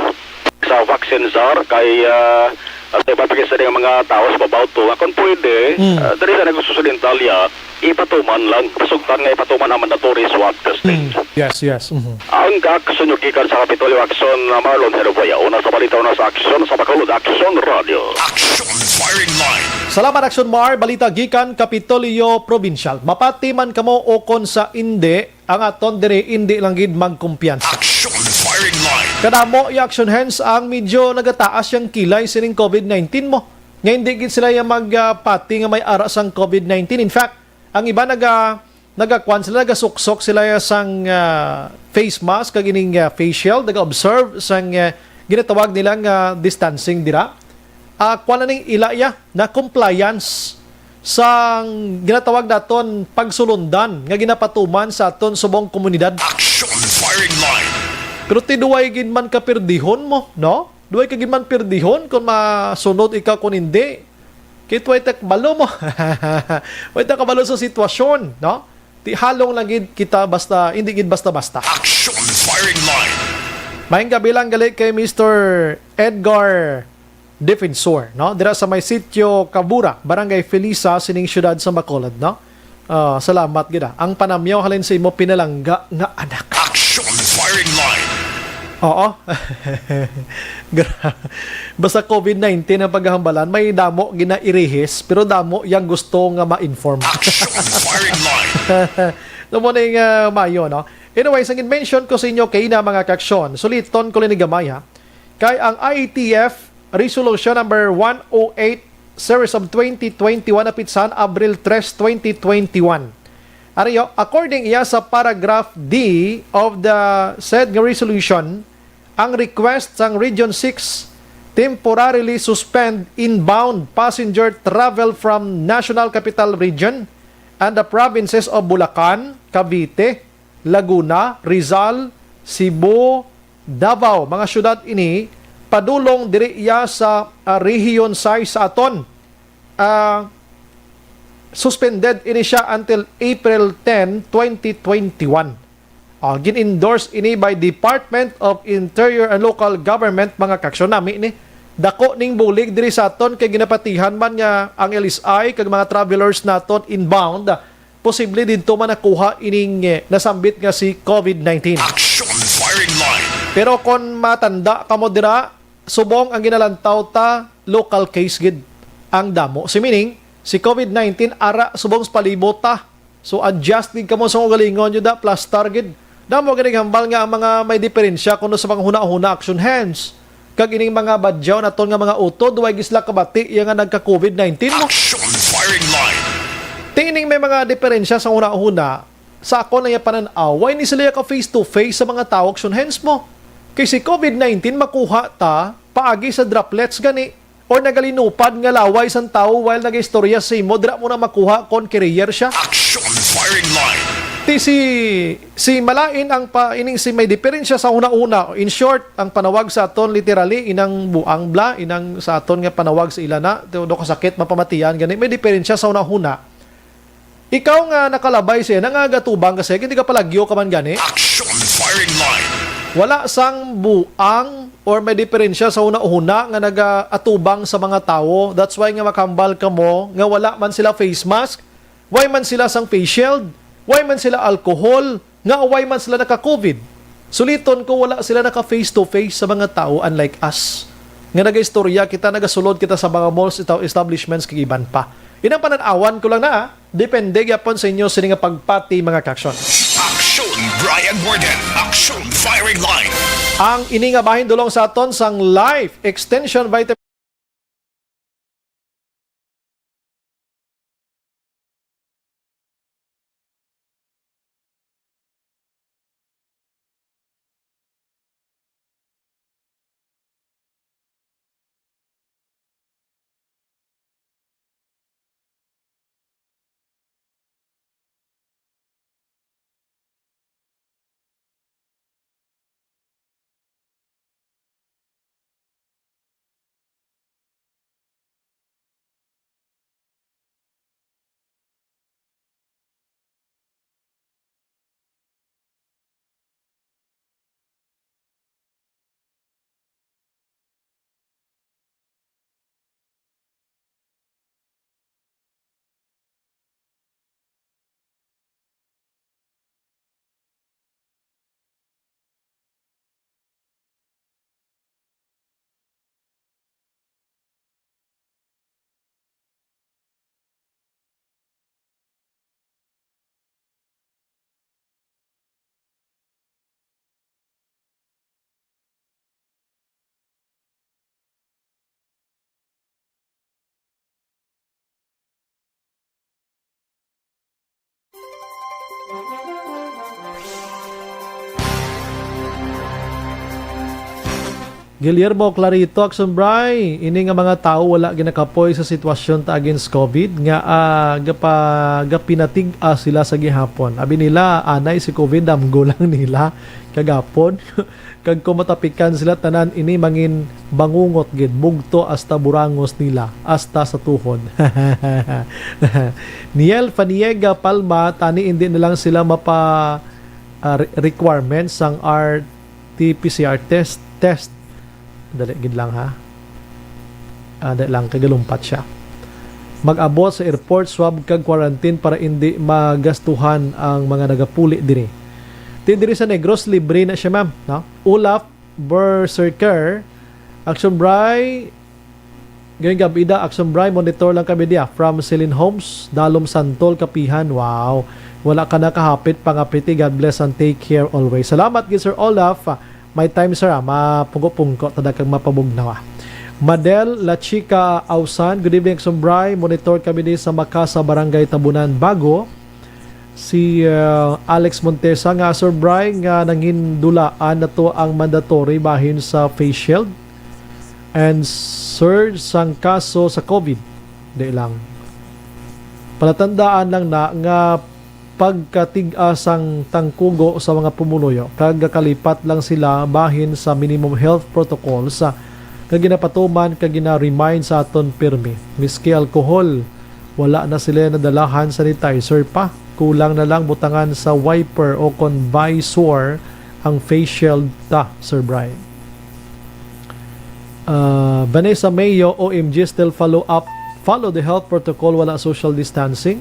sa vaccine czar, kay, ah, at iba pa sa mga tao sa babaw to, nga kung pwede, Mm. ah, dali na nagsusulintalya, ipatuman lang, pasugtan nga ipatuman ang mandatory swab testing. Mm. Yes, yes. Mhm. Ang kaaksyon nyo gikan sa Kapitolyo Aksyon na Marlon Herboya. Una sa balita, una sa aksyon sa Bacolod Aksyon Radio. Action firing line. Salamat, Action Mar. Balita gikan Kapitolyo Provincial. Mapati man kamo o kon sa indi, ang aton diri indi lang gid magkumpiyansa. Action firing line. Kadamo yung action hands ang medyo nagataas yung kilay sining COVID nineteen mo. Nga hindi gid sila yung magpati nga may ara sang COVID nineteen. In fact, ang iba naga nagakwan sila, nagasuksok sila sang ah, face mask kag ining ah, face shield, naga-observe sang ah, ginatawag nila nga distancing dira. Ah, kwan na ning ila iya na compliance sang ginatawag naton pagsulundan nga ginapatuman sa aton subong komunidad. Action firing line. Pero ti duway gid man ka pirdihon mo, no? Duway ka gid man pirdihon kung masunod ikaw kung hindi. Kit way ta kabalo mo. Way ta kabalo sa sitwasyon, no? Ti halong lang gid kita basta, hindi gid basta-basta. Action firing line. Maayong gabi lang gali kay Mister Edgar Defensor, no? Dira sa may sitio Kabura, Barangay Felisa, sining siyudad sa Bacolod, no? Ah, salamat gid, ah. Ang panamyaw halin sa imo pinalangga nga anak. Action firing line. Oo. Gra-, basta covid nineteen ang paghahambalan, may damo ginairihis, pero damo yang gusto nga ma-inform. Action firing line. So, mo ning, ah, mayo, no? Anyways, ang mention ko sa inyo kay na mga kaksyon, suliton ko lang ni gamay, ha? Kay ang I A T F Resolution number one oh eight, series of twenty twenty-one, napitsan Abril tres, twenty twenty-one. Ariyo, according iya sa paragraph D of the said nga resolution, ang request sang Region six temporarily suspend inbound passenger travel from National Capital Region and the provinces of Bulacan, Cavite, Laguna, Rizal, Cebu, Davao, mga syudad ini, padulong diri iya sa, ah, Region six sa aton. Ah, suspended ini siya until April ten, twenty twenty-one. Ah, gin-endorse ini by Department of Interior and Local Government, mga kaksyon nami ni. Dako ning bulig diri sa aton kay ginapatihan man nga ang L S I kag mga travelers naton inbound posible didto man nakuha ining, eh, nasambit nga si covid nineteen. Action firing line. Pero kon matanda kamo dira, subong ang ginalantaw ta, local case gid ang damo. Si meaning, si covid nineteen ara subong sa palibot ta. So adjust gid kamo sa kaugalingon, yun da, plastar gid. Damo gid hambal nga ang mga may diferensya kuno sa mga hunahuna, action hands, kag ining mga badyaw naton nga mga utod, way gid sila kabati iya nga nagka covid nineteen mo. Action firing line. Ti ining may mga diferensya sa hunahuna, sa ako na iya panan-aw, way ni sila ka face to face sa mga tawo, action hands mo. Kay si covid nineteen makuha ta paagi sa droplets gani or nagalinupad nga laway sang tawo while nagaistorya sa imo, dira mo na makuha kon carrier siya. Action firing line. Ti si, si malain ang pa, ining si may diferensya sa hunahuna. In short, ang panawag sa aton literally, inang buang bla, inang sa aton nga panawag sa ila na, do, do kasakit, mapamatian, gani, may diferensya sa hunahuna. Ikaw nga nakalabay siya, nangagatubang ka siya, hindi ka palagyo ka man gani? Action firing line. Wala sang buang or may diferensya sa hunahuna nga nagaatubang sa mga tawo. That's why nga makambal ka mo nga wala man sila face mask, way man sila sang face shield, way man sila alcohol, nga way man sila naka-covid. Suliton ko, wala sila naka face to face sa mga tawo, unlike us nga nagaistorya kita, nagasulod kita sa mga malls, establishments, kag iban pa. Inang panan-awan ko lang na, ah. Depende gyapon sa inyo sini nga pagpati, mga kaksyon. Action, Brian Warden. Action, firing line. Ang ini nga bahin dulong sa aton sang Life Extension Vitamin Guillermo Clarito, Action Bri, ini nga mga tawo wala ginakapoy sa sitwasyon ta against COVID nga, ah, gapa-, gapinatig-a sila sa gihapon. Abi nila, anay si COVID, damgo lang nila kagapon. Kag kung matapikan sila tanan, ini mangin bangungot gid, bugto hasta burangos nila, hasta sa tuhod. Niel Faniega Palma, tani hindi na lang sila mapa, ah, re-, requirements sang R T P C R test, test. Dali gid lang, ha. Ah, dali lang, kagalumpat siya. Mag-abot sa airport, swab kag quarantine para indi magastuhan ang mga nagapuli diri. Ti diri sa Negros, libre na siya, ma'am, no? Olaf Berserker, Action Bri, ngayong gabi da, Action Bri, monitor lang kami diya. From Celine Homes, Dalom Santol, Kapihan. Wow. Wala ka na kahapit, pangapiti. God bless and take care always. Salamat gid, Sir Olaf. May time, sir, ah. Mapungko-pungko, tada kag mapabugnaw, ah. Madel La Chica Ausan, good evening, Action Bri. Monitor kami di sa Makasa, Barangay Tabunan, Bago. Si, uh, Alex Montesa nga, "Sir Bri, nga nangindulaan na to ang mandatory bahin sa face shield and surge sang kaso sa COVID." Di lang. Palatandaan lang na nga pagkatig-a sang tangkugo sa mga pumuluyo, kag gakalipat lang sila bahin sa minimum health protocols, ah, nga ginapatuman kag gina-remind sa aton pirmi. Miski alcohol, wala na sila nadalahan sanitizer pa. Kulang na lang butangan sa wiper o kon visor ang face shield ta, Sir Brian. Ah, Vanessa Mayo, "O M G, still follow up, follow the health protocol, wala social distancing.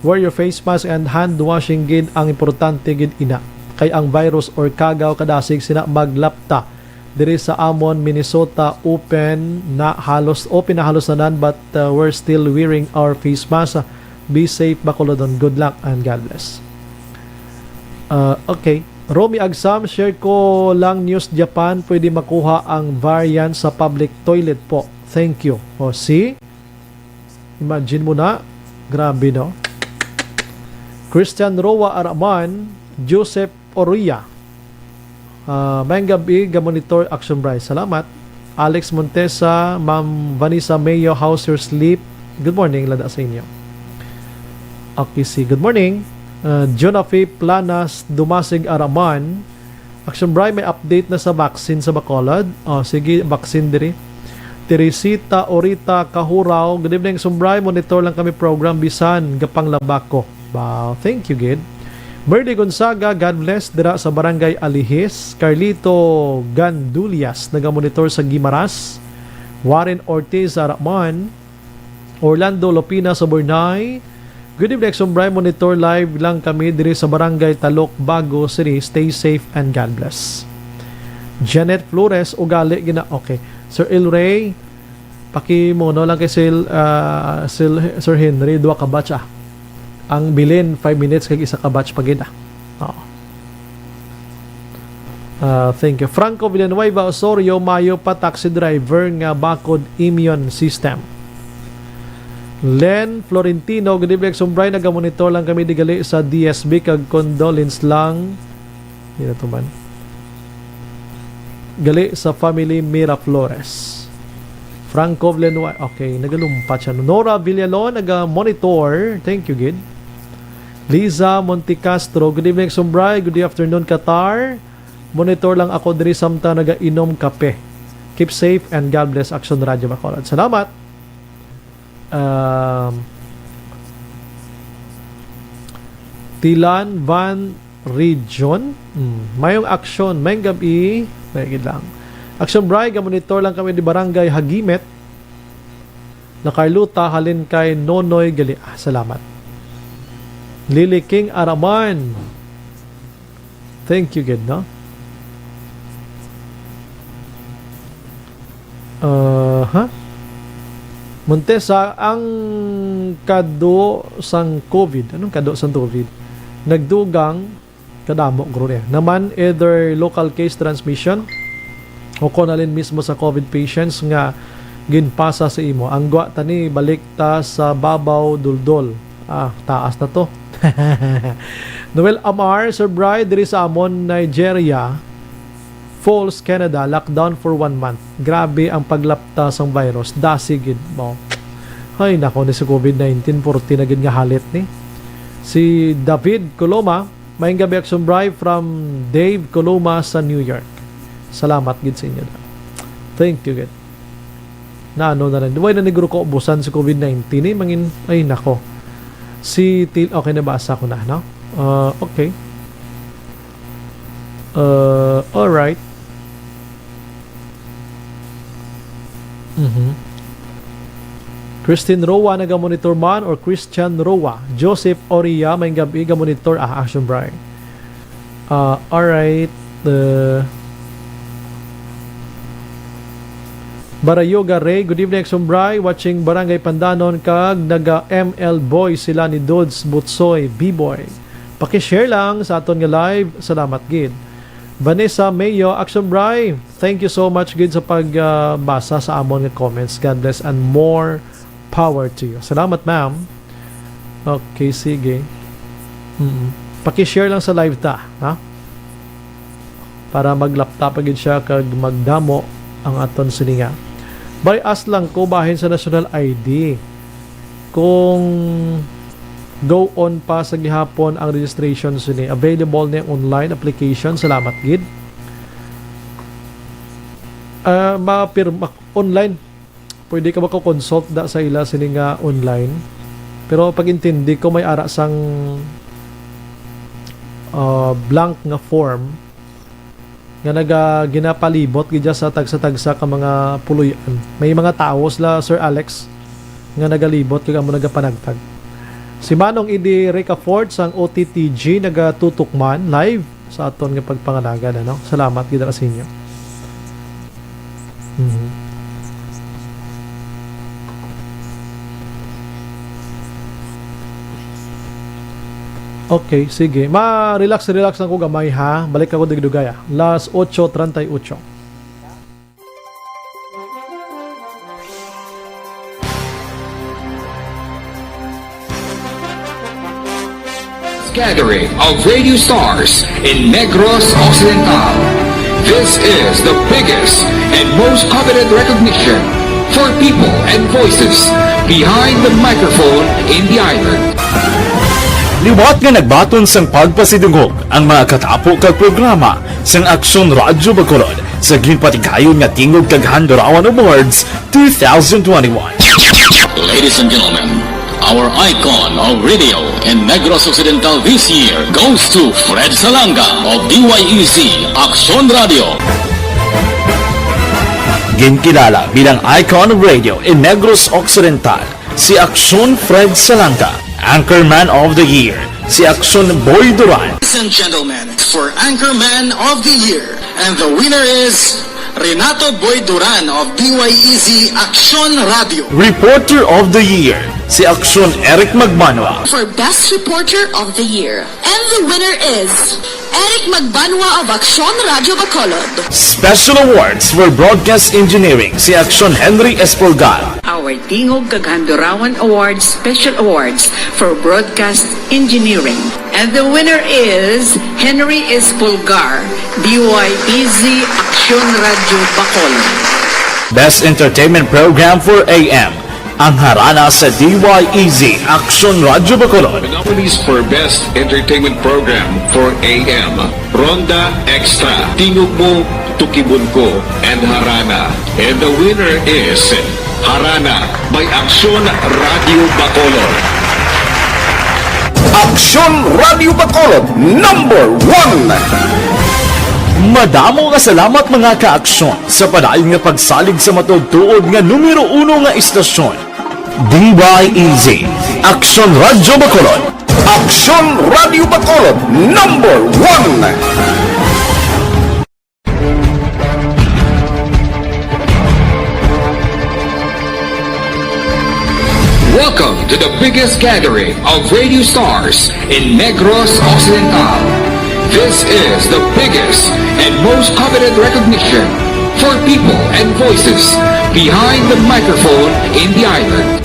Wear your face mask and hand washing gid ang importante gid ina. Kay ang virus or kagaw kadasig sina maglapta." Diri sa amon, Minnesota, open na halos, open na halos tanan, but, uh, we're still wearing our face mask. Be safe, Bacolodon. Good luck and God bless. Uh, okay. Romy Agsam, "Share ko lang news Japan, pwede makuha ang variant sa public toilet po. Thank you." O, see? Imagine mo na. Grabe, no? Christian Roa Araman, Joseph Oria. Ah, maayong gabi, ga-monitor Action Bri. Salamat. Alex Montesa, Ma'am Vanessa Mayo, how's your sleep? Good morning, lada sa inyo. Okay, si, good morning. Ah, Jonafi Planas Dumasig Araman, Action Bri, may update na sa vaccine sa Bacolod? Oh, sige, vaccine diri. Teresita Orita Kahuraw, good evening, Action Bri. Monitor lang kami program bisan gapanglaba ko. Wow, thank you, gid. Merly Gonzaga, God bless, dira sa Barangay Alihis. Carlito Gandulias, nagamonitor sa Guimaras. Warren Ortiz, Araman. Orlando Lopina sa Bornay. Good evening, Action Bri. Monitor live lang kami diri sa Barangay Talok, Bago City. Stay safe and God bless. Janet Flores, ugali gina-, okay. Sir El Rey, pakimuno lang kay Sir, ah, Sir, Sir Henry, duha ka batch, ah. Ang bilin, five minutes kag isa ka batch pa gid, ah. Oo. Ah, thank you. Franco Villanueva Osorio, mayo pa taxi driver nga bakod immune system. Len Florentino, good evening, Action Bri. Nagamonitor lang kami di gali sa D S B kag condolence lang. Di na to man. Gali sa family Miraflores. Franco Villanueva, okay, nagalumpat siya. Nora Villalon, naga-monitor. Thank you, gid. Liza Montecastro, good evening, Action Bri. Good afternoon, Qatar. Monitor lang ako diri samtang nagainom kape. Keep safe and God bless, Action Radyo Bacolod. Salamat. Um, Tilan Van Region. Hmm. Mayong aksyon. Mayong gabi. May gid lang. Action Bri, ga-monitor lang kami di Barangay Hagimet. La Carlota, halin kay Nonoy Gali. Ah, salamat. Lily King Araman. Thank you, gid, no? Aha. Montesa, ang kado sang COVID. Anong kado sang COVID? Nagdugang, kadamo, guro niya. Naman, either local case transmission o kon alin mismo sa COVID patients nga ginpasa sa imo. Ang gwa tani, balik ta sa babaw, duldol. Ah, taas na to. Noel Amar, Sir Bri, diri sa amon, Nigeria, Falls, Canada, lockdown for one month. Grabe ang paglapta sang virus. Dasi gid mo. Ay, nako, ni sa covid nineteen, forty na gid nga halit ni. Si David Coloma, "Maayong gabi, Action Bri, from Dave Coloma sa New York." Salamat gid sa inyo. Thank you gid. Na ano na lang. Di ba na negro ko ubusan sa covid nineteen eh? Mangin, ay, nako. Si Til, okay, nabasa ko na, no? Uh, okay. Uh, alright. Mhm. Christine Roa, naga-monitor man, or Christian Roa? Joseph Oria, may gabi, ga-monitor. Ah, Action Bri. Ah, alright. Uh, Barayoga Ray, "Good evening, Action Bri. Watching Barangay Pandanon kag naga M L Boy sila ni Dudes Butsoy, B-Boy." Paki-share lang sa aton nga live. Salamat gid. Vanessa Mayo, "Action Bri, thank you so much gid sa pag, ah, basa sa amon nga comments. God bless and more power to you." Salamat, ma'am. Okay, sige. Mm. Paki-share lang sa live ta, ha? Para maglapta pa gid siya kag magdamo ang aton silinga. Bri, ask lang ko bahin sa national I D. Kung go on pa sa gihapon ang registration sini, available ni online application. Salamat gid. Ah, mapirma online. Pwede ka maka-consult da sa ila sini nga online. Pero pag-intindi ko, may ara sang, ah, blank nga form nga naga-, ginapalibot gid sa tagsa-tagsa ka mga puloy-an. May mga tawo sila, Sir Alex, nga nagalibot kag amo nagapanagtag. Si Manong Eddie Ricafort sang O T T G nagatutok man live sa aton nga pagpangalagan, ano? Salamat gid sa inyo. Mhm. Okay, sige. Ma-relax, relax lang ko gamay, ha. Balik ako digdugay, ah. Las ocho treinta y ocho. Gathering of radio stars in Negros Occidental. This is the biggest and most coveted recognition for people and voices behind the microphone in the island. Liwat nga nagbaton sang pagpasidungog ang mga katapo kag programa sang Aksyon Radyo Bacolod sa ginpatigayon nga Tingog kag Handurawan Awards two thousand twenty-one. Ladies and gentlemen, our icon of radio in Negros Occidental this year goes to Fred Salanga of D Y E Z Aksyon Radyo. Ginkilala bilang icon of radio in Negros Occidental si Aksyon Fred Salanga, Anchorman of the Year, si Aksyon Boy Duran. Ladies and gentlemen, for Anchorman of the Year, and the winner is Renato Boy Duran of D Y E Z Aksyon Radyo. Reporter of the Year, si Aksyon Eric Magbanwa. For Best Reporter of the Year, and the winner is Eric Magbanwa of Aksyon Radyo Bacolod. Special Awards for Broadcast Engineering, si Aksyon Henry Espolgar. Our Tingog kag Handurawan Awards Special Awards for Broadcast Engineering. And the winner is Henry Espolgar, D Y E Z Aksyon Radyo Bacolod. Best Entertainment Program for A M, ang Harana sa D Y E Z Aksyon Radyo Bacolod. The nominees for Best Entertainment Program for A M, Ronda Extra, Tingog Mo, Tukibon Ko, and Harana. And the winner is Harana by Aksyon Radyo Bacolod. Aksyon Radyo Bacolod, number one. Madamo nga salamat, mga ka-Aksyon, sa padayon nga pagsalig sa matuod-tuod nga numero uno nga istasyon, D Y E Z, Aksyon Radyo Bacolod. Aksyon Radyo Bacolod, number one. Welcome to the biggest gathering of radio stars in Negros Occidental. This is the biggest and most coveted recognition for people and voices behind the microphone in the island.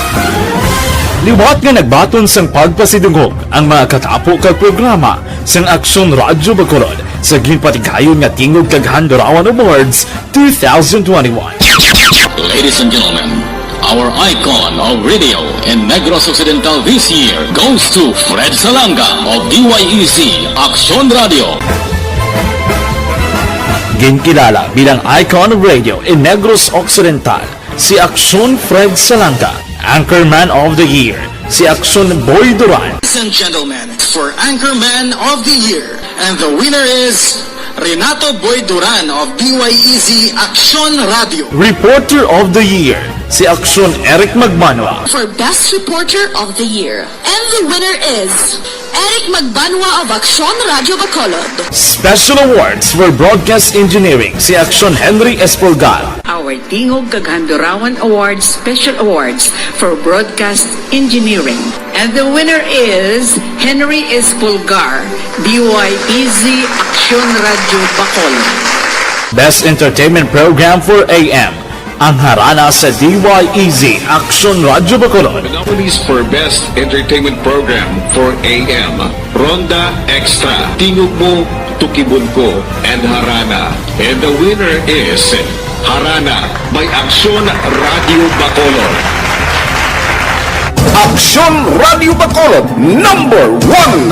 Liwat nga nagbaton sang pagpasidungog ang mga katapo kag programa sang Aksyon Radyo Bacolod sa ginpatigayon nga Tingog kag Handurawan Awards two thousand twenty-one. Ladies and gentlemen, our icon of radio in Negros Occidental this year goes to Fred Salanga of D Y E Z Aksyon Radio. Ginkilala bilang icon of radio in Negros Occidental, si Aksyon Fred Salanga, Anchorman of the Year, si Aksyon Boy Duran. Ladies and gentlemen, for Anchorman of the Year, and the winner is Renato Boy Duran of D Y E Z Aksyon Radio. Reporter of the Year, si Aksyon Eric Magmanwa. For Best Reporter of the Year, and the winner is Eric Magbanwa of Aksyon Radyo Bacolod. Special Awards for Broadcast Engineering, si Aksyon Henry Espolgar. Our Tingog kag Handurawan Awards Special Awards for Broadcast Engineering. And the winner is Henry Espolgar, D Y E Z Aksyon Radyo Bacolod. Best Entertainment Program for A M, ang Harana sa D Y E Z Aksyon Radyo Bacolod. The nominees for Best Entertainment Program for A M, Ronda Extra, Tingog Mo, Tukibon Ko, and Harana. And the winner is Harana by Aksyon Radyo Bacolod. Aksyon Radyo Bacolod, number one.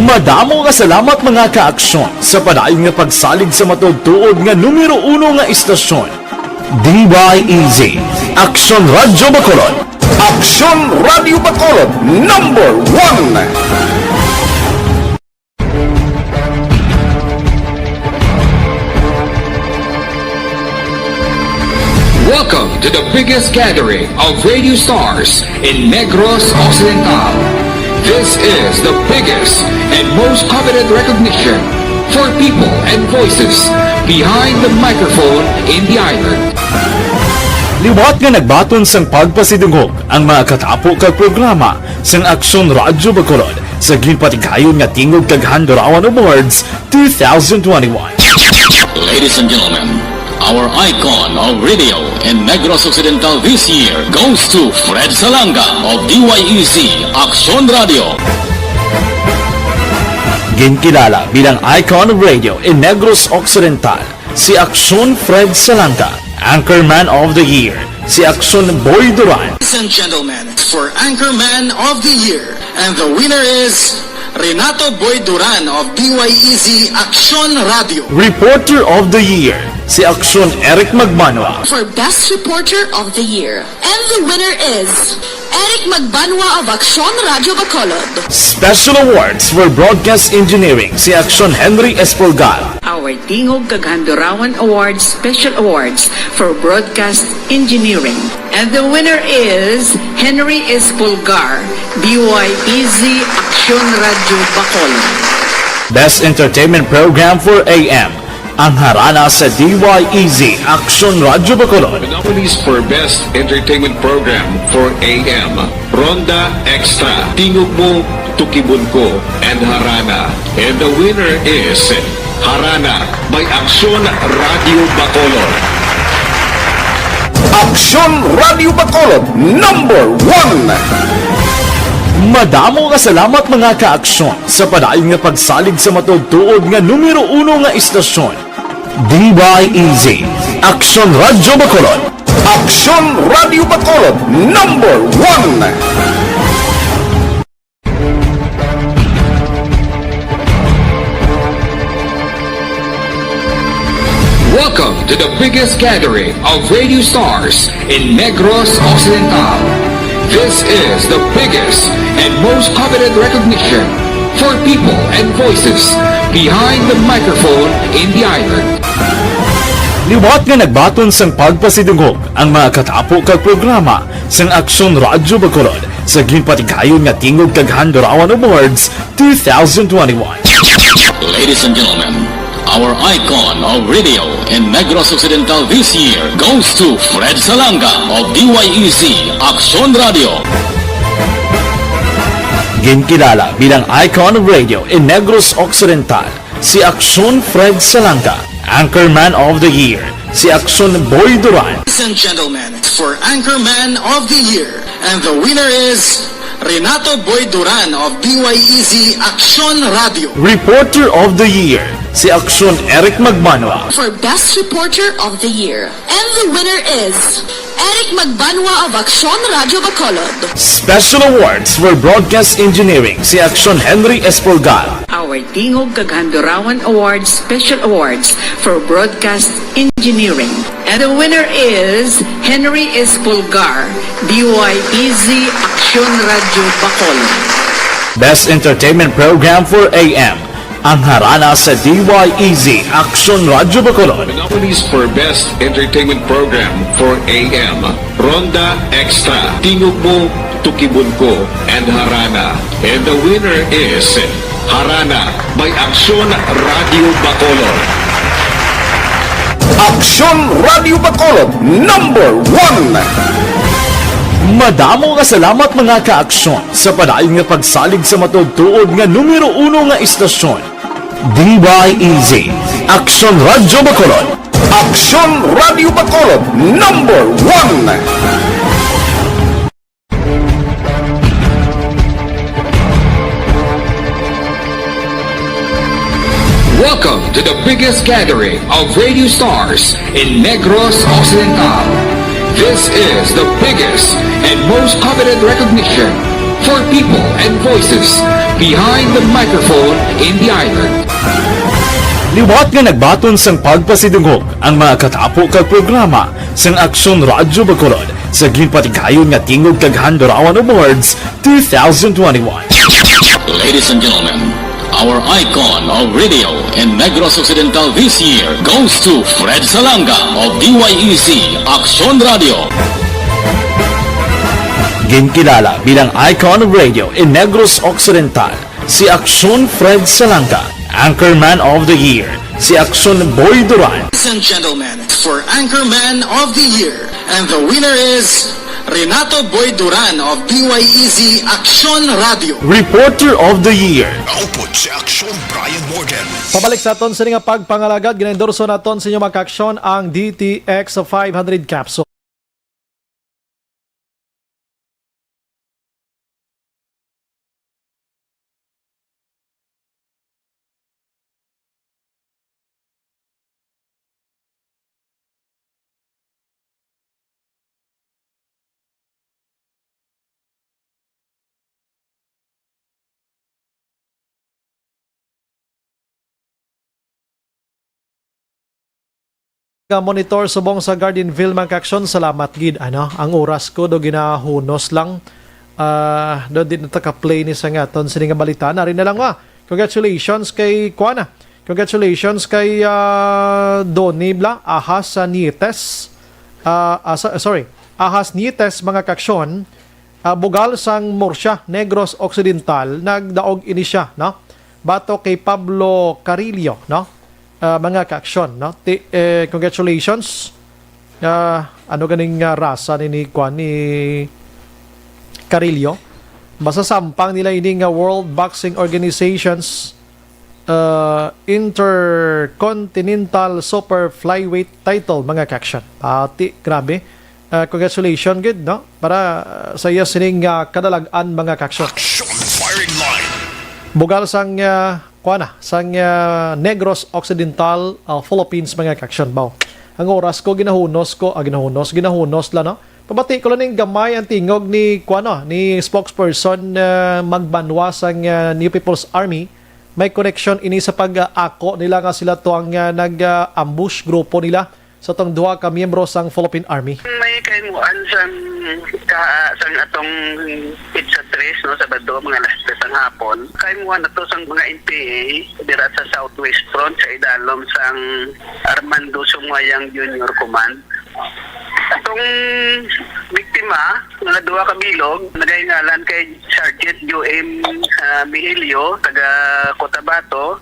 Madamo nga salamat, mga ka-aksyon, sa padayon nga pagsalig sa matuod-tuod nga numero uno nga istasyon. D Y E Z, Aksyon Radyo Bacolod. Aksyon Radyo Bacolod, number one. Welcome to the biggest gathering of radio stars in Negros Occidental. This is the biggest and most coveted recognition for people and voices behind the microphone in the island. Liwat nga nagbaton sang pagpasidungog ang mga katapo kag programa sang Aksyon Radyo Bacolod sa ginpatigayon nga Tingog kag Handurawan Awards two thousand twenty-one. Ladies and gentlemen, our icon of radio in Negros Occidental this year goes to Fred Salanga of D Y E Z Aksyon Radio. Ginkilala bilang icon of radio in Negros Occidental, si Aksyon Fred Salanga. Anchorman of the Year, si Aksyon Boy Duran. Ladies and gentlemen, for Anchorman of the Year, and the winner is Renato Boy Duran of D Y E Z Aksyon Radio. Reporter of the Year, si Aksyon Eric Magmanwa. For Best Reporter of the Year, and the winner is Eric Magbanwa of Aksyon Radyo Bacolod. Special Awards for Broadcast Engineering, si Aksyon Henry Espolgar. Our Tingog kag Handurawan Awards Special Awards for Broadcast Engineering. And the winner is Henry Espolgar, D Y E Z Aksyon Radyo Bacolod. Best Entertainment Program for A M, ang Harana sa D Y E Z Aksyon Radyo Bacolod. The nominees for Best Entertainment Program for A M, Ronda Extra, Tingog Mo, Tukibon Ko, and Harana. And the winner is Harana by Aksyon Radyo Bacolod. Aksyon Radyo Bacolod, number one. Madamo nga salamat, mga ka-aksyon, sa padayon nga pagsalig sa matuod-tuod nga numero uno nga istasyon. D Y E Z, Aksyon Radyo Bacolod. Aksyon Radyo Bacolod, number one. Welcome to the biggest gathering of radio stars in Negros Occidental. This is the biggest and most coveted recognition for people and voices behind the microphone in the island. Liwat nga nagbaton sang pagpasidungog ang mga katapo kag programa sang Aksyon Radyo Bacolod sa ginpatigayon nga Tingog kag Handurawan Awards two thousand twenty-one. Ladies and gentlemen, our icon of radio in Negros Occidental this year goes to Fred Salanga of D Y E Z Aksyon Radio. Ginkilala bilang icon of radio in Negros Occidental, si Aksyon Fred Salanga. Anchorman of the Year, si Aksyon Boy Duran. Ladies and gentlemen, for Anchorman of the Year, And the winner is Renato Boy Duran of D Y E Z Aksyon Radio. Reporter of the Year, si Aksyon Eric Magbanwa. For Best Reporter of the Year. And the winner is Eric Magbanwa of Aksyon Radio Bacolod. Special Awards for Broadcast Engineering, si Aksyon Henry Espolgar. Our Tingog kag Handurawan Awards Special Awards for Broadcast Engineering. And the winner is Henry Espolgar, D Y E Z Aksyon Radio Bacolod. Best Entertainment Program for A M, ang Harana sa D Y E Z Aksyon Radio Bacolod. The nominees for Best Entertainment Program for A M, Ronda Extra, Tingog Mo, Tukibon Ko, and Harana. And the winner is Harana by Aksyon Radio Bacolod. Aksyon Radio Bacolod, number one. Madamo nga salamat, mga ka-aksyon, sa padayon nga pagsalig sa matuod-tuod nga numero uno nga istasyon, D Y E Z, Aksyon Radio Bacolod. Aksyon Radio Bacolod, number one. Welcome to the biggest gathering of radio stars in Negros Occidental. This is the biggest and most coveted recognition for people and voices behind the microphone in the island. Liwat nga nagbaton sang pagpasidungog ang mga katapo kag programa sang Aksyon Radyo Bacolod sa ginpatigayon nga Tingog kag Handurawan Awards two thousand twenty-one. Ladies and gentlemen, our icon of radio in Negros Occidental this year goes to Fred Salanga of D Y E Z Aksyon Radio. Ginkilala bilang icon of radio in Negros Occidental si Aksyon Fred Salanga. Anchorman of the Year, si Aksyon Boy Duran. Ladies and gentlemen, for Anchorman of the Year, and the winner is Renato Boy Duran of D Y E Z Aksyon Radio. Reporter of the Year. Maupod si Aksyon Brian Morgan. Pabalik sa aton sini nga pagpangalagad, ginaendorso naton sa inyo, mga ka-aksyon, ang D T X five hundred capsule. Ka-monitor subong sa Gardenville, mga ka-aksyon, salamat gid, ano, ang oras ko do ginahunos lang. Ah, do di na ta ka-play ni sa nga aton sini nga balita. Nari na lang, wa. Congratulations kay kuana. Congratulations kay, ah, Donnie Bla, Ahas sa Nietes. Ah, ah, so- sorry. Ahas Nietes, mga ka-aksyon. Ah, bugal sang Murcia, Negros Occidental, nagdaog ini siya, no? Bato kay Pablo Carillo, no? Ah, mga ka-aksyon, no? Ti-, eh, congratulations. Ah, ano ganing, ah, rasa ni, ni, kwan, ni Carillo? Masasampang nila ini nga World Boxing Organization's, ah, Intercontinental Super Flyweight title, mga ka-aksyon. Pati, grabe. Ah, congratulations gid, no? Para, ah, sa iya sining, ah, kadalag-an, mga ka-aksyon. Action firing line. Bugal sang, ah, kuana, sang, ah, Negros Occidental, ah, Philippines, mga ka-aksyon. Baw. Ang oras ko, ginahunos ko, ah, ginahunos, ginahunos la, no? Pabati ko lang ning gamay ang tingog ni, kuano, ni spokesperson, ah, Magbanwa sang, ah, New People's Army. May connection ini sa pag-ako nila nga sila to ang, ah, nag, ah, ambush grupo nila sa tong duha ka miyembro sang Philippine Army. May kahimuan sang ka, sang atong pizza tres, no, Sabado, mga alas tres ang hapon. Kahimuan nato sang mga N P A dira sa Southwest Front sa idalom sang Armando Sumuayang Junior Command. Atong biktima, mga duha ka bilog, nagahingalan kay Sergeant U M, ah, Mihilio, taga Cotabato,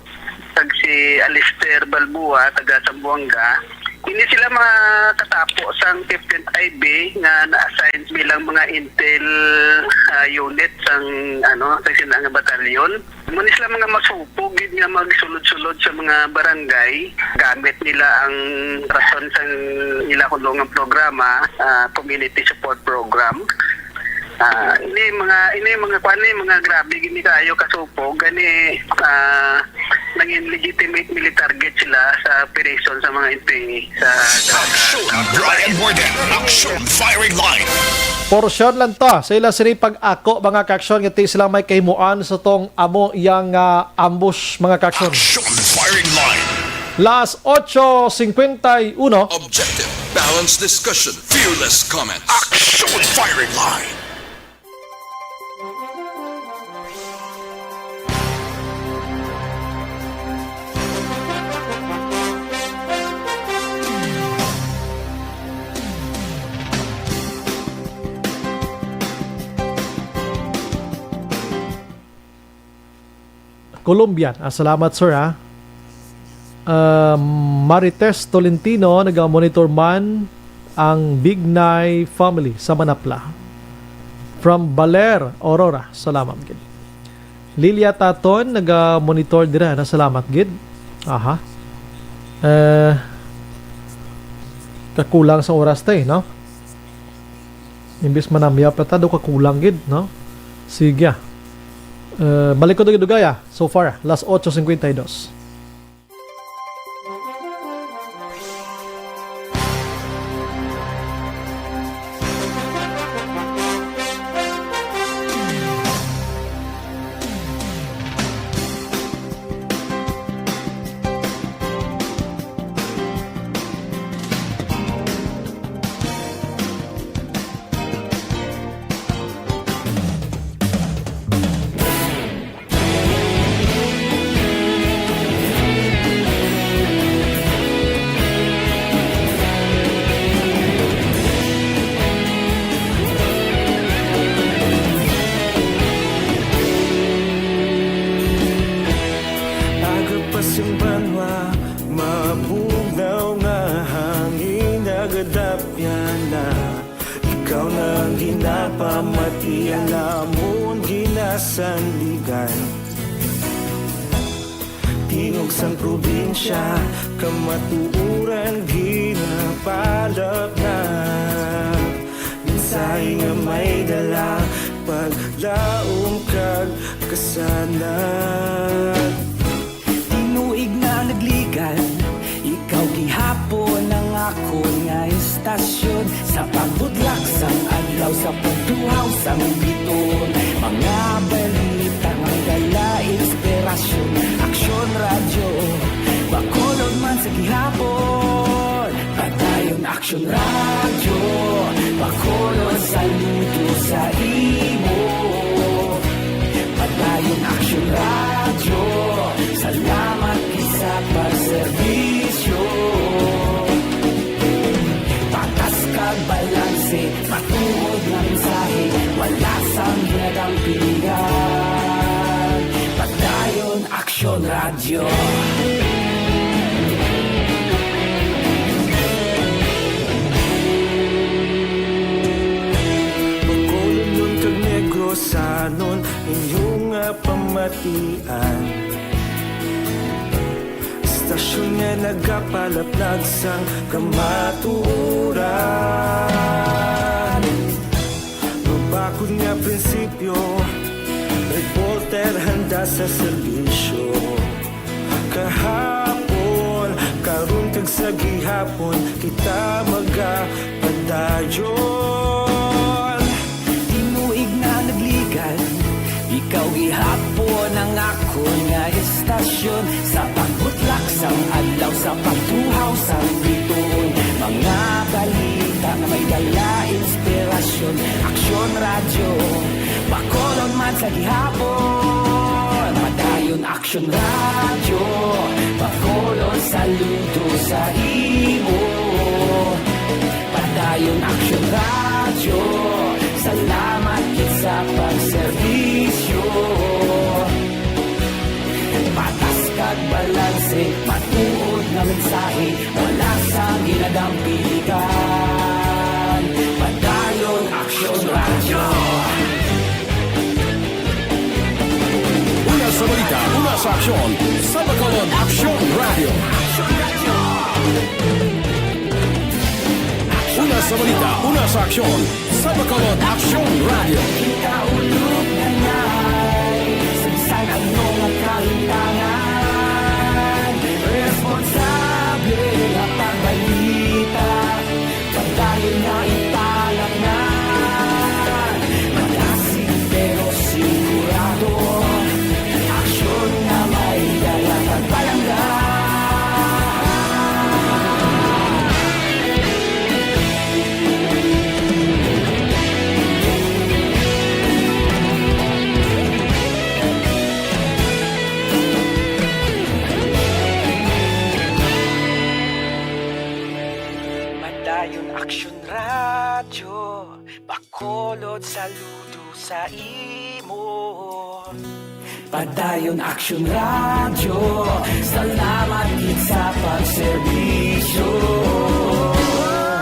kag si Alistair Balbua, taga Zamboanga. Hindi sila mga katapo sang fifteenth I B nga na-assign bilang mga intel, ah, unit sang, ano, sang sina nga batalyon. Mao ni sila mga masupog gid nga magsulod-sulod sa mga barangay. Gamit nila ang rason sang ila kulong nga programa, ah, community support program. Ah, ini mga, ini mga kwan, ni mga grabe gini kaayo kasupog, gani, ah, nangin legitimate military target sila sa operation sa mga N P A sa Aksyon, Brian Warden. Aksyon, firing line. Porsyon lang to sa ila sini pag-ako, mga kaaksyon, nga ti sila may kahimuan sa tong amo yang, ah, ambush, mga kaaksyon. Aksyon, firing line. Las ocho cincuenta y uno. Objective, balanced discussion, fearless comments. Aksyon, firing line. Colombian. Ah, salamat, sir, ha. Um, Marites Tolentino, naga-monitor man ang Bignay family sa Manapla. From Baler, Aurora. Salamat gid. Lilia Taton, naga-monitor dira, na salamat gid. Aha. Eh, kakulang sa oras tay, no? Imbis manamya pa ta, do kakulang gid, no? Sige. Eh, balik ko dugay-dugay, ah. So far, las ocho cincuenta y dos. Aga pa sing banwa, mabugnaw nga hangin nagadapyan na. Ikaw na ang ginapamati, ang amon ginasandigan. Tingog sang probinsya, kamatuoran ginapalapnap. Mensahe nga may dala, paglaom kag kasanag. Tinuig na nagligan, ikaw gihapon ang akon nga istasyon. Sa pagbudlak sang adlaw, sa pagtuhaw sang biton, mga balita nga dala inspirasyon. Aksyon Radyo, Bacolod man sa gihapon. Padayon Aksyon Radyo, Bacolod, saludo sa imo. Padayon Aksyon Radyo, salamat gid sa pagserbisyo. Patas kag balanse, matuod nga mensahe, wala sang ginadampigan. Padayon Aksyon Radyo. Bacolodnon kag Negrosanon, inyo nga pamatian. Istasyon nga nagapalaplag sang kamatuoran. Mabakod nga prinsipyo, reporter handa sa serbisyo. Kahapon, karon kag sa gihapon, kita magapadayon. Tinuig na nagligan, ikaw gihapon ang akon nga istasyon. Sa pagbutlak sang adlaw, sa pagtuhaw sang bituon, mga balita nga may dala inspirasyon. Aksyon Radyo, Bacolod man sa gihapon. Padayon Aksyon Radyo, Bacolod, saludo sa imo. Padayon Aksyon Radyo, salamat gid sa pagserbisyo. Patas kag balanse, matuod nga mensahe, wala sang ginadampigan. Padayon Aksyon Radyo. Una sa balita, una sa aksyon, sa Bacolod, Aksyon Radyo. Una sa balita, una sa aksyon, Sa Bacolod Action Radio. Kita ulog na ngay, sa bisan ano nga kahitangan, responsable nga pagbalita, padayon nga italaknan. Malasig pero sigurado, aksyon nga may dala kag palangga. Padayon Aksyon Radyo, Bacolod, saludo sa imo. Padayon Aksyon Radyo, salamat gid sa pagserbisyo.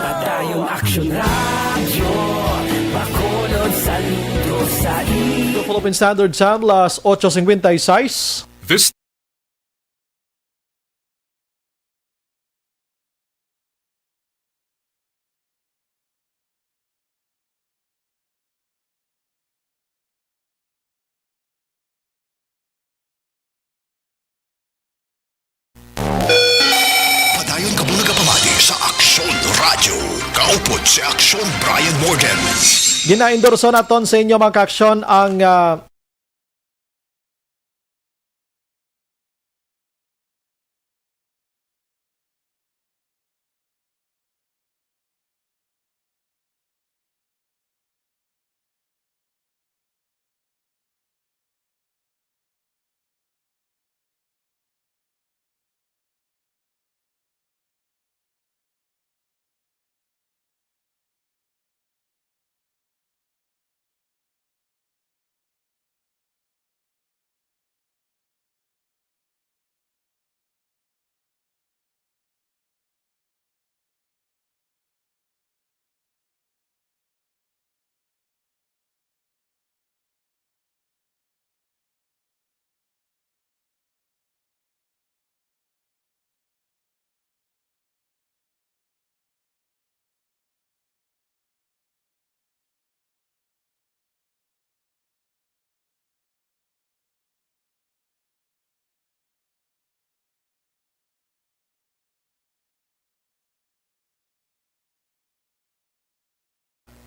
Padayon Aksyon Radyo, Bacolod, saludo sa imo. Philippine Standard Time, las ocho cincuenta y seis. This Padayon kamo nagapamati sa Aksyon Radyo. Kaupod si Aksyon Brian Morgan. Ginaendorso naton sa inyo, mga kaaksyon, ang, ah,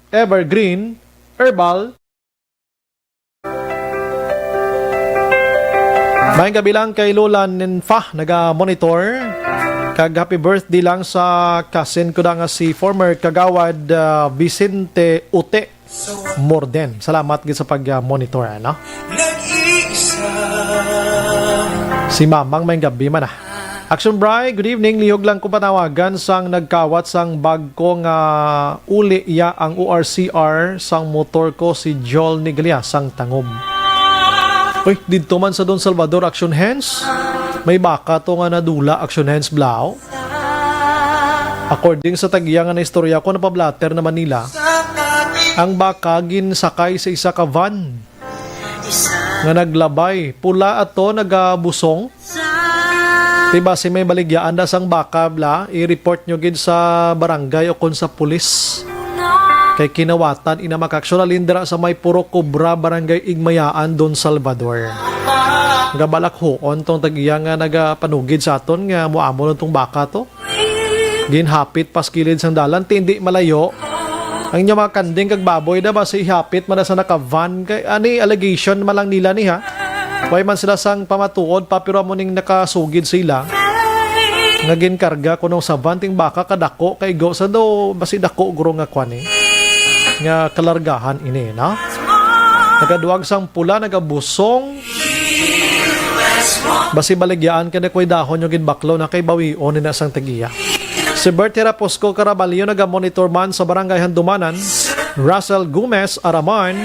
Evergreen Herbal. Maayong gabi lang kay Lola Ninfa, naga-monitor. Kag happy birthday lang sa cousin ko da nga si former Kagawad, ah, Vicente Ute Morden. Salamat gid sa pag, ah, monitor, ano? Si Mamang, maayong gabi man, ah. Action Bri, good evening. Lihog lang ko panawagan sang nagkawat sang bag ko nga uli iya ang O R C R sang motor ko, si Jol Nigalia sang Tangub. Uy, didto man sa Don Salvador, Action Hands. May baka to nga nadula, Action Hands, Blau. According sa tag-iya nga naistorya ko, napablatter naman nila. Ang baka ginsakay sa isa ka van nga naglabay. Pula ato, nagabusong. Ti basi may baligyaan da sang baka, bla, i-report nyo gid sa barangay o kon sa pulis. Kay kinawatan ina, mga kaaksyon, halin dira sa may Puro Cobra, Barangay Igmayaan, Don Salvador. Gabalakhuon tong tag-iya nga nagapanugid sa aton nga muamo lang tong baka to. Ginhapit pa sa kilid sang dalan, ti indi malayo. Ang inyo mga kanding kag baboy na basi ihapit man na sa naka-van. Kay ani, allegation man lang nila ni, ha. Way man sila sang pamatuod pa, pero amo ning nakasugid sila nga ginkarga kuno sa van, ting baka kadako, kay go sa do, basi dako guro nga kwan, eh, nga kalargahan ini, no? Nagaduag sang pula, nagabusong. Basi baligyaan ka na, kuy, dahon yung ginbaklo na kay bawion ni na sang tagiya. Si Bert Hiraposco Caraballo naga-monitor man sa Barangay Handumanan, Russell Gomez Araman,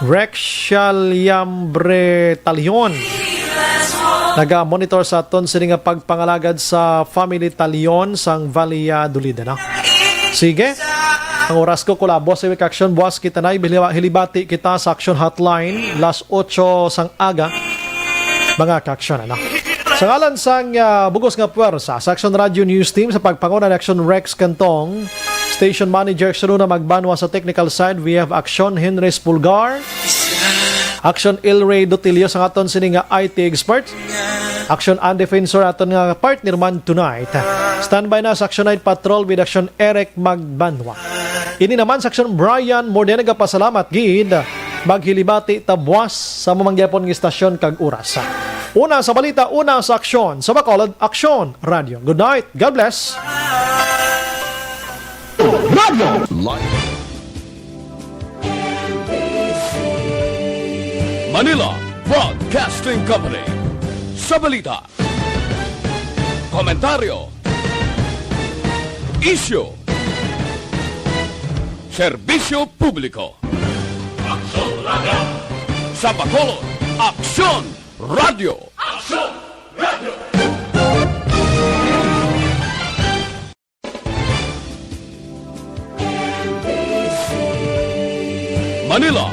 Rex Shaliambre Talion. Naga-monitor sa aton sini nga pagpangalagad sa family Talion sang Valladolid, ano? Sige. Ang oras ko, kulabo sa Week Action. Buwas kita na, hiliba-, hilibati kita sa Action Hotline, las otso sang aga. Mga ka-action, ano? Sa ngalan sang, ah, bugos nga puwersa sa Action Radio News Team, sa pagpanguna ni Action Rex Cantong, Station Manager Action Una Magbanwa, sa technical side, we have Action Henry Spulgar. Action Ilray Dotilio sa aton sini nga I T expert. Action Ann Defensor, aton nga partner man tonight. Standby na sa Action Night Patrol with Action Eric Magbanwa. Ini naman sa Action Brian, more than nagapasalamat gid. Maghilibati ta buwas sa mamangyapon nga istasyon kag oras. Una sa balita, una sa aksyon. Sa Bacolod, Aksyon Radio. Good night. God bless. Radio. Manila Broadcasting Company. Sa balita, komentaryo, isyu, serbisyo publiko. Aksyon Radio. Sa Bacolod, Aksyon Radio. Aksyon Radio. Manila,